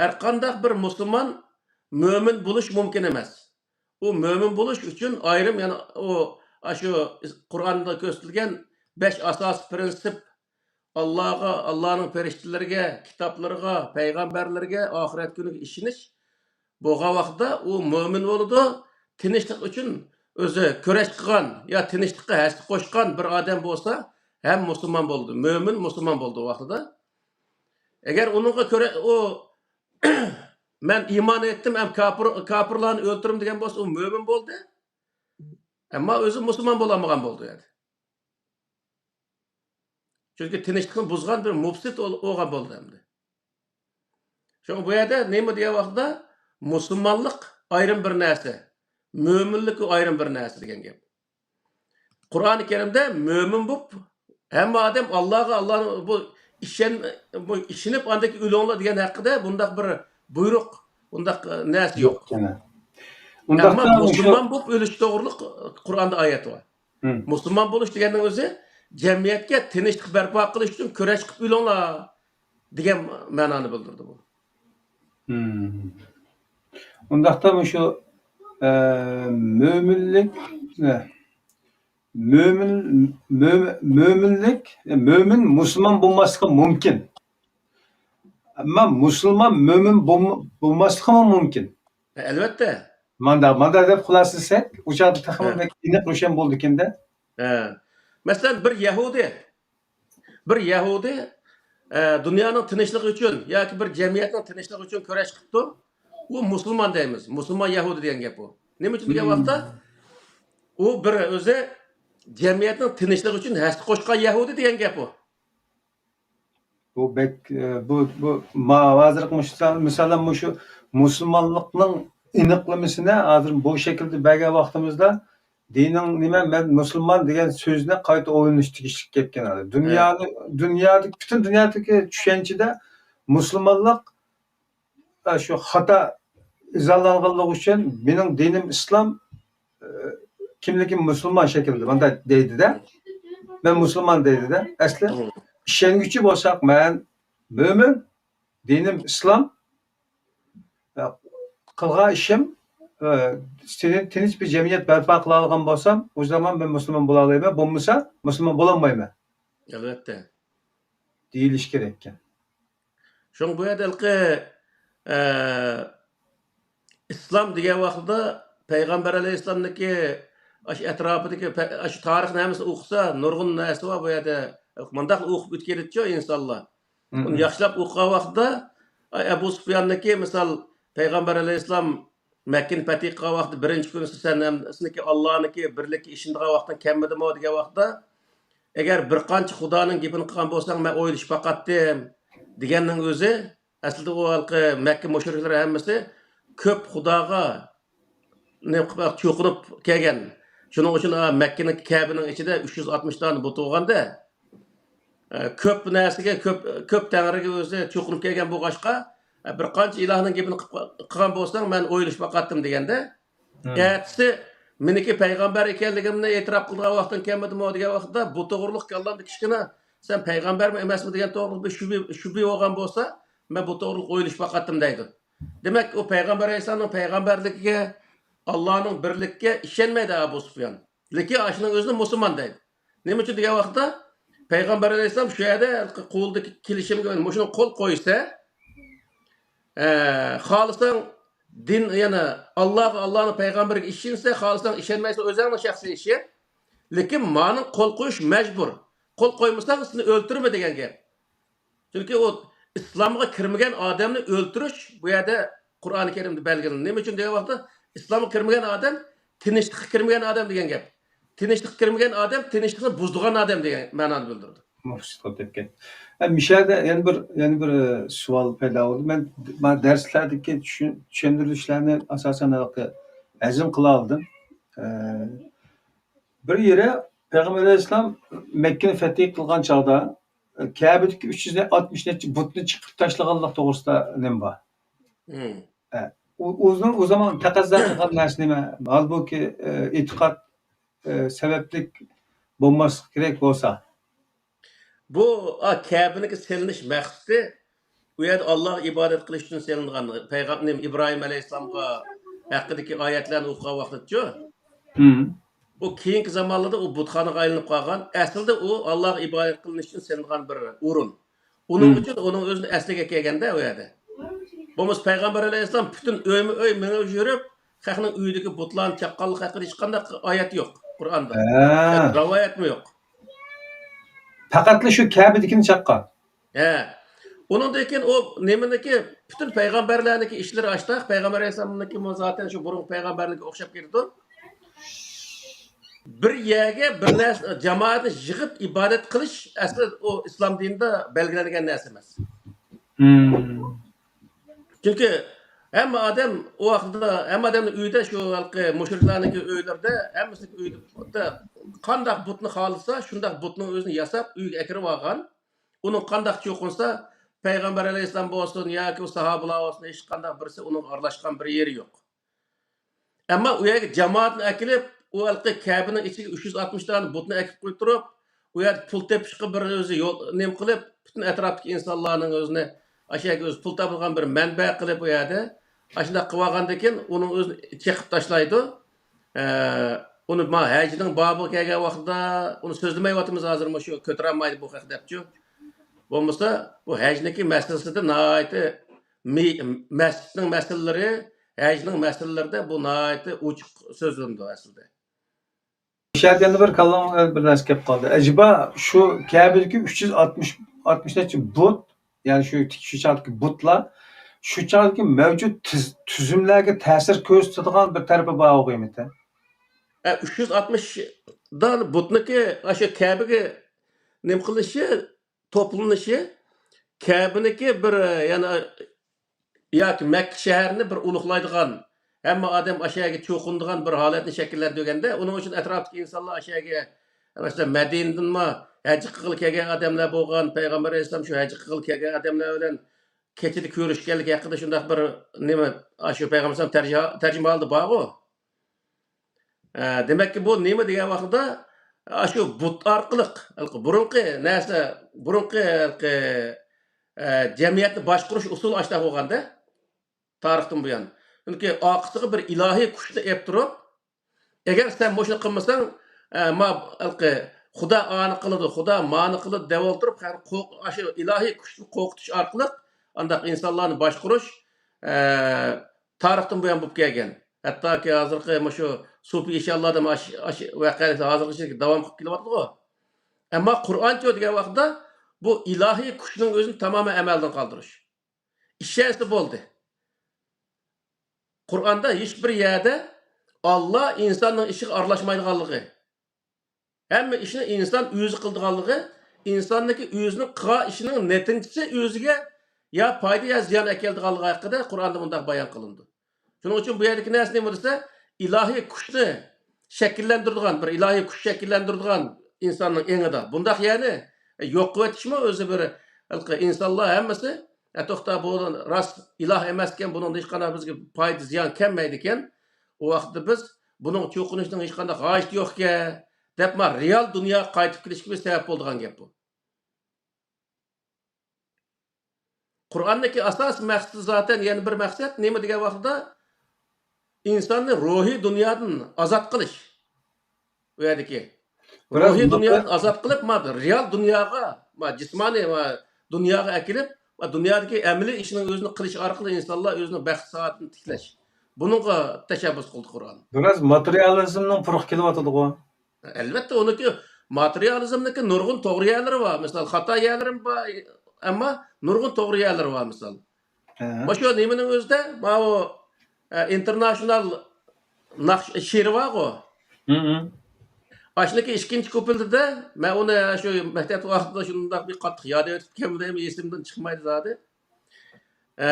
ھەرقانداق بىر مۇسۇلمان مۆمىن بولۇش مۇمكىن ئەمەس. ئۇ مۆمىن بولۇش ئۈچۈن ئايرىم، يەنى ئۇ، ئاشۇ قۇرئاندا كۆرسىتىلگەن بەش ئاساسىي پىرىنسىپ، ئاللاغا، ئاللانىڭ پەرىشتىلىرىگە، كىتابلىرىغا، پەيغەمبەرلىرىگە، ئاخىرەت كۈنىگە ئىشىنىش بولغان ۋاقىتتا ئۇ مۆمىن بولىدۇ. تىنچلىق ئۈچۈن ئۆزى كۈرەش قىلغان يا تىنچلىققا ھەسسە قوشقان بىر ئادەم بولسا، ھەم مۇسۇلمان بولىدۇ. مۆمىن مۇسۇلمان بولىدۇ ۋاقتىدا. ئەگەر ئۇنىڭغا كۆرە، ئۇ، «مەن ئىمان ئېيتتىم، ھەم كاپىر، كاپىرلارنى ئۆلتۈرىمەن» دېگەن بولسا، ئۇ مۆمىن بولدى. ئەمما ئۆزى مۇسۇلمان بولالمىغان بولدى ئەمدى. چۈنكى تىنچلىقنى بۇزغان بىر مۇپسىت بول-، بولغان بولدى ئەمدى. شۇڭا بۇ يەردە نېمە دېگەن ۋاقىتتا، مۇسۇلمانلىق ئايرىم بىر نەرسە، مۆمىنلىك ئايرىم بىر نەرسە دېگەن گەپ. قۇرئانى كەرىمدە مۆمىن بولۇپ، ھەممە ئادەم ئاللاغا، ئاللانى بۇ ئىشەن-، بۇ ئىشىنىپ، ئاندىن كېيىن ئۆلۈڭلار دېگەن ھەققىدە بۇنداق بىر بۇيرۇق، بۇنداق، ئە، نەرسە يوق. يوق، يەنە. ئەمما ئۇنداقتا مۇشۇ مۇسۇلمان بولۇپ ئۆلۈش توغرۇلۇق قۇرئاندا ئايەت بار. مم. مۇسۇلمان بولۇش دېگەننىڭ ئۆزى جەمئىيەتكە تىنچلىق بەرپا قىلىش ئۈچۈن كۈرەش قىلىپ ئۆلۈڭلار دېگەن مەنانى بىلدۈرىدۇ بۇ. مم. ئۇنداقتا مۇشۇ، ئە، مۆمىنلىك، ئە، مۆمىن، مۆمىن، مۆمىنلىك، مۆمىن مۇسۇلمان بولماسلىقى مۇمكىن. ئەمما مۇسۇلمان مۆمىن بولما-، بولماسلىقىمۇ مۇمكىن. ئەلۋەتتە. ماندا، ماندا دەپ خۇلاسىلىسەك، ئۇ چاغدا تېخىمۇ ھە. بەك ئېنىق روشەن بولىدىكەن-دە. ھە. مەسىلەن، بىر يەھۇدىي، بىر يەھۇدىي ئە، دۇنيانىڭ تىنچلىقى ئۈچۈن ياكى بىر جەمئىيەتنىڭ تىنچلىقى ئۈچۈن كۈرەش قىپتۇ، ئۇ مۇسۇلمان دەيمىز. مۇسۇلمان يەھۇدىي دېگەن گەپ ئۇ. نېمە ئۈچۈن دېگەن ۋاقىتتا، ئۇ بىر ئۆزى جەمئىيەتنىڭ تىنچلىقى ئۈچۈن ھەسسە قوشقان يەھۇدىي دېگەن گەپ ئۇ. بۇ بەك، ئە، بۇ، بۇ، ما-، ھازىرقى مۇشۇ مىسال-، مىسالەن مۇشۇ مۇسۇلمانلىقنىڭ ئېنىقلىمىسىنى ھازىر بۇ شەكىلدە بەرگەن ۋاقتىمىزدا، دىنىڭ نېمە، مەن مۇسۇلمان دېگەن سۆزنى قايتا ئويلىنىش تېگىشلىك گەپكەن ھازىر. دۇنيانى، دۇنيادىكى، پۈتۈن دۇنيادىكى چۈشەنچىدە مۇسۇلمانلىق، ئە، شۇ خاتا ئىزاھلانغانلىقى ئۈچۈن مېنىڭ دىنىم ئىسلام، ئە، كىملىكىم مۇسۇلمان شەكلىدە، مۇنداق دەيدۇ-دە. مەن مۇسۇلمان دەيدۇ-دە. ئەسلى ئىشەنگۈچى بولساق، مەن مۆمىن، دىنىم ئىسلام، ئە، قىلغان ئىشىم، ئە، تىنچ بىر جەمئىيەت بەرپا قىلالىغان بولسام، ئۇ زامان مەن مۇسۇلمان بولالايمەن، بولمىسا مۇسۇلمان بولالمايمەن. ئەلۋەتتە. دېيىلىشى كېرەككەن. شۇڭا بۇ يەردە ھېلىقى، ئە، ئىسلام دېگەن ۋاقتىدا پەيغەمبەر ئەلەيھىسسالامنىڭكى ئاشۇ ئەتراپىدىكى پە-، ئاشۇ تارىخنى ھەممىسىنى ئوقۇسا، نۇرغۇن نەرسە بار بۇ يەردە. مۇنداق ئوقۇپ ئۆتكەيدىچۇ ئىنسانلار. ئۇنى ياخشىلاپ ئوقۇغان ۋاقتىدا، ئاي، ئەبۇ سۇپياننىڭكى، مىسال، پەيغەمبەر ئەلەيھىسسالام مەككىنى پەتھى قىلغان ۋاقتىدا بىرىنچى كۈنى سەن ھەممىسىنىڭكى ئاللانىڭكى بىرلىككە ئىشىنىدىغان ۋاقتىڭ كەلمىدىمۇ دېگەن ۋاقتىدا، ئەگەر بىر قانچە خۇدانىڭ گېپىنى قىلغان بولساڭ، مەن ئويلىشىپ باقاتتىم دېگەننىڭ ئۆزى، ئەسلىدە ئۇ ھېلىقى مەككە مۇشرىكلىرى ھەممىسى كۆپ خۇداغا نېمە قىلىپ چوقۇنۇپ كەلگەن. شۇنىڭ ئۈچۈن، ئا، مەككىنىڭ كەبىنىڭ ئىچىدە ئۈچ يۈز ئاتمىش دانە بۇت بولغاندا، ئە، كۆپ نەرسىگە، كۆپ، كۆپ تەڭرىگە ئۆزى چوقۇنۇپ كەلگەن بولغاچقا، ئە، بىر قانچە ئىلاھنىڭ گېپىنى قىلىپ، قىلغان بولساڭ، مەن ئويلىشىپ باقاتتىم دېگەندە، ئەتىسى مېنىڭكى پەيغەمبەر ئىكەنلىكىمنى ئېتىراپ قىلىدىغان ۋاقتىڭ كەلمىدىمۇ دېگەن ۋاقىتتا، بۇ توغرىلىق كاللامدا كىچىككىنە، سەن پەيغەمبەرمۇ ئەمەسمۇ دېگەن توغرىلىق بىر شۈبھە، شۈبھە بولغان بولسا، مەن بۇ توغرىلىق ئويلىشىپ باقاتتىم دەيدۇ. دېمەك، ئۇ پەيغەمبەر ئەلەيھىسسالامنىڭ پەيغەمبەرلىكىگە، ئاللانىڭ بىرلىكىگە ئىشەنمەيدۇ ئەبۇ سۇفيان. لېكىن ئاشۇنىڭ ئۆزىنى مۇسۇلمان دەيدۇ. نېمە ئۈچۈن دېگەن ۋاقىتتا، پەيغەمبەر ئەلەيھىسسالام شۇ يەردە قولىدىكى كېلىشىمگە مۇشۇنى قول قويسا، ئە، خالىساڭ دىن، يەنى ئاللاغا، ئاللانىڭ پەيغەمبىرىگە ئىشىنسە، خالىساڭ ئىشەنمەيسەن، ئۆزۈڭنىڭ شەخسىي ئىشى. لېكىن مانا قول قويۇش مەجبۇر. قول قويمىساڭ سېنى ئۆلتۈرىمەن دېگەن گەپ. چۈنكى ئۇ ئىسلامغا كىرمىگەن ئادەمنى ئۆلتۈرۈش بۇ يەردە قۇرئانى كەرىمدە بەلگىلىنىدۇ. نېمە ئۈچۈن دېگەن ۋاقىتتا، ئىسلامغا كىرمىگەن ئادەم تىنچلىققا كىرمىگەن ئادەم دېگەن گەپ. تىنچلىققا كىرمىگەن ئادەم تىنچلىقنى بۇزىدىغان ئادەم دېگەن مەنانى بىلدۈرىدۇ. مۇشۇ يەردە يەنە بىر، يەنە بىر، ئە، سوئال پەيدا بولدى. مەن، مانا دەرسلەردىكى چۈشەن-، چۈشەندۈرۈشلەرنى ئاساسەن ھەزىم قىلالىدىم. ئە، بىر يېرى پەيغەمبەر ئەلەيھىسسالام مەككىنى پەتھى قىلغان چاغدا، ئە، كەبىدىكى ئۈچ يۈز ئاتمىش نەچچە بۇتنى چېقىپ تاشلىغانلىق توغرىسىدا نېمە بار؟ ئە، ئۇ، ئۆزىنىڭ ئۇ زامان تەقەززا قىلغان نەرسە نېمە؟ ھالبۇكى، ئە، ئېتىقاد، ئە، سەۋەبلىك بولماسلىقى كېرەك بولسا. بۇ، ئا، كەبىنىڭكى سېلىنىش مەقسىتى، ئۇ يەردە ئاللاغا ئىبادەت قىلىش ئۈچۈن سېلىنغان، پەيغەم-، نېمە، ئىبراھىم ئەلەيھىسسالامغا ھەققىدىكى ئايەتلەرنى ئوقۇغان ۋاقتىچۇ، ئۇ كېيىنكى زامانلاردا ئۇ بۇتخانىغا ئايلىنىپ قالغان. ئەسلىدە ئۇ ئاللاغا ئىبادەت قىلىنىش ئۈچۈن سېلىنغان بىر ئورۇن. ئۇنىڭ ئۈچۈن ئۇنىڭ ئۆزىنىڭ ئەسلىگە كەلگەندە ئۇ يەردە. بولمىسا پەيغەمبەر ئەلەيھىسسالام پۈتۈن ئۆيمۇ ئۆي مېڭىپ يۈرۈپ، خەقنىڭ ئۆيىدىكى بۇتلارنى چاققانلىق ھەققىدە ھېچقانداق ئايەت يوق قۇرئاندا. ھە. رىۋايەتمۇ يوق. پەقەتلا شۇ كەبىدىكىنى چاققان. ھە. ئۇنىڭدىن كېيىن ئۇ نېمىنىڭكى، پۈتۈن پەيغەمبەرلەرنىڭكى ئىشلىرى ئاشتاق، پەيغەمبەر ئەلەيھىسسالامنىڭكىمۇ زاتەن شۇ بۇرۇنقى پەيغەمبەرلەرگە ئوخشاپ كېتىدۇ. بىر يەرگە بىر نەرسە، جامائەتنى يىغىپ ئىبادەت قىلىش ئەسلى ئۇ ئىسلام دىنىدا بەلگىلەنگەن نەرسە ئەمەس. چۈنكى ھەممە ئادەم ئۇ ۋاقىتتا، ھەممە ئادەمنىڭ ئۆيىدە، شۇ ھېلىقى مۇشرىكلارنىڭكى ئۆيلىرىدە، ھەممىسىنىڭ ئۆيىدە قانداق بۇتنى خالىسا، شۇنداق بۇتنىڭ ئۆزىنى ياساپ، ئۆيگە ئەكىرىپ ئالغان. ئۇنىڭ قانداق چوقۇنسا، پەيغەمبەر ئەلەيھىسسالام بولسۇن ياكى ئۇ ساھابىلار بولسۇن، ھېچقانداق بىرسى ئۇنىڭغا ئارىلاشقان بىر يېرى يوق. ئەمما ئۇ يەرگە جامائەتنى ئەكېلىپ، ئۇ ھېلىقى كەبىنىڭ ئىچىگە ئۈچ يۈز ئاتمىش دانە بۇتنى ئەكىپ قويدۇرۇپ، ئۇ يەردە پۇل تېپىشقا بىر ئۆزى يول نېمە قىلىپ، پۈتۈن ئەتراپتىكى ئىنسانلارنىڭ ئۆزىنى ئاشۇ يەرگە ئۆزى پۇل تاپىدىغان بىر مەنبە قىلىپ، ئۇ يەردە ئاشۇنداق قىلىۋالغاندىن كېيىن، ئۇنىڭ ئۆزىنى چېقىپ تاشلايدۇ. ئە، ئۇنى ما ھەجنىڭ بابىغا كەلگەن ۋاقتىدا، ئۇنى سۆزلىمەيۋاتىمىز ھازىر، مۇشۇ كۆتۈرەلمەيدۇ بۇ خەق دەپچۇ. بولمىسا، بۇ ھەجنىڭكى مەسىلىسىدە ناھايىتى مەسچىتنىڭ مەسىلىلىرى، ھەجنىڭ مەسىلىلىرىدە بۇ ناھايىتى ئوچۇق سۆزلىنىدۇ ئەسلىدە. شۇ يەردە يەنە بىر كاللامغا بىر نەرسە كېلىپ قالدى. ئەجەبا شۇ كەبىدىكى ئۈچ يۈز ئاتمىش ئاتمىش نەچچە بۇت، يەنى شۇ، شۇ چاغدىكى بۇتلار، شۇ چاغدىكى مەۋجۇت تۈز-، تۈزۈملەرگە تەسىر كۆرسىتىدىغان بىر تەرىپى بار ئوخۇيمىتى؟ ئە، ئۈچ يۈز ئاتمىشدا بۇتنىكى ئاشۇ كەبىگە نېمە قىلىشى، توپلىنىشى، كەبىنىكى بىر، يەنى ياكى مەككە شەھەرنى بىر ئۇلۇغلايدىغان، ھەممە ئادەم ئاشۇ يەرگە چوقۇنىدىغان بىر ھالەتنى شەكىللەندۈرگەندە، ئۇنىڭ ئۈچۈن ئەتراپتىكى ئىنسانلار ئاشۇ يەرگە، مەسىلەن، مەدىنىدىنمۇ ھەج قىلغىلى كەلگەن ئادەملەر بولغان، پەيغەمبەر ئەلەيھىسسالام شۇ ھەج قىلغىلى كەلگەن ئادەملەر بىلەن كېچىدە كۆرۈشكەنلىكى ھەققىدە شۇنداق بىر نېمە، ئاشۇ پەيغەمبەر ئەلەيھىسسالام تەرجىمە-، تەرجىمىھالىدا بارغۇ. ئە، دېمەككى، بۇ نېمە دېگەن ۋاقىتتا، ئاشۇ بۇت ئارقىلىق، ھېلىقى بۇرۇنقى نەرسە، بۇرۇنقى ھېلىقى، ئە، جەمئىيەتنى باشقۇرۇش ئۇسۇلى ئاشۇنداق بولغاندا، تارىختىن بۇيان. چۈنكى ئارقىسىغا بىر ئىلاھىي كۈچنى ئېلىپ تۇرۇپ، ئەگەر سەن مۇشۇنى قىلمىساڭ، ئە، ما، ھېلىقى، خۇدا ئانى قىلىدۇ، خۇدا مانى قىلىدۇ دەپ ئولتۇرۇپ، خەلق قورق-، ئاشۇ ئىلاھىي كۈچنى قورقۇتۇش ئارقىلىق ئانداق ئىنسانلارنى باشقۇرۇش، ئە، تارىختىن بۇيان بولۇپ كەلگەن. ھەتتاكى ھازىرقى مۇشۇ سۇپى ئىشانلاردىمۇ ئاش-، ئاش-، ۋەقەلىكلەر ھازىرغىچە داۋام قىلىپ كېلىۋاتىدىغۇ. ئەمما قۇرئانچۇ دېگەن ۋاقىتتا بۇ ئىلاھىي كۈچنىڭ ئۆزىنى تامامەن ئەمەلدىن قالدۇرۇش. ئىشەنسە بولدى. قۇرئاندا ھېچ بىر يەردە ئاللا ئىنساننىڭ ئىشىغا ئارىلاشمايدىغانلىقى، ھەممە ئىشنى ئىنسان ئۆزى قىلىدىغانلىقى، ئىنساننىڭكى ئۆزىنىڭ قىلغان ئىشىنىڭ نەتىجىسى ئۆزىگە يا پايدا، يا زىيان ئەكېلىدىغانلىقى ھەققىدە قۇرئاندا مۇنداق بايان قىلىنىدۇ. شۇنىڭ ئۈچۈن بۇ يەردىكى نەرسە نېمە دېسە، ئىلاھىي كۈچنى شەكىللەندۈرىدىغان، بىر ئىلاھىي كۈچ شەكىللەندۈرىدىغان ئىنساننىڭ ئېڭىدا. بۇنداق يەرنى، ئە، يوق قىلىۋېتىشمۇ ئۆزى بىر، ھېلىقى ئىنسانلار ھەممىسى، ئە، توختا، بۇ راست ئىلاھ ئەمەسكەن، بۇنىڭدىن ھېچقانداق بىزگە پايدا، زىيان كەلمەيدىكەن. ئۇ ۋاقىتتا بىز بۇنىڭغا چوقۇنۇشنىڭ ھېچقانداق ھاجىتى يوقكەن، دەپ، ما، رېئال دۇنياغا قايتىپ كېلىشكە بىر سەۋەب بولىدىغان گەپ بۇ. قۇرئاندىكى ئاساسىي مەقسىتى زاتەن يەنە بىر مەقسەت نېمە دېگەن ۋاقىتتا، ئىنساننى روھىي دۇنيادىن ئازاد قىلىش. ئۇ يەردىكى بىراز روھىي نۇقتا- دۇنيادىن ئازاد قىلىپ، ما، رېئال دۇنياغا، ما، جىسمانىي، ما، دۇنياغا ئەكېلىپ، ما، دۇنيادىكى ئەمەلىي ئىشنىڭ ئۆزىنى قىلىش ئارقىلىق ئىنسانلار ئۆزىنىڭ بەخت سائادىتىنى تىكلەش. بۇنىڭغا تەشەببۇس قىلدى قۇرئان. بىراز ماتېرىيالىزمنىڭ پۇرىقى كېلىۋاتىدىغۇ. ئەلۋەتتە، ئۇنىڭكى ماتېرىيالىزمنىڭكى نۇرغۇن توغرا يەرلىرى بار. مىسال، خاتا يەرلىرىمۇ بار، ئەمما نۇرغۇن توغرا يەرلىرى بار، مىسال. ھە. مۇشۇ نېمىنىڭ ئۆزىدە، ماۋۇ، ئە، ئىنتېرناشنال ناخش-، شېئىرى بارغۇ. ھە، ھە. ئاشۇنىڭكى ئىككىنچى كۇپلېتىدە، مەن ئۇنى شۇ مەكتەپ ۋاقتىدا شۇنداق بىر قاتتىق ياد ئۆتۈپ كەلدىم، ئېسىمدىن چىقمايدۇ زادى. ئە،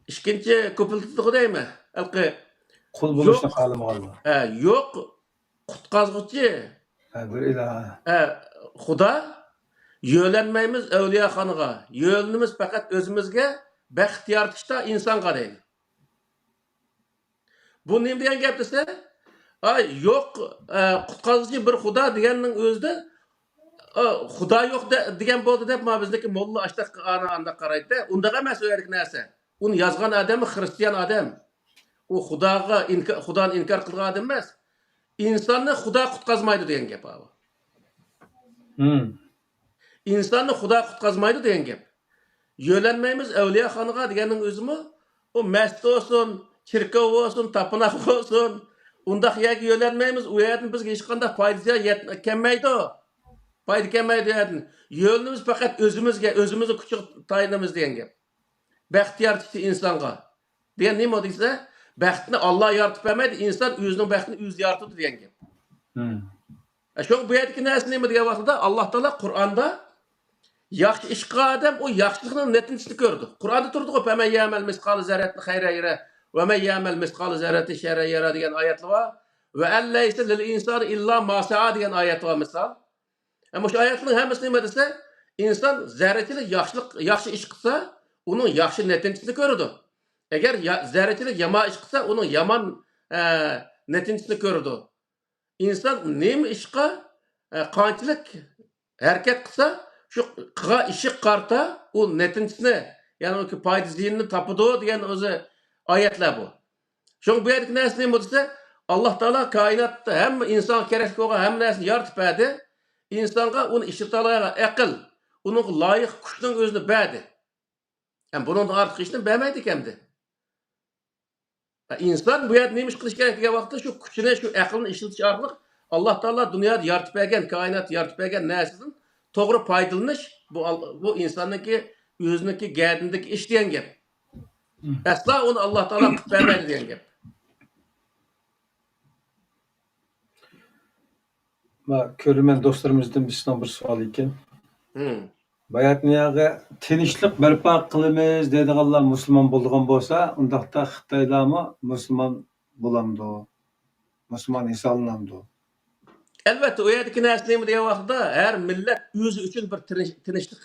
ئىككىنچى كۇپلېتىدىغۇ دەيمەن. ھېلىقى قۇل بولۇشنى يوق. خالىمىغانلار. ھە، يوق قۇتقازغۇچى. ھە، بىر ئىلاھ. ھە، خۇدا، يۆلەنمەيمىز ئەۋلىياخانىغا، يۆلىنىمىز پەقەت ئۆزىمىزگە، بەخت يارىتىشتا ئىنسانغا دەيدۇ. بۇ نېمە دېگەن گەپ دېسە، ئاي، يوق، ئە، قۇتقازغۇچى بىر خۇدا دېگەننىڭ ئۆزىدە، ئا، خۇدا يوق دە-، دېگەن بولدى دەپ، ما بىزدىكى موللا ئاشتاق ئانا ئانداق قارايدۇ. ئۇنداق ئەمەس ئۇ يەردىكى نەرسە. ئۇنى يازغان ئادەم خىرىستىيان ئادەم. ئۇ خۇداغا ئىنكا-، خۇدانى ئىنكار قىلىدىغان ئادەم ئەمەس. ئىنساننى خۇدا قۇتقازمايدۇ دېگەن گەپ ئاۋۇ. ھىم. ئىنساننى خۇدا قۇتقازمايدۇ دېگەن گەپ. يۆلەنمەيمىز ئەۋلىياخانغا دېگەننىڭ ئۆزىمۇ، ئۇ مەسچىت بولسۇن، چېركاۋ بولسۇن، تاپىناق بولسۇن، ئۇنداق يەرگە يۆلەنمەيمىز، ئۇ يەردىن بىزگە ھېچقانداق پايدا زىيان يەت-، كەلمەيدۇ. پايدا كەلمەيدۇ ئۇ يەردىن. يۆلىنىمىز پەقەت ئۆزىمىزگە، ئۆزىمىزنىڭ كۈچىگە تايىنىمىز دېگەن گەپ. بەخت يارىتىشتا ئىنسانغا دېگەن نېمە دېسە، بەختنى ئاللا يارىتىپ بەرمەيدۇ، ئىنسان ئۆزىنىڭ بەختىنى ئۆزى يارىتىدۇ دېگەن گەپ. ھىم. ئە، شۇڭا بۇ يەردىكى نەرسە نېمە دېگەن ۋاقتىدا، ئاللا تائالا قۇرئاندا ياخشى ئىش قىلغان ئادەم ئۇ ياخشىلىقنىڭ نەتىجىسىنى كۆرىدۇ. قۇرئاندا تۇرىدىغۇ، فەمەن يەمەل مىسقالە زەررەتىن خەيرەن يەرە، ۋەمەن يەمەل مىسقالە زەررەتىن شەررەن يەرە دېگەن ئايەتلەر بار. ۋە ئەن لەيسە لىل ئىنسانى ئىللا ما سەئا دېگەن ئايەت بار، مىسال. ئە، مۇشۇ ئايەتنىڭ ھەممىسى نېمە دېسە، ئىنسان زەررىچىلىك ياخشىلىق، ياخشى ئىش قىلسا، ئۇنىڭ ياخشى نەتىجىسىنى كۆرىدۇ. ئەگەر يا-، زەررىچىلىك يامان ئىش قىلسا، ئۇنىڭ يامان، ئە، نەتىجىسىنى كۆرىدۇ. ئىنسان نېمە ئىشقا، ئە، قانچىلىك ھەرىكەت قىلسا، شۇ قىلغان ئىشىغا قارىتا ئۇ نەتىجىسىنى، يەنى ئۇ پايدا زىيىنىنى تاپىدۇ دېگەن ئۆزى ئايەتلەر بۇ. شۇڭا بۇ يەردىكى نەرسە نېمە دېسە، ئاللا تائالا كائىناتتا ھەممە ئىنسانغا كېرەكلىك بولغان ھەممە نەرسىنى يارىتىپ بەردى. ئىنسانغا ئۇنى ئىشلىتەلەيدىغان ئەقىل، ئۇنىڭغا لايىق كۈچنىڭ ئۆزىنى بەردى. ھەم بۇنىڭدىن ئارتۇق ھېچنېمە بەرمەيدىكەن ئەمدى. ئىنسان بۇ يەردە نېمە ئىش قىلىش كېرەك دېگەن ۋاقىتتا، شۇ كۈچىنى، شۇ ئەقلىنى ئىشلىتىش ئارقىلىق ئاللا تائالا دۇنيادا يارىتىپ بەرگەن، كائىناتتا يارىتىپ بەرگەن نەرسىدىن توغرا پايدىلىنىش، بۇ، بۇ ئىنساننىڭكى ئۆزىنىڭكى گەدىنىدىكى ئىش دېگەن گەپ. ئەسلا ئۇنى ئاللا تائالا قىلىپ بەرمەيدۇ دېگەن گەپ. ما، كۆرۈرمەن دوستلىرىمىزدىن بىرسىنىڭ بىر سوئالى ئىكەن. باياتنىياغا تىنچلىق بەرپا قىلىمىز دەيدىغانلار مۇسۇلمان بولىدىغان بولسا، ئۇنداقتا خىتايلارمۇ مۇسۇلمان بولامدۇ؟ مۇسۇلمان ھېسابلىنامدۇ؟ ئەلۋەتتە، ئۇ يەردىكى نەرسە نېمە دېگەن ۋاقىتتا، ھەر مىللەت ئۆزى ئۈچۈن بىر تىنچ-، تىنچلىق،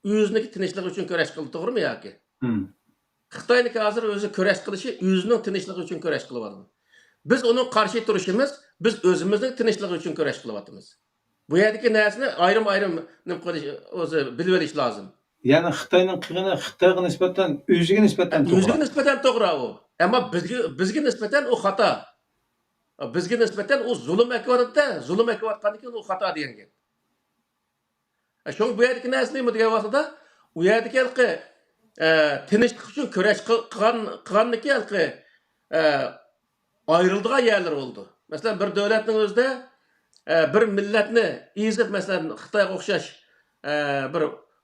ئۆزىنىڭكى تىنچلىقى ئۈچۈن كۈرەش قىلىدۇ، توغرىمۇ ياكى؟ خىتاينىڭكى ھازىر ئۆزى كۈرەش قىلىشى ئۆزىنىڭ تىنچلىقى ئۈچۈن كۈرەش قىلىۋاتىدۇ. بىز ئۇنىڭغا قارشى تۇرۇشىمىز، بىز ئۆزىمىزنىڭ تىنچلىقى ئۈچۈن كۈرەش قىلىۋاتىمىز. بۇ يەردىكى نەرسىنى ئايرىم-ئايرىم نېمە قىلىش، ئۆزى بىلىۋېلىش لازىم. يەنى خىتاينىڭ قىلغىنى خىتايغا نىسبەتەن، ئۆزىگە نىسبەتەن توغرا. ئۆزىگە نىسبەتەن توغرا ئۇ. ئەمما بىزگە، بىزگە نىسبەتەن ئۇ خاتا. بىزگە نىسبەتەن ئۇ زۇلۇم ئەكىۋاتىدۇ-دە، زۇلۇم ئەكىۋاتقاندىن كېيىن ئۇ خاتا دېگەن گەپ. شۇڭا بۇ يەردىكى نەرسە نېمە دېگەن ۋاقتىدا، ئۇ يەردىكى ھېلىقى، ئە، تىنچلىق ئۈچۈن كۈرەش قىل-، قىلغان، قىلغاندىكى ھېلىقى، ئە، ئايرىلىدىغان يەرلىرى بولىدۇ. مەسىلەن، بىر دۆلەتنىڭ ئۆزىدە، ئە، بىر مىللەتنى ئېزىپ، مەسىلەن، خىتايغا ئوخشاش، ئە، بىر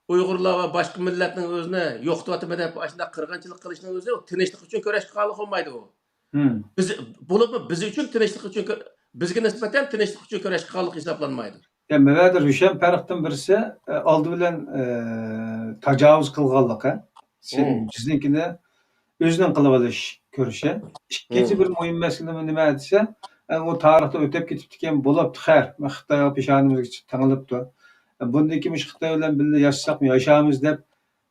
ئۇيغۇرلار ۋە باشقا مىللەتنىڭ ئۆزىنى يوقىتىۋاتىمەن دەپ ئاشۇنداق قىرغىنچىلىق قىلىشنىڭ ئۆزى تىنچلىق ئۈچۈن كۈرەش قىلغانلىق بولمايدۇ ئۇ. بىز، بولۇپمۇ بىز ئۈچۈن تىنچلىق ئۈچۈن كۈ-، بىزگە نىسبەتەن تىنچلىق ئۈچۈن كۈرەش قىلغانلىق ھېسابلانمايدۇ. يا، مەۋەدە روشەن پەرقتىن بىرسى، ئە، ئالدى بىلەن، ئە، تاجاۋۇز قىلغانلىقى، سى-، بىزنىڭكىنى ئۆزىنىڭ قىلىۋېلىش كۆرۈشى. ئىككىنچى بىر مۇھىم مەسىلە نېمە دېسە، ئە، ئۇ تارىختا ئۆتۈپ كېتىپتىكەن، بولۇپتۇ، خەير، خىتايغا پېشانىمىزگىچە تېڭىلىپتۇ. ئە، بۇندىن كېيىن مۇشۇ خىتاي بىلەن بىللە ياشىساقمۇ ياشايمىز دەپ،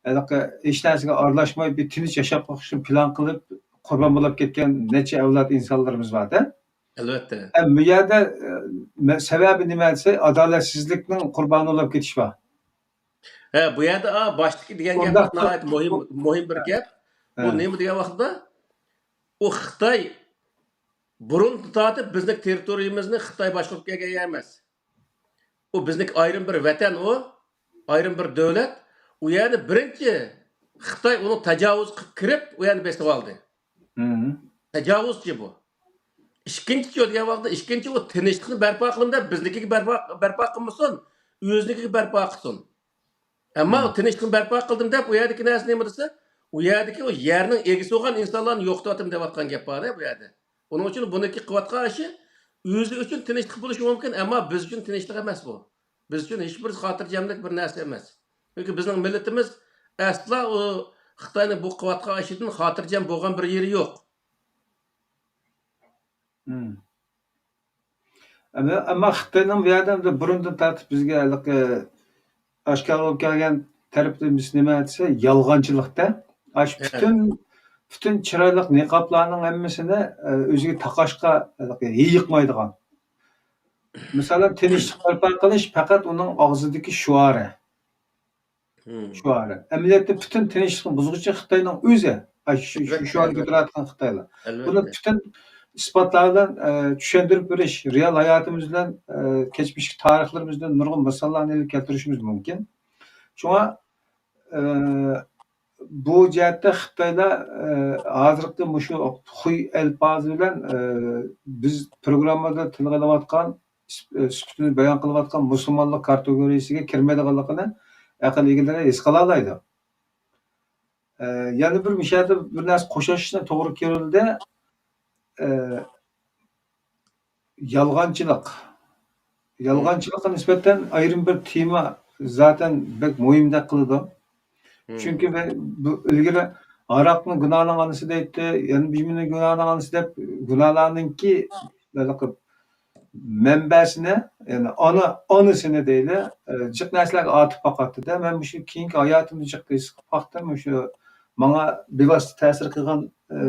ھېلىقى ھېچ نەرسىگە ئارىلاشماي، بىر تىنچ ياشاپ باقىشنى پىلان قىلىپ، قۇربان بولۇپ كەتكەن نەچچە ئەۋلاد ئىنسانلىرىمىز بار-دە. ئەلۋەتتە. ئە، بۇ يەردە، ئە، مە-، سەۋەبى نېمە دېسە، ئادالەتسىزلىكنىڭ قۇربانى بولۇپ كېتىش بار. ھە، بۇ يەردە، ئا، باشتىكى دېگەن گەپ ناھايىتى مۇھىم، مۇھىم بىر گەپ. بۇ نېمە دېگەن ۋاقىتتا، ئۇ خىتاي بۇرۇندىن تارتىپ بىزنىڭ تېررىتورىيىمىزنى خىتاي باشقۇرۇپ كەلگەن يەر ئەمەس. ئۇ بىزنىڭكى ئايرىم بىر ۋەتەن ئۇ، ئايرىم بىر دۆلەت. ئۇ يەرنى بىرىنچى خىتاي ئۇنىڭ تاجاۋۇز قىلىپ كىرىپ، ئۇ يەرنى بېسىۋالدى. تاجاۋۇزچى بۇ. ئىككىنچىچۇ دېگەن ۋاقىتتا، ئىككىنچى ئۇ تىنچلىقنى بەرپا قىلىمەن دەپ بىزنىڭكىگە بەرپا، بەرپا قىلمىسۇن، ئۆزىنىڭكىگە بەرپا قىلسۇن. ئەمما ئۇ تىنچلىقنى بەرپا قىلدىم دەپ، ئۇ يەردىكى نەرسە نېمە دېسە، ئۇ يەردىكى ئۇ يەرنىڭ ئىگىسى بولغان ئىنسانلارنى يوقىتىۋاتىمەن دەۋاتقان گەپ بار-دە بۇ يەردە. ئۇنىڭ ئۈچۈن بۇنىڭكى قىلىۋاتقان ئىشى ئۆزى ئۈچۈن تىنچلىق بولۇشى مۇمكىن، ئەمما بىز ئۈچۈن تىنچلىق ئەمەس بۇ. بىز ئۈچۈن ھېچبىر خاتىرجەملىك بىر نەرسە ئەمەس. چۈنكى بىزنىڭ مىللىتىمىز ئەسلا ئۇ خىتاينىڭ بۇ قىلىۋاتقان ئىشىدىن خاتىرجەم بولغان بىر يېرى يوق. ئەمما، ئەمما خىتاينىڭ بۇ يەردە بۇرۇندىن تارتىپ بىزگە ھېلىقى ئاشكارا بولۇپ كەلگەن تەرىپىمىز نېمە دېسە، يالغانچىلىقتا. ئاشۇ پۈتۈن، پۈتۈن چىرايلىق نىقابلارنىڭ ھەممىسىنى، ئە، ئۆزىگە تاقاشقا ھېلىقى ھېيىقمايدىغان. مىسالەن، تىنچلىق بەرپا قىلىش پەقەت ئۇنىڭ ئاغزىدىكى شوئارى. شوئارى. ئەمەلىيەتتە پۈتۈن تىنچلىقنى بۇزغۇچى خىتاينىڭ ئۆزى. ئاشۇ، شۇ، شۇ شوئارنى كۆتۈرۈۋاتقان خىتايلار. بۇنى پۈتۈن ئىسپاتلار بىلەن، ئە، چۈشەندۈرۈپ بېرىش، رېئال ھاياتىمىز بىلەن، ئە، كەچمىشتىكى تارىخلىرىمىزدىن نۇرغۇن مىساللارنى ئېلىپ كەلتۈرۈشىمىز مۇمكىن. شۇڭا، ئە، بۇ جەھەتتە خىتايلار، ئە، ھازىرقى مۇشۇ خۇي ئەلپازى بىلەن، ئە، بىز پروگراممىدا تىلغا ئېلىۋاتقان، سۈپ-، سۈپىتىنى بايان قىلىۋاتقان مۇسۇلمانلىق كاتېگورىيەسىگە كىرمەيدىغانلىقىنى ئەقىل ئىگىلىرى ھېس قىلالايدۇ. ئە، يەنە بىر مۇشۇ يەردە بىر نەرسە قوشۇشنى توغرا كۆرۈلدى. ئە، يالغانچىلىق. يالغانچىلىققا نىسبەتەن ئايرىم بىر تېما زاتەن بەك مۇھىمدەك قىلىدۇ. چۈنكى مەن بۇ ئىلگىرى ھاراقنى گۇناھنىڭ ئانىسى دەيتتى، يەنە بىژمىنى گۇناھنىڭ ئانىسى دەپ، گۇناھلارنىڭكى ھېلىقى مەنبەسىنى، يەنى ئانا، ئانىسىنى دەيلى، ئە، جىق نەرسىلەرگە ئاتىپ باقاتتى-دە. مەن مۇشۇ كېيىنكى ھاياتىمدا جىق ھېس قىلىپ باقتىم. مۇشۇ ماڭا بىۋاسىتە تەسىر قىلغان، ئە،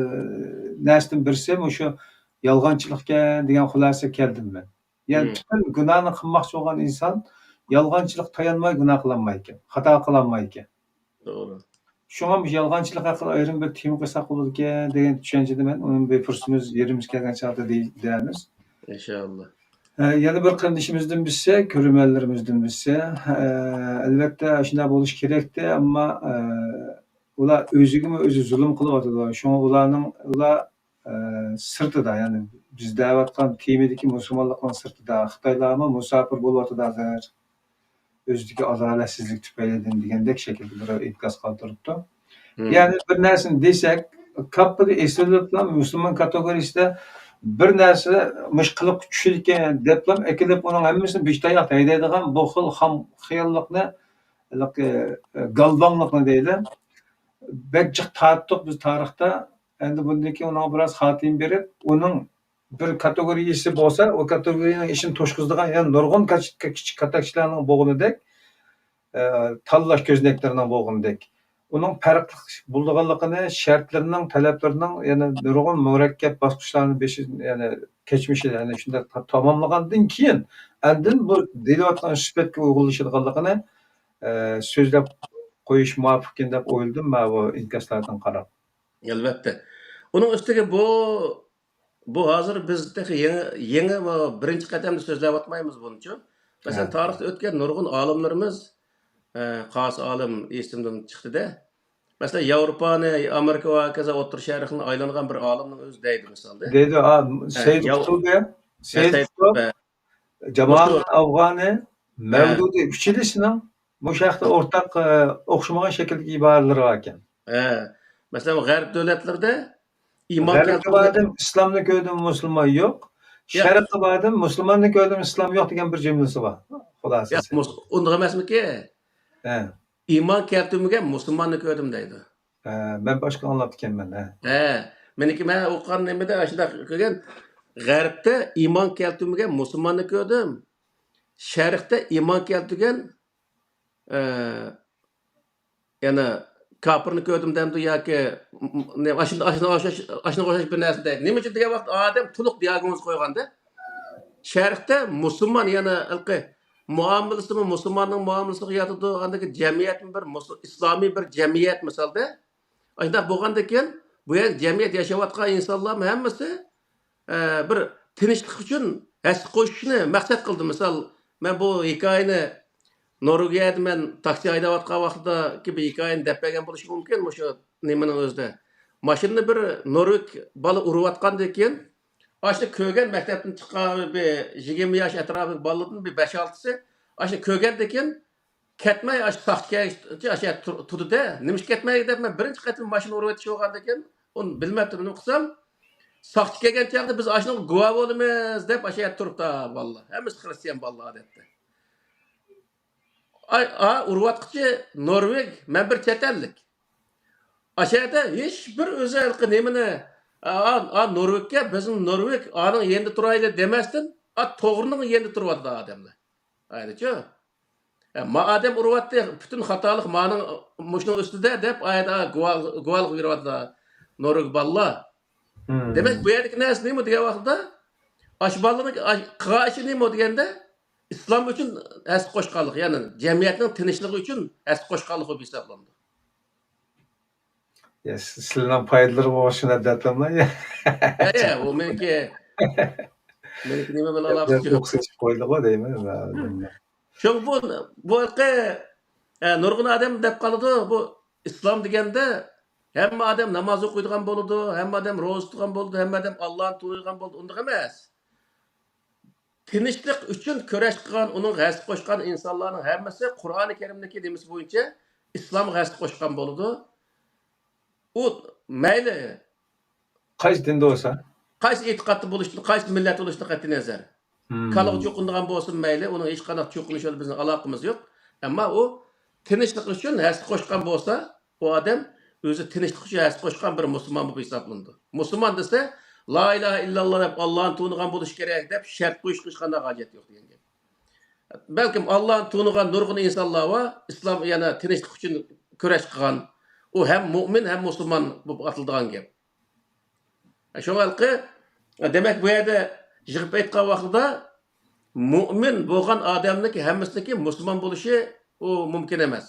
نەرسىدىن بىرسى مۇشۇ يالغانچىلىقكەن دېگەن خۇلاسىگە كەلدىم مەن. يەنى پۈتۈن گۇناھنى قىلماقچى بولغان ئىنسان يالغانچىلىققا تايانماي گۇناھ قىلالمايدىكەن، خاتا قىلالمايدىكەن. توغرا. شۇڭا مۇشۇ يالغانچىلىق ھەققىدە ئايرىم بىر تېما قىلساق بولىدىكەن دېگەن چۈشەنچىدە مەن ئۇنى بىر پۇرسىتىمىز يېرىمىز كەلگەن چاغدا دەي-، دەيمىز. ئىنشائاللا. ئە، يەنە بىر قېرىندىشىمىزدىن بىرسى، كۆرۈرمەنلىرىمىزدىن بىرسى، ئە، ئەلۋەتتە، ئاشۇنداق بولۇشى كېرەكتى، ئەمما، ئە، ئۇلار ئۆزىگىمۇ ئۆزى زۇلۇم قىلىۋاتىدۇ. شۇڭا ئۇلارنىڭ، ئۇلار، ئە، سىرتىدا، يەنى بىز دەۋاتقان تېمىدىكى مۇسۇلمانلىقنىڭ سىرتىدا خىتايلارمۇ مۇساپىر بولۇۋاتىدۇ ھازىر. ئۆزىدىكى ئادالەتسىزلىك تۈپەيلىدىن دېگەندەك شەكىلدە بىر ئىنكاس قالدۇرۇپتۇ. يەنى بىر نەرسىنى دېسەك، كاپپىدە ئېسىلىپلا مۇسۇلمان كاتېگورىيىسىدە بىر نەرسە مۇشۇ قىلىققا چۈشىدىكەن دەپلا ئەكېلىپ، ئۇنىڭ ھەممىسىنى بىش تاياق ھەيدەيدىغان بۇ خىل خام خىياللىقنى، ھېلىقى، ئە، گالۋاڭلىقنى دەيلى، بەك جىق تارتتۇق بىز تارىختا. ئەمدى بۇندىن كېيىن ئۇنىڭغا بىراز خاتىمە بېرىپ، ئۇنىڭ بىر كاتېگورىيىسى بولسا، ئۇ كاتېگورىيەنىڭ ئىچىنى توشقۇزىدىغان يەنە نۇرغۇن كاچ-، كىچىك كاتەكچىلەرنىڭ بولغىنىدەك، ئە، تاللاش كۆزنەكلىرىنىڭ بولغىنىدەك، ئۇنىڭ پەرقلىق بولىدىغانلىقىنى، شەرتلىرىنىڭ، تەلەپلىرىنىڭ يەنە نۇرغۇن مۇرەككەپ باسقۇچلارنى بېشى، يەنە كەچمىشى، يەنە شۇنداق تا-، تاماملىغاندىن كېيىن، ئاندىن بۇ دېيىلىۋاتقان سۈپەتكە ئۇيغۇنلىشىدىغانلىقىنى، ئە، سۆزلەپ قويۇش مۇۋاپىقكەن دەپ ئويلىدىم مەن بۇ ئىنكاسلاردىن قاراپ. ئەلۋەتتە. ئۇنىڭ ئۈستىگە بۇ، بۇ ھازىر بىز تېخى يېڭى، يېڭى ۋە بىرىنچى قەدەمدە سۆزلەۋاتمايمىز بۇنىچۇ. مەسىلەن، ھە. تارىختا ئۆتكەن نۇرغۇن ئالىملىرىمىز، ئە، قايسى ئالىم ئېسىمدىن چىقتى-دە. مەسىلەن، ياۋروپانى، ئامېرىكا ۋە ھاكازا ئوتتۇرا شەرقنى ئايلانغان بىر ئالىمنىڭ ئۆزى دەيدۇ مىسالدا. دەيدۇ، ئا، ھە، سەيد ياۋ-، قۇتۇب، ھە، سەيد سەيد قۇتۇب، قۇتۇپ، ھە. جامالىدىن مۇشۇ ئافغانى، ھە. مەۋدۇدى ئۈچىلىسىنىڭ بۇ شەرتتە ئورتاق، ئە، ئوخشىمىغان شەكىلدىكى ئىبارىلىرى باركەن. ھە. مەسىلەن، غەرب دۆلەتلىرىدە ئىمان غەربكە كەلتۈرگەن باردىم، ئىسلامنى كۆردۈم، مۇسۇلمان يوق. ياق. شەرققە باردىم، مۇسۇلماننى كۆردۈم، ئىسلام يوق دېگەن بىر جۈملىسى بار. ياق، خۇلاسىسى. مۇس-، ئۇنداق ئەمەسمىكى؟ ھە. ئىمان كەلتۈرمىگەن مۇسۇلماننى كۆردۈم دەيدۇ. ھە، مەن باشقا ئاڭلاپتىكەنمەن، ھە. ھە، مېنىڭكى مەن ئوقۇغان نېمىدە ئاشۇنداق كۆرگەن، غەربتە ئىمان كەلتۈرمىگەن مۇسۇلماننى كۆردۈم. شەرقتە ئىمان كەلتۈرگەن، ئە، يەنە كاپىرنى كۆردۈم دەمدۇ ياكى م-، م-، نېمە، ئاشۇنداق، ئاشۇنداق ئوخشاش، ئاشۇنداق ئوخشاش بىر نەرسە دەيدۇ. نېمە ئۈچۈن دېگەن ۋاقىتتا ئادەم تولۇق دىئاگنوز قويغاندا، شەرقتە مۇسۇلمان يەنە ھېلىقى مۇئامىلىسىمۇ مۇسۇلماننىڭ مۇئامىلىسىغا ياتىدۇ، ئاندىن كېيىن جەمئىيەتمۇ بىر مۇسۇ-، ئىسلامىي بىر جەمئىيەت مىسالدا. ئاشۇنداق بولغاندىن كېيىن بۇ يەردە جەمئىيەتتە ياشاۋاتقان ئىنسانلارمۇ ھەممىسى، ئە، بىر تىنچلىق ئۈچۈن ھەسسە قوشۇشنى مەقسەت قىلدى. مىسال، مەن بۇ ھېكايىنى نورۋېگىيەدە مەن تاكسى ھەيدەۋاتقان ۋاقتىدىكى بىر ھېكايىنى دەپ بەرگەن بولۇشۇم مۇمكىن مۇشۇ نېمىنىڭ ئۆزىدە. ماشىنىنى بىر نورۋېگ بالا ئۇرۇۋاتقاندىن كېيىن، ئاشۇنى كۆرگەن مەكتەپتىن چىققان بىر يىگىرمە ياش ئەتراپىدىكى بالىدىن بىر بەش-ئالتىسى ئاشۇنى كۆرگەندىن كېيىن كەتمەي، ئاشۇ ساقچى كەلگۈچە ئاشۇ يەردە تۇر-، تۇردى-دە، نېمىشقا كەتمەي دەپ، مەن بىرىنچى قېتىم ماشىنا ئۇرۇۋېتىش بولغاندىكىن، ئۇنى بىلمەپتىمەن، نېمە قىلسام، ساقچى كەلگەن چاغدا بىز ئاشۇنىڭغا گۇۋاھ بولىمىز دەپ، ئاشۇ يەردە تۇرۇپتۇ بالىلار. ھەممىسى خىرىستىيان بالىلار، ئادەتتە. ئاي، ئا، ئۇرۇۋاتقۇچى نورۋېگ، مەن بىر چەت ئەللىك. ئاشۇ يەردە ھېچ بىر ئۆزى ھېلىقى نېمىنى، ئا، ئا، نورۋېگكە، بىزنىڭ نورۋېگ، ئانىڭ يېنىدا تۇرايلى دېمەستىن، ئا، توغرىنىڭ يېنىدا تۇرۇۋاتىدۇ ئادەملەر. ئايدىچۇ؟ ئە، ما ئادەم ئۇرۇۋاتتى، پۈتۈن خاتالىق مانىڭ، مۇشۇنىڭ ئۈستىدە دەپ، ئايدا گۇۋاھ-، گۇۋاھلىق بېرىۋاتىدۇ نورۋېگ بالىلار. دېمەك، بۇ يەردىكى نەرسە نېمە دېگەن ۋاقىتتا، ئاشۇ بالىنىڭ ئاش-، قىلغان ئىشى نېمە دېگەندە، ئىسلام ئۈچۈن ھەسسە قوشقانلىق، يەنى جەمئىيەتنىڭ تىنچلىقى ئۈچۈن ھەسسە قوشقانلىق بولۇپ ھېسابلىنىدۇ. يا، سىز-، سىلەرنىڭ پايدىلىرى بولغان شۇ نەدەتلەرمۇ؟ يا، يا، ئۇ مېنىڭكى، مېنىڭكى نېمە بىلەن ئالاقىسى يوق. ئوخشىشىپ قويدىغۇ دەيمەن. شۇڭا بۇ، بۇ ھېلىقى، ئە، نۇرغۇن ئادەم دەپ قالىدۇ، بۇ ئىسلام دېگەندە ھەممە ئادەم ناماز ئوقۇيدىغان بولىدۇ، ھەممە ئادەم روزا تۇتىدىغان بولىدۇ، ھەممە ئادەم ئاللانى تونۇيدىغان بولىدۇ. ئۇنداق ئەمەس. تىنچلىق ئۈچۈن كۈرەش قىلغان، ئۇنىڭغا ھەسسە قوشقان ئىنسانلارنىڭ ھەممىسى قۇرئانى كەرىمدىكى نېمىسى بويىچە ئىسلامغا ھەسسە قوشقان بولىدۇ. ئۇ مەيلى قايسى دىندا بولسا، قايسى ئېتىقادتا بولۇشتىن، قايسى مىللەت بولۇشتىن قەتئىينەزەر. كالىغا چوقۇنىدىغان بولسۇن مەيلى، ئۇنىڭ ھېچقانداق چوقۇنۇش بىلەن بىزنىڭ ئالاقىمىز يوق. ئەمما ئۇ تىنچلىق ئۈچۈن ھەسسە قوشقان بولسا، ئۇ ئادەم ئۆزى تىنچلىق ئۈچۈن ھەسسە قوشقان بىر مۇسۇلمان بولۇپ ھېسابلىنىدۇ. مۇسۇلمان دېسە، لا ئىلاھە ئىللاللا دەپ ئاللانى تونۇغان بولۇشى كېرەك دەپ شەرت قويۇشقا ھېچقانداق ھاجەت يوق دېگەن گەپ. بەلكىم ئاللانى تونۇغان نۇرغۇن ئىنسانلار بار، ئىسلام يەنە تىنچلىق ئۈچۈن كۈرەش قىلغان. ئۇ ھەم مۇئمىن، ھەم مۇسۇلمان بولۇپ ئاتىلىدىغان گەپ. شۇڭا ھېلىقى، دېمەك، بۇ يەردە يىغىپ ئېيتقان ۋاقتىدا مۇئمىن بولغان ئادەمنىڭكى ھەممىسىنىڭكى مۇسۇلمان بولۇشى ئۇ مۇمكىن ئەمەس.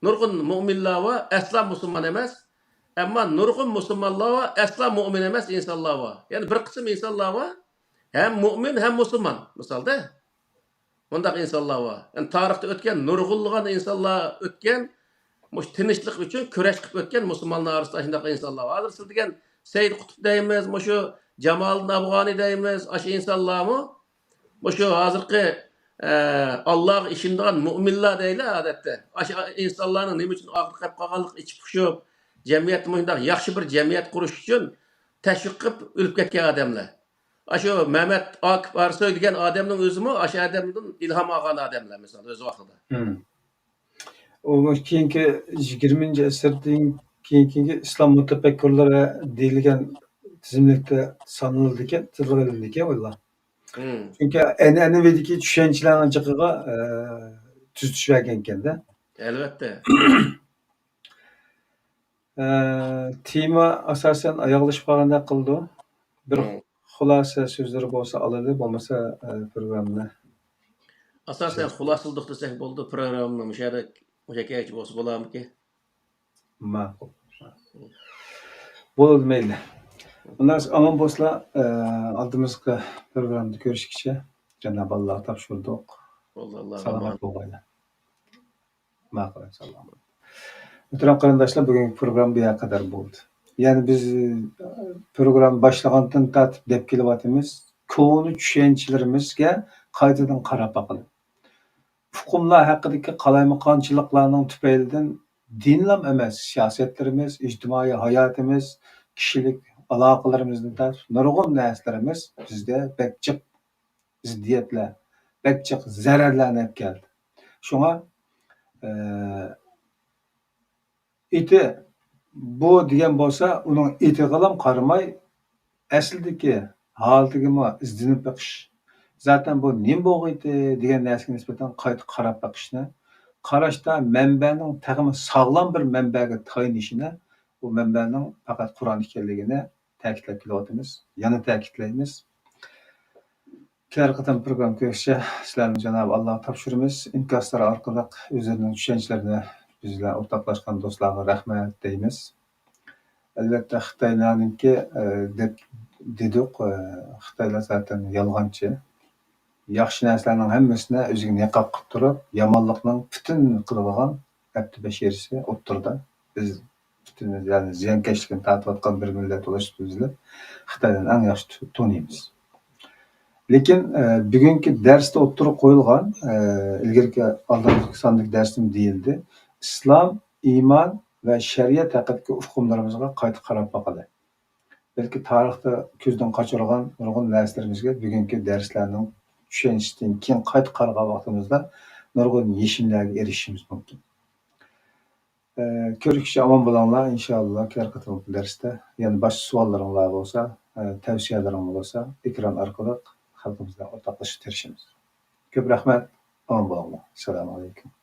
نۇرغۇن مۇئمىنلار بار، ئەسلا مۇسۇلمان ئەمەس. ئەمما نۇرغۇن مۇسۇلمانلار بار، ئەسلا مۇئمىن ئەمەس ئىنسانلار بار. يەنى بىر قىسىم ئىنسانلار بار، ھەم مۇئمىن، ھەم مۇسۇلمان. مىسالدا، مۇنداق ئىنسانلار بار. يەنى تارىختا ئۆتكەن، نۇرغۇنلىغان ئىنسانلار ئۆتكەن، مۇشۇ تىنچلىق ئۈچۈن كۈرەش قىلىپ ئۆتكەن مۇسۇلمانلار ئارىسىدا ئاشۇنداق ئىنسانلار بار. ھازىر سىز دېگەن سەيىد قۇتۇپ دەيمىز، مۇشۇ جامالىدىن ئافغانى دەيمىز، ئاشۇ ئىنسانلارمۇ مۇشۇ ھازىرقى، ئە، ئاللاغا ئىشىنىدىغان مۇئمىنلار دەيلى ئادەتتە. ئاشۇ ئىنسانلارنىڭ نېمە ئۈچۈن ئاغرىق قېلىپ قالغانلىقى، ئىچى پۇشۇپ، جەمئىيەتتە مۇشۇنداق ياخشى بىر جەمئىيەت قۇرۇش ئۈچۈن تەشۋىق قىلىپ ئۆلۈپ كەتكەن ئادەملەر. ئاشۇ مەمەت ئاكىپ ئارسۆي دېگەن ئادەمنىڭ ئۆزىمۇ ئاشۇ ئادەمدىن ئىلھام ئالغان ئادەملەر، مىسال، ئۆز ۋاقتىدا. مم. ئۇ كېيىنكى يىگىرمىنچى ئەسىردىن كېيىنكى ئىسلام مۇتەپەككۇرلىرى دېيىلگەن تىزىملىكتە سانىلىدىكەن، تىلغا ئېلىنىدىكەن ئۇلار. مم. چۈنكى ئەنئەنىۋىدىكى چۈشەنچىلەرنىڭ جىقىغا، ئە، تۈزىتىش بەرگەنكەن-دە. ئەلۋەتتە. ئە، تېما ئاساسەن ئاياغلىشىپ قالغاندەك قىلىدۇ. بىر مم. خۇلاسە سۆزلىرى بولسا ئالىلى، بولمىسا، ئە، پروگراممىنى. ئاساسەن خۇلاسىلىدۇق دېسەك بولىدۇ، پروگراممىنى مۇشۇ يەردە، مۇشۇ يەرگىچە بولسا بولارمىكىن؟ ماقۇل. بولىدۇ، مەيلى. ئۇنداق ئامان بولسىلا، ئە، ئالدىمىزقى پروگراممىدا كۆرۈشكىچە جانابى ئاللاغا تاپشۇردۇق. بولدى، ئاللاغا سالامەت ئامانەت. بولغايلى. ماقۇل، سالام. مۆھتەرەم قېرىنداشلار، بۈگۈنكى پروگرامما بۇ يەرگە قەدەر بولدى. يەنى بىز، ئە، پروگرامما باشلىغاندىن تارتىپ دەپ كېلىۋاتىمىز، كونا چۈشەنچىلىرىمىزگە قايتىدىن قاراپ باقىلى. ئۇقۇملار ھەققىدىكى قالايمىقانچىلىقلارنىڭ تۈپەيلىدىن دىنلام ئەمەس، سىياسەتلىرىمىز، ئىجتىمائىي ھاياتىمىز، كىشىلىك ئالاقىلىرىمىزدىن تارتىپ نۇرغۇن نەرسىلىرىمىز بىزدە بەك جىق زىددىيەتلەر، بەك جىق زەرەرلەرنى ئەپ كەلدى. شۇڭا، ئە، ئېتى بۇ دېگەن بولسا، ئۇنىڭ ئېتىغىلا قارىماي، ئەسلىدىكى ھالىتىگىمۇ ئىزدىنىپ بېقىش. زاتەن بۇ نېمە بولغىيتى دېگەن نەرسىگە نىسبەتەن قايتا قاراپ بېقىشنى، قاراشتا مەنبەنىڭ تېخىمۇ ساغلام بىر مەنبەگە تايىنىشىنى، بۇ مەنبەنىڭ پەقەت قۇرئان ئىكەنلىكىنى تەكىتلەپ كېلىۋاتىمىز، يەنە تەكىتلەيمىز. كېلەر قېتىم پروگرامما كۆرۈشكىچە سىلەرنى جانابى ئاللاغا تاپشۇرىمىز. ئىنكاسلار ئارقىلىق ئۆزلىرىنىڭ چۈشەنچىلىرىنى بىز بىلەن ئورتاقلاشقان دوستلارغا رەھمەت دەيمىز. ئەلۋەتتە، خىتايلارنىڭكى، ئە، دەپ دېدۇق، ئە، خىتايلار زاتەن يالغانچى. ياخشى نەرسىلەرنىڭ ھەممىسىنى ئۆزىگە نىقاب قىلىپ تۇرۇپ، يامانلىقنىڭ پۈتۈن قىلىدىغان ھەپتە بەشىرىسى ئوتتۇرىدا. بىز پۈتۈن، يەنى زىيانكەشلىكىنى تارتىۋاتقان بىر مىللەت بولۇشىمىزنى خىتايدىن ئەڭ ياخشى تۇ-، تونۇيمىز. لېكىن، ئە، بۈگۈنكى دەرستە ئوتتۇرىغا قويۇلغان، ئە، ئىلگىرىكى ئالدىنقى ساندىكى دەرستىمۇ دېيىلدى. ئىسلام، ئىمان ۋە شەرىئەت ھەققىدىكى ئۇقۇملىرىمىزغا قايتا قاراپ باقىلى. بەلكى تارىختا كۆزدىن قاچۇرغان نۇرغۇن نەرسىلىرىمىزگە بۈگۈنكى دەرسلەرنىڭ چۈشەنچىسىدىن كېيىن قايتا قارىغان ۋاقتىمىزدا نۇرغۇن يېشىملەرگە ئېرىشىشىمىز مۇمكىن. ئە، كۆرۈشكىچە ئامان بولۇڭلار. ئىنشائاللا، كېلەر قېتىملىق دەرستە يەنە باشقا سوئاللىرىڭلار بولسا، ئە، تەۋسىيەلىرىڭلار بولسا، ئېكران ئارقىلىق خەلقىمىز بىلەن ئورتاقلىشىشقا تىرىشىمىز. كۆپ رەھمەت. ئامان بولۇڭلار. ئەسسالامۇ ئەلەيكۇم.